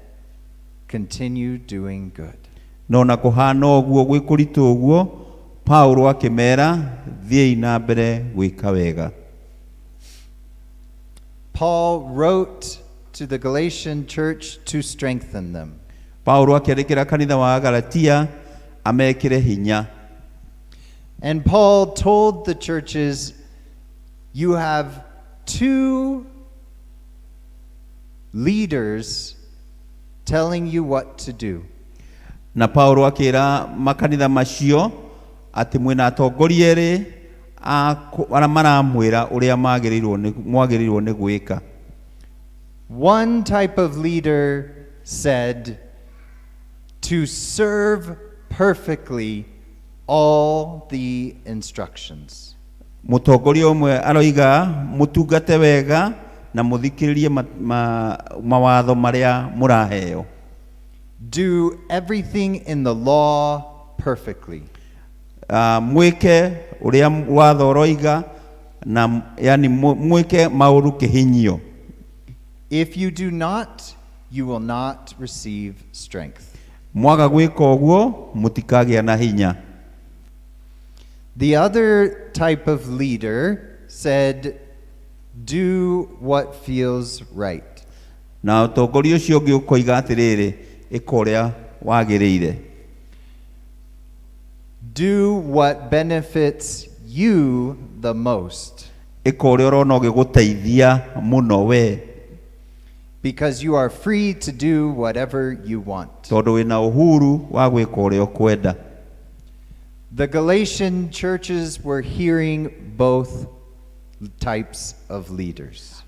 continue doing good. No na kũhana ũguo gwĩ kũritũ ũguo, Paulo akĩmera thiĩi na mbere gwĩka wega. Paul wrote to the Galatian church to strengthen them. Paulo akĩandĩkĩra kanitha wa Galatia amekĩre hinya. And Paul told the churches, you have two leaders telling you what to do. Na Paulo akĩra makanitha macio atĩ mwĩna atongoria erĩ arĩa maramwĩra ũrĩa mwagĩrĩirwo nĩ gwĩka. One type of leader said to serve perfectly all the instructions. Mũtongoria ũmwe aroiga mũtungate wega na mũthikĩrĩrie mawatho marĩa mũraheo. Do everything in the law perfectly. Mwĩke ũrĩa watho ũroiga na yani mwĩke maũndũ kĩhinyio. If you do not, you will not receive strength. Mwaga gwĩka ũguo mũtikagĩa na hinya. The other type of leader said, do what feels right. Na ũtongoria ũcio ũngĩ ũkoiga atĩrĩrĩ, ĩka ũrĩa wagĩrĩire. Do what benefits you the most. Ĩka ũrĩa ũrona ũgĩgũteithia mũno we. Because you are free to do whatever you want. Tondũ wĩna uhuru wa gwĩka ũrĩa ũkwenda. The Galatian churches were hearing both types of leaders.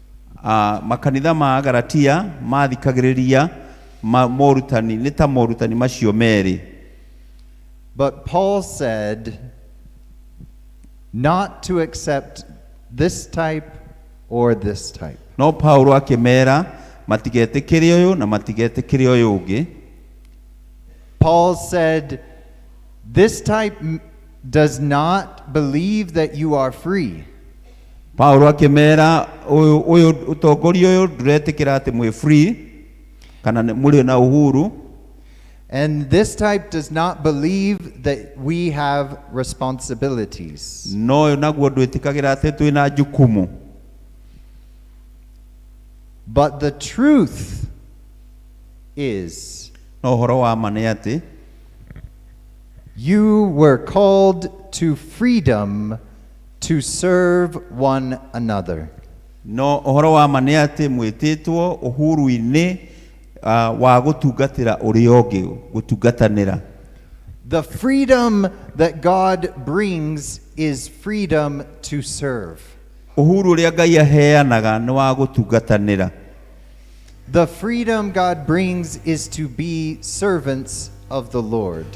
Ah, makanitha ma Galatia mathikagĩrĩria morutani nĩ ta morutani macio merĩ. But Paul said not to accept this type or this type. No Paulo akĩmera matigetĩkĩre ũyũ na matigetĩkĩre ũyũ ũngĩ. Paul said, this type does not believe that you are free. Paulo akĩmera ũyũ ũyũ ũtongoria ũyũ ndũretĩkĩra atĩ mwĩ free kana mũrĩ na uhuru. And this type does not believe that we have responsibilities. No ũyũ naguo ndwĩtĩkagĩra atĩ twĩna jukumu. But the truth is, No ũhoro wa ma nĩ atĩ you were called to freedom to serve one another. No ũhoro wa ma nĩ atĩ mwĩtĩtwo uhuru-inĩ wa gũtungatĩra ũrĩa ũngĩ, gũtungatanĩra. The freedom that God brings is freedom to serve. Uhuru ũrĩa Ngai aheanaga nĩ wa gũtungatanĩra. The freedom God brings is to be servants of the Lord.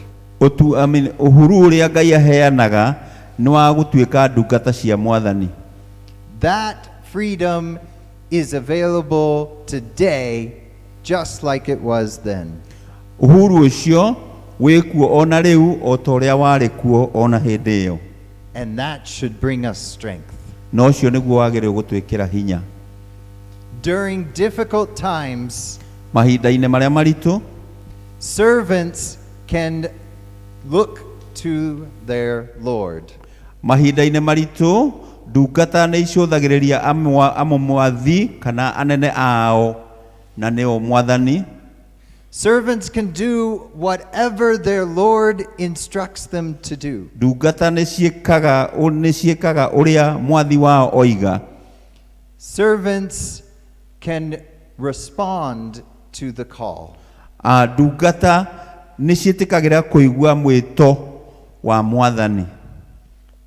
Ũtu, I mean, uhuru ũrĩa Ngai aheanaga nĩ wa gũtuĩka ndungata cia Mwathani. That freedom is available today just like it was then. Uhuru ũcio wĩkuo ona rĩu o ta ũrĩa warĩ kuo ona hĩndĩ ĩyo. And that should bring us strength. Na ũcio nĩguo wagĩrĩirwo gũtwĩkĩra hinya. During difficult times, mahinda-inĩ marĩa maritũ, servants can look to their Lord. Mahinda-inĩ maritũ ndungata nĩ icũthagĩrĩria amũmwathi kana anene ao na nĩo Mwathani. Servants can do whatever their Lord instructs them to do. Ndungata nĩ ciĩkaga ũrĩa mwathi wao oiga. Servants can respond to the call. Ndungata nĩ ciĩtĩkagĩra kũigua mwĩto wa Mwathani.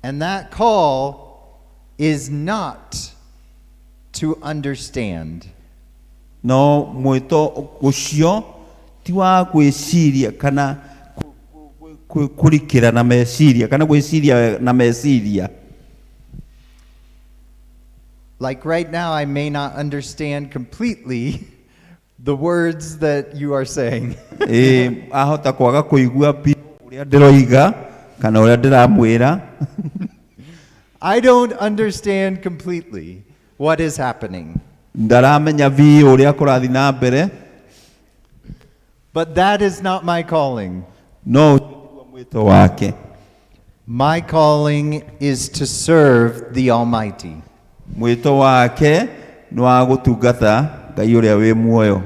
And that call is not to understand. No mwĩto ũcio ti wa gwĩciria kana kũrikĩra na meciria kana gwĩciria na meciria. Like right now, I may not understand completely the words that you are saying. Ahota kwaga kũigua biũ ũrĩa ndĩroiga kana ũrĩa ndĩramwĩra. I don't understand completely what is happening. Ndaramenya biũ ũrĩa kũrathiĩ na mbere. But that is not my calling. No mwĩto wake. My calling is to serve the Almighty. Mwĩto wake nĩ wa gũtungata Ngai ũrĩa wĩ muoyo.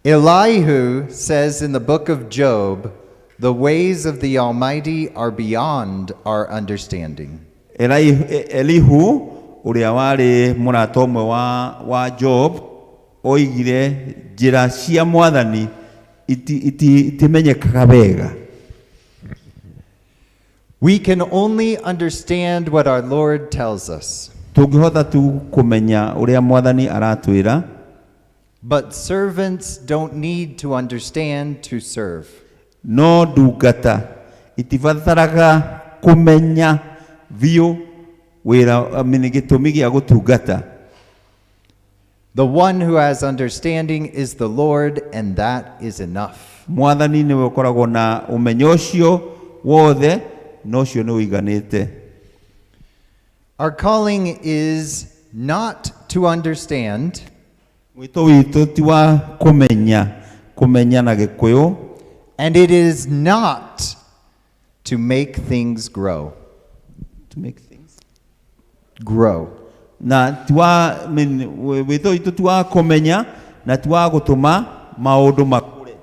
Elihu says in the book of Job, the ways of the Almighty are beyond our understanding. Elihu ũrĩa warĩ mũrata ũmwe wa Job oigire njĩra cia Mwathani itimenyekaga wega. We can only understand what our Lord tells us. Tũngĩhota tu kũmenya ũrĩa Mwathani aratwĩra. But servants don't need to understand to serve. No ndungata itibataraga kũmenya biũ wĩra, gĩtũmi gĩa gũtungata. The one who has understanding is the Lord, and that is enough. Mwathani nĩwe ũkoragwo na ũmenyo ũcio wothe, na ũcio nĩ ũiganĩte. Our calling is not to understand. Mwĩto witũ ti wa kũmenya, kũmenya na Gĩkũyũ. And it is not to make things grow. To make things grow. Na ti wa, I mean, wĩto witũ ti wa kũmenya na ti wa gũtũma maũndũ makũre.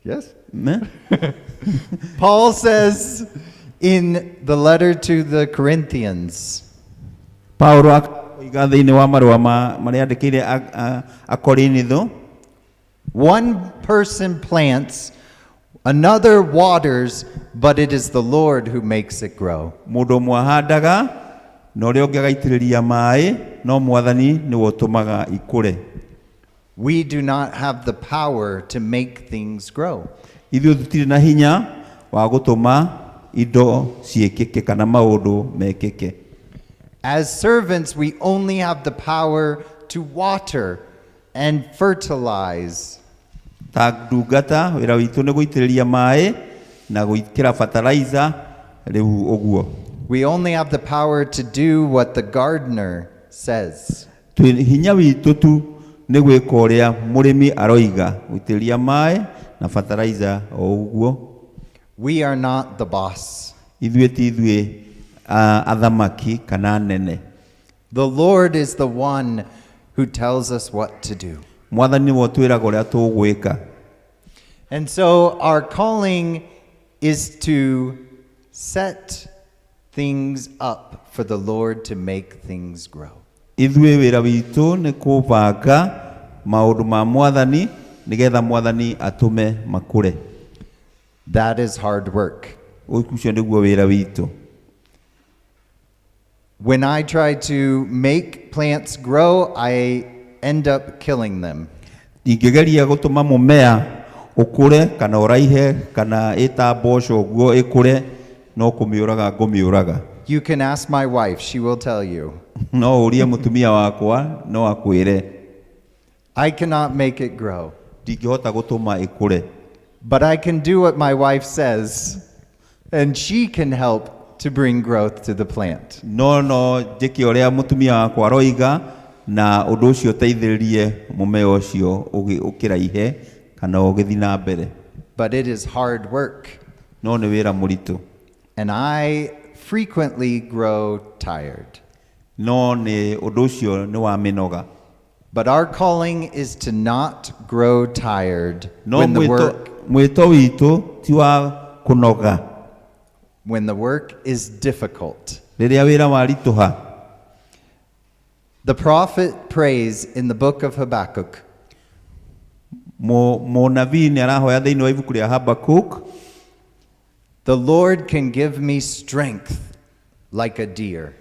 Yes? Me? Paul says in the letter to the Corinthians, Paulo Oiga thĩinĩ wa marũa marĩa andĩkĩire Akorinitho. One person plants, another waters, but it is the Lord who makes it grow. Mũndũ ũmwe ahandaga na ũrĩa ũngĩ agaitĩrĩria maĩ, no Mwathani nĩwe ũtũmaga ikũre. We do not have the power to make things grow. Ithuĩ tũtirĩ na hinya wa gũtũma indo ciĩkĩke kana maũndũ mekĩke. As servants, we only have the power to water and fertilize. Ta ndungata wĩra witũ nĩ gũitĩrĩria maĩ na gwĩkĩra fertilizer rĩu ũguo. We only have the power to do what the gardener says. Twĩ hinya witũ tu nĩ gwĩka ũrĩa mũrĩmi aroiga, gũitĩrĩria maĩ na fertilizer o ũguo. We are not the boss. Ithuĩ ti ithuĩ athamaki kana anene. The Lord is the one who tells us what to do. Mwathani nĩwe ũtwĩraga ũrĩa tũgwĩka. And so our calling is to set things up for the Lord to make things grow. Ithuĩ wĩra witũ nĩ kũbanga maũndũ ma Mwathani nĩgetha Mwathani atũme makũre. That is hard work. Ũcio nĩguo wĩra witũ. When I try to make plants grow, I end up killing them. Ingĩgeria gũtũma mũmea ũkũre kana ũraihe kana ĩta mboco ũguo ĩkũre, no kũmĩũraga ngũmĩũraga. You can ask my wife, she will tell you. No ũrie mũtumia wakwa no akwĩre. I cannot make it grow. Ndingĩhota gũtũma ĩkũre. But I can do what my wife says, and she can help to bring growth to the plant. No njĩke ũrĩa mũtumia wakwa aroiga na ũndũ ũcio ũteithĩrĩrie mũmea ũcio ũkĩraihe kana ũgĩthiĩ na mbere. But it is hard work. No nĩ wĩra mũritũ. And I frequently grow tired. No nĩ ũndũ ũcio nĩ wa mĩnoga. But our calling is to not grow tired No when the work mwĩto witũ ti wa kũnoga. when the work is difficult. Rĩrĩa wĩra waritũha. The prophet prays in the book of Habakkuk. Mũnabii nĩ arahoya thĩinĩ wa ibuku rĩa Habakkuk. The Lord can give me strength like a deer.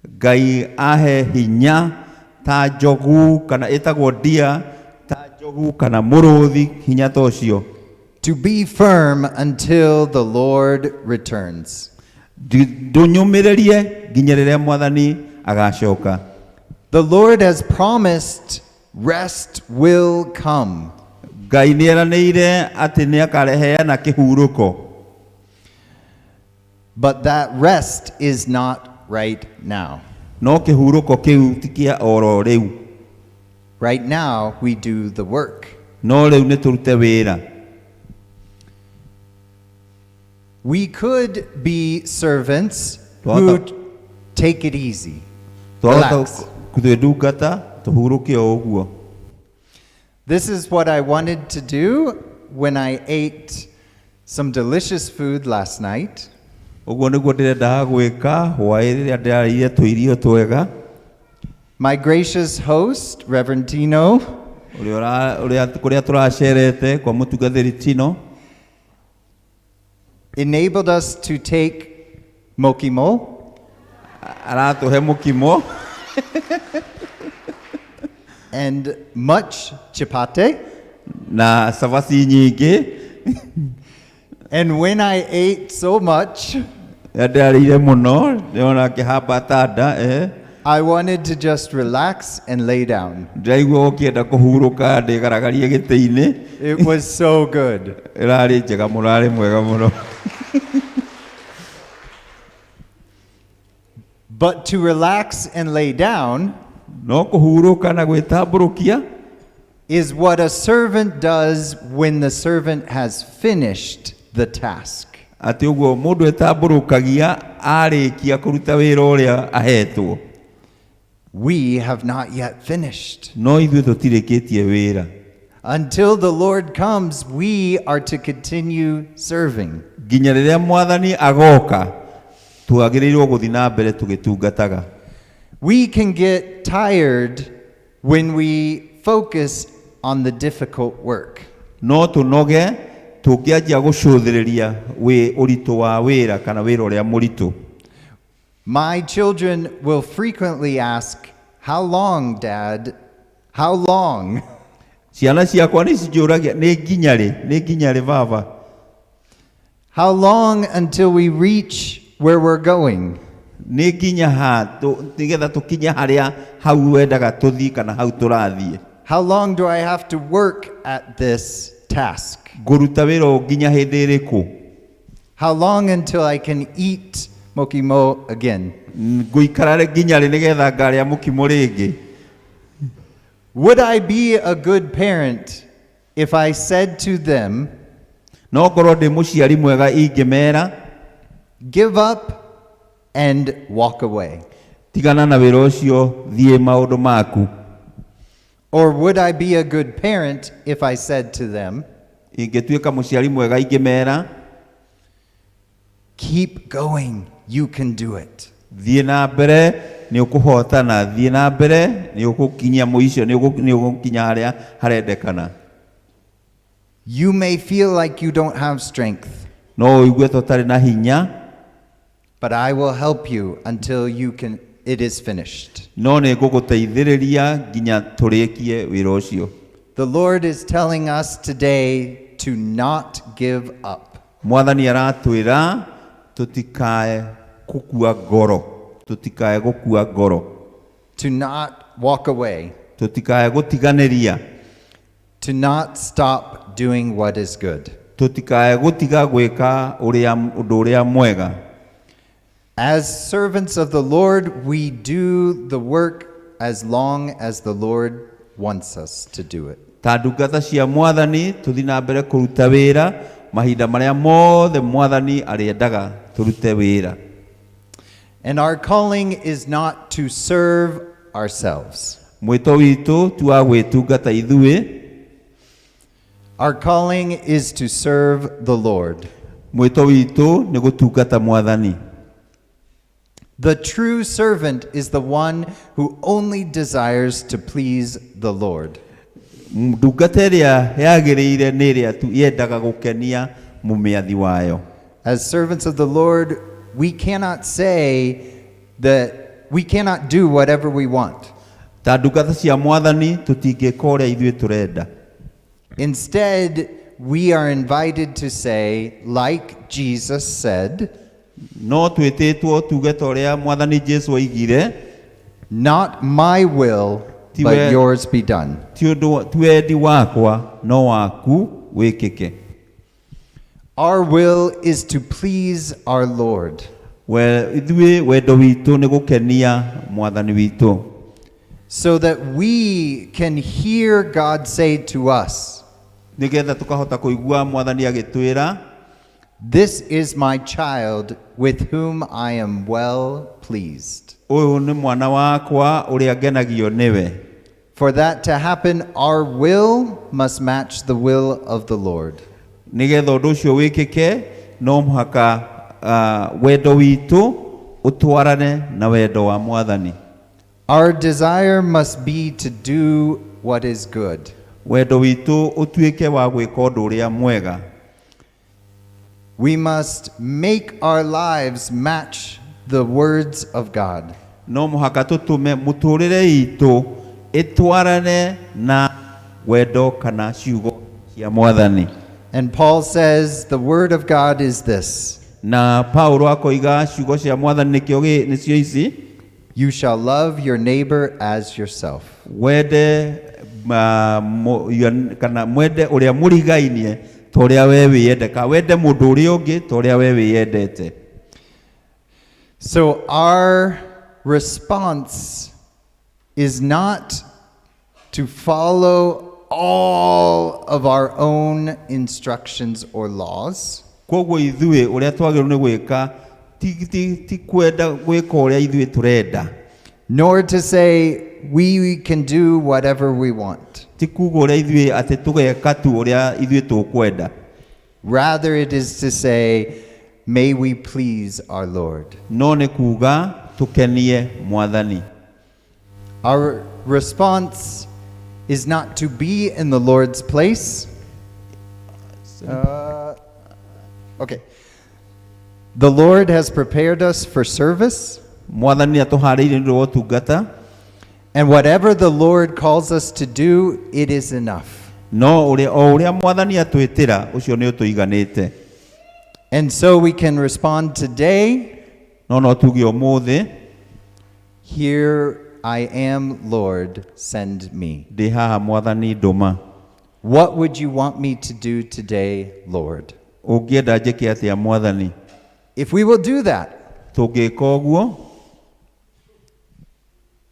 Ngai ahe hinya ta njogu kana ĩtagwo deer, ta njogu kana mũrũthi, hinya ta ũcio. To be firm until the Lord returns. Ndũnyũmĩrĩrie nginya rĩrĩa Mwathani agacoka. The Lord has promised rest will come. Ngai nĩ eranĩire atĩ nĩ akareheana kĩhurũko. But that rest is not right now. No kĩhurũko kĩu ti kĩa oro rĩu. Right now we do the work. No rĩu nĩ tũrute wĩra. We could be servants who take it easy. Twahota Relax. twĩ ndungata tũhurũke o ũguo. This is what I wanted to do when I ate some delicious food last night. Ũguo nĩguo ndĩrendaga gwĩka hwaĩ rĩrĩa ndĩrarĩire tũirio twega. My gracious host, Reverend Tino, Ũrĩa kũrĩa tũracerete kwa mũtungatĩri Tino, enabled us to take mokimo. Aratũhe mũkimo. And much chapati. Na cabaci nyingĩ. And when I ate so much, Rĩrĩa ndĩrarĩire mũno, ndĩrona ngĩhamba tanda, I wanted to just relax and lay down. Ndĩraigua ũkĩenda kũhurũka ndĩgaragarie gĩtĩ-inĩ. It was so good. Ĩrarĩ njega mũno, arĩ mwega mũno. But to relax and lay down No kũhurũka na gwĩtambũrũkia is what a servant does when the servant has finished the task. Atĩ ũguo mũndũ etambũrũkagia arĩkia kũruta wĩra ũrĩa ahetwo. We have not yet finished. No ithuĩ tũtirĩkĩtie wĩra. Until the Lord comes, we are to continue serving. Nginya rĩrĩa Mwathani agoka, twagĩrĩirwo gũthiĩ na mbere tũgĩtungataga. We can get tired when we focus on the difficult work. No tũnoge tũngĩanjia gũcũthĩrĩria wĩ ũritũ wa wĩra kana wĩra ũrĩa mũritũ. My children will frequently ask, "How long, Dad? How long?" Ciana ciakwa nĩ cinjũragia nĩ nginya rĩ, nĩ nginya rĩ baba? How long until we reach where we're going? Nĩ nginya ha nĩgetha tũkinye harĩa hau wendaga tũthiĩ kana hau tũrathiĩ? How long do I have to work at this task? Ngũruta wĩra ũyũ nginya hĩndĩ ĩrĩkũ? How long until I can eat mokimo again? Ngũikara nginya rĩ nĩgetha ngarĩa mũkimo rĩngĩ? Would I be a good parent if I said to them, No ngorwo ndĩ mũciari mwega ingĩmera, "Give up and walk away"? Tigana na wĩra ũcio, thiĩ maũndũ maku. Or would I be a good parent if I said to them, Ingĩtuĩka mũciari mwega ingĩmera, "Keep going, you can do it"? Thiĩ na mbere, nĩ ũkũhotana, thiĩ na mbere, nĩ ũgũkinyia mũico, nĩ ũgũkinya harĩa harendekana. You may feel like you don't have strength, No ũigue ta ũtarĩ na hinya, but I will help you until you can it is finished. No nĩ ngũgũteithĩrĩria nginya tũrĩkie wĩra ũcio. The Lord is telling us today to not give up. Mwathani aratwĩra tũtikae gũkua ngoro, tũtikae gũkua ngoro, to not walk away, tũtikae gũtiganĩria, to not stop doing what is good. Tũtikae gũtiga gwĩka ũrĩa ũndũ ũrĩa mwega. As servants of the Lord, we do the work as long as the Lord wants us to do it. Ta ndungata cia Mwathani tũthi na mbere kũruta wĩra mahinda marĩa mothe Mwathani arĩendaga tũrute wĩra. And our calling is not to serve ourselves. Mwĩto witũ ti wa gwĩtungata ithuĩ. Our calling is to serve the Lord. Mwĩto witũ nĩ gũtungata Mwathani. The true servant is the one who only desires to please the Lord. Ndungata ĩrĩa yagĩrĩire nĩ ĩrĩa tu yendaga gũkenia mũmĩathi wayo. As servants of the Lord, we cannot say that we cannot do whatever we want. Ta ndungata cia Mwathani tũtingĩka ũrĩa ithuĩ tũrenda. Instead, we are invited to say, like Jesus said, No twĩtĩtwo tuge ta ũrĩa Mwathani Jesu oigire, "Not my will, Ti but yours be done." Ti ũndũ ti wendi wakwa no waku wĩkĩke. Our will is to please our Lord. We ithuĩ wendo witũ nĩ gũkenia Mwathani witũ. So that we can hear God say to us, nĩgetha tũkahota kũigua Mwathani agĩtwĩra, "This is my child with whom I am well pleased." Ũyũ nĩ mwana wakwa ũrĩa ngenagio nĩwe. For that to happen, our will must match the will of the Lord. Nĩgetha ũndũ ũcio wĩkĩke no mũhaka wendo witũ ũtwarane na wendo wa Mwathani. Our desire must be to do what is good. Wendo witũ ũtuĩke wa gwĩka ũndũ ũrĩa mwega. We must make our lives match the words of God. No mũhaka tũtũme mũtũrĩre itũ ĩtwarane na wendo kana ciugo cia Mwathani. And Paul says the word of God is this. Na Paulo akoiga ciugo cia Mwathani nĩkĩo nĩcio ici. You shall love your neighbor as yourself. Wende kana mwende ũrĩa mũrigainie ta ũrĩa we wĩyendete, ka wende mũndũ ũrĩa ũngĩ ta ũrĩa we wĩyendete. So our response is not to follow all of our own instructions or laws. Koguo ithuĩ ũrĩa twagĩrĩirwo nĩ gwĩka ti kwenda gwĩka ũrĩa ithuĩ tũrenda. Nor to say we can do whatever we want. Ti kuga ũrĩa ithuĩ atĩ tũgeka tu ũrĩa ithuĩ tũkwenda. Rather, it is to say, may we please our Lord. No nĩ kuga tũkenie Mwathani. Our response is not to be in the Lord's place. Okay. The Lord has prepared us for service. Mwathani atũharĩirie nĩ ũndũ wa ũtungata. And whatever the Lord calls us to do, it is enough. No ũrĩa o ũrĩa mwathani atwĩtĩra ũcio nĩ ũtũiganĩte. And so we can respond today. No tuge ũmũthĩ. Here I am, Lord, send me. Ndĩ haha mwathani ndũma. What would you want me to do today, Lord? Ũngĩenda njĩke atĩa mwathani? If we will do that, Tũngĩka ũguo,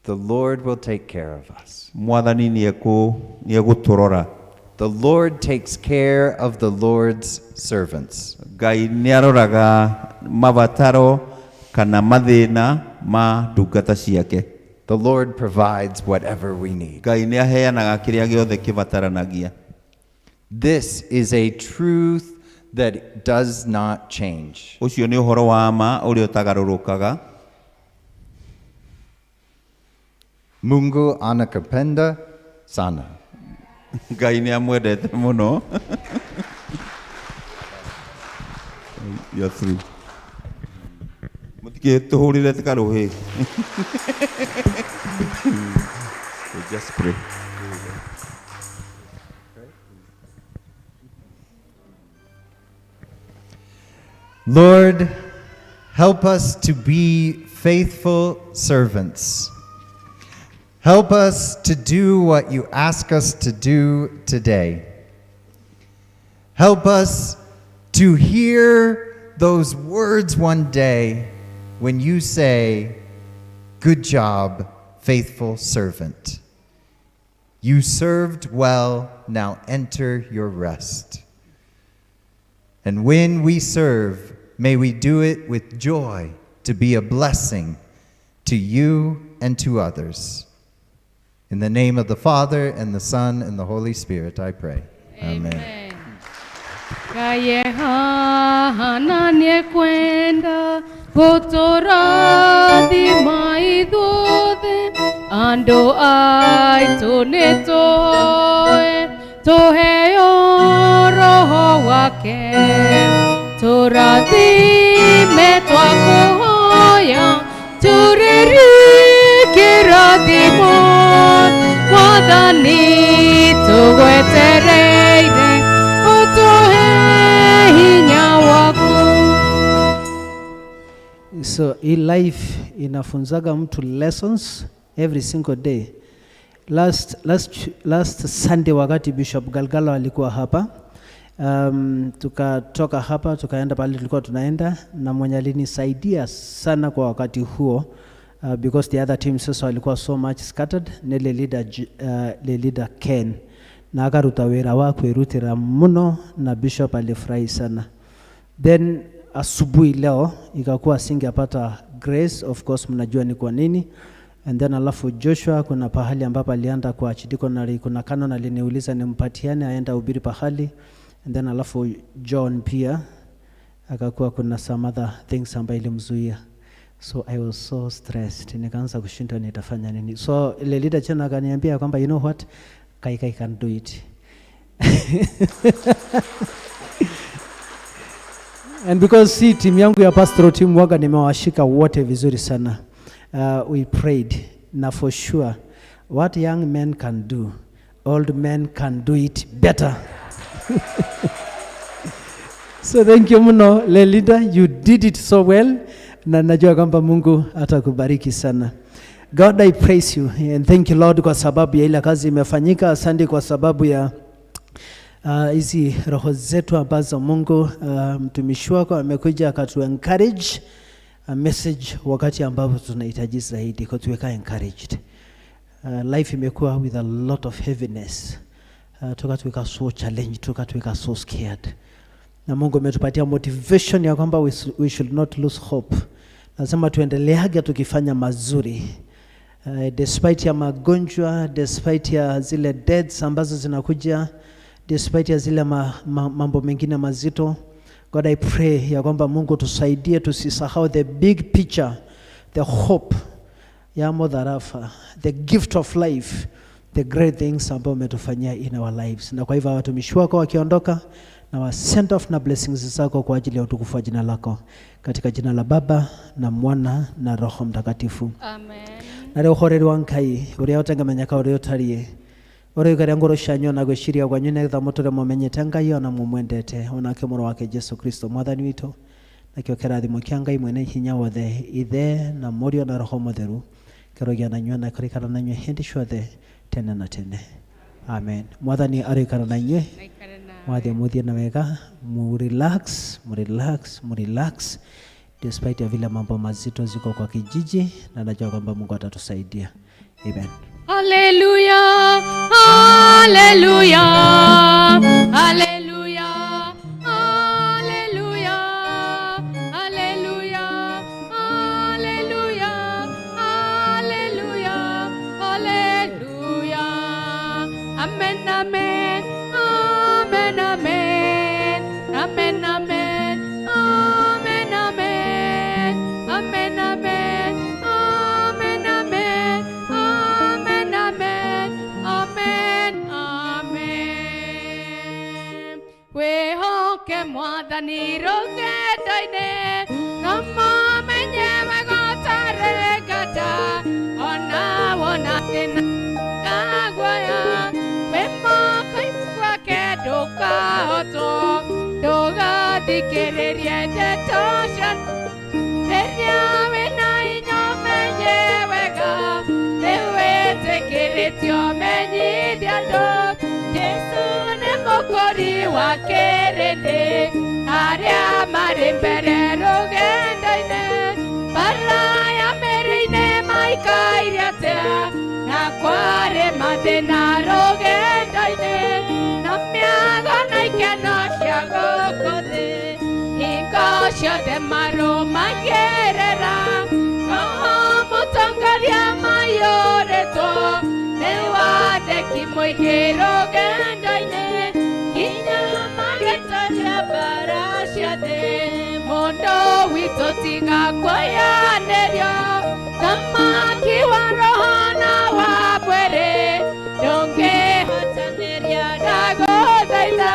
the Lord will take care of us. Mwathani nĩegũtũrora. The Lord takes care of the Lord's servants. Ngai nĩaroraga mabataro kana mathĩna ma ndungata ciake. The Lord provides whatever we need. Ngai nĩaheanaga kĩrĩa gĩothe kĩbataranagia. This is a truth that does not change. Ũcio nĩ ũhoro wa ma ũrĩa ũtagarũrũkaga. Mungu anakupenda sana. Ngai nĩamwendete mũno. You're through. Mũtikĩtũhũrĩre karũhĩ. So just pray. Lord, help us to be faithful servants. Help us to do what you ask us to do today. Help us to hear those words one day when you say, "Good job, faithful servant. You served well, now enter your rest." And when we serve, may we do it with joy to be a blessing to you and to others. In the name of the Father, and the Son, and the Holy Spirit, I pray. Amen. Ngai haha na nĩekwenda gũtũrathima ithuothe andũ aitũ nĩtũhoe tũheo roho wake tũrathime twakũhoya tũrĩrie kĩrathimo Mwathani tũgwetereire ũtũhe hinya waku. So hii life inafunzaga mtu lessons every single day. Last Sunday wakati Bishop Galgalo alikuwa hapa, tukatoka hapa tukaenda pale tulikuwa tunaenda, na mwenye alinisaidia sana kwa wakati huo, because the other team sasa walikuwa so much scattered, nile leader, le leader Ken, na akaruta wira wa kwirutira muno, na Bishop alifurahi sana. Then asubuhi leo ikakuwa singepata grace, of course mnajua ni kwa nini. And then alafu Joshua kuna pahali ambapo alienda kwa archdeaconry, kuna canon aliniuliza nimpatiane aenda ubiri pahali. And then alafu John pia akakuwa kuna some other things ambayo ilimzuia. So I was so stressed, nikaanza kushindwa nitafanya nini. So ile leader tena akaniambia kwamba you know what, Kai can do it. And because si timu yangu ya pastoral team waga nimewashika wote vizuri sana. We prayed. Na for sure what young men can do, old men can do it better. So thank you mno le leader, you did it so well. Na najua kwamba Mungu atakubariki sana. God, I praise you and thank you Lord kwa sababu ya ile kazi imefanyika. Asante kwa sababu ya hizi roho zetu ambazo Mungu mtumishi wako amekuja akatu encourage a message wakati ambapo tunahitaji zaidi kutuweka encouraged. Life imekuwa with a lot of heaviness. Tukatuweka so challenged, tukatuweka so scared. Na Mungu ametupatia motivation ya kwamba we should not lose hope. Nasema tuendeleage tukifanya mazuri. Despite ya magonjwa, despite ya zile deaths ambazo zinakuja, despite ya zile mambo mengine mazito, God, I pray ya kwamba Mungu tusaidie tusisahau the big picture, the hope Ya mudharafa, the gift of life, the great things ambayo umetufanyia in our lives. Na kwa hivyo watumishi wako wakiondoka na wa send off na blessings zako kwa ajili ya utukufu wa jina lako, katika jina la Baba na Mwana na Roho Mtakatifu. Amen. Na rĩu ũhoreri wa Ngai ũrĩa ũtangĩmenyeka ũrĩa ũtariĩ ũrĩa ũikaria ngoro cianyu na gwĩciria kwanyu nĩgetha mũtũre mũmenyete Ngai ona mũmwendete onake mũrũ wake Jesu Kristo mwathani witũ. Nakĩo kĩrathimo kĩa Ngai mwene hinya wothe, Ithe na Mũriũ na Roho Mũtheru, kĩrogĩa na inyuĩ na kũrikara na inyuĩ hĩndĩ ciothe tene na tene. Amen. Mwathani arĩikara na inyuĩ. Mwathiĩ mũthiĩ na wega, mu relax, mu relax, mu relax despite ya vile mambo mazito ziko kwa kijiji, na najua kwamba Mungu atatusaidia. Amen. Hallelujah, hallelujah, hallelujah, hallelujah, hallelujah, hallelujah, hallelujah, hallelujah. Amen, amen, amen, amen, amen, amen, amen, amen, amen, amen, amen, amen, amen, amen, amen, amen. Wĩhoke Mwathani rũgendo-inĩ, na mũmenye wega ũtarĩ nganja, ona wona thĩna kaguoya, wĩ moko-inĩ gwake ndũkahotwo, ndũgathikĩrĩrie ndeto cia rĩrĩa wĩna hinya ũmenye wega, nĩwĩtĩkĩrĩtio menyithia andũ, Jesũ nĩ mũkũri wa kĩrĩndĩ, arĩa marĩ mbere rũgendo-inĩ, bara ya mĩrĩ-inĩ maikaire atĩa, na kwarĩ mathĩna rũgendo-inĩ, na mĩago na ikeno cia gũkũ thĩ, hingo ciothe marũmagĩrĩra, Roho mũtongoria maiyũrĩtwo nĩ wathĩki mũingĩ rũgendo-inĩ, nginya magĩtoria mbara cia thĩ. Mũndũ witũ tiga kuoyanĩrio, thamaki wa roho na wa mwĩrĩ, ndũngĩhotanĩria ndagũthaitha,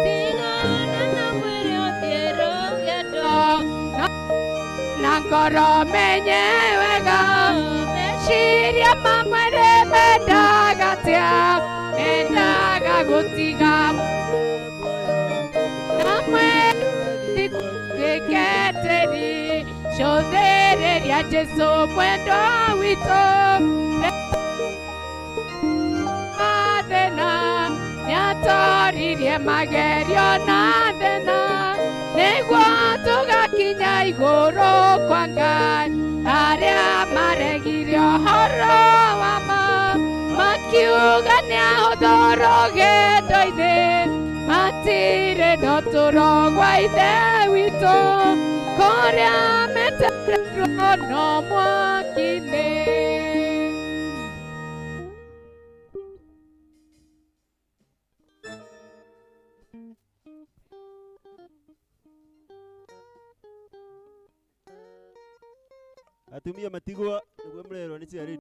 tigana na mwĩrĩ ũthiĩ rũgendo, na ngoro menye wega, meciria ma mwĩrĩ mendaga atĩa, mendaga gũtiga na mwĩrĩ gĩketĩri, cũthĩrĩria Jesũ mwendwa witũ, mathĩna nĩatoririe magerio na thĩna, nĩguo tũgakinya igũrũ kwa Ngai, arĩa maregire ũhoro wa ma, makiuga nĩahũthũ rũgendo-inĩ, matirĩ na ũtũũro gwa Ithe witũ, kũrĩa metereirwo no mwaki-inĩ. Atumia matigwo nĩguo mũrerwo nĩ ciarĩ.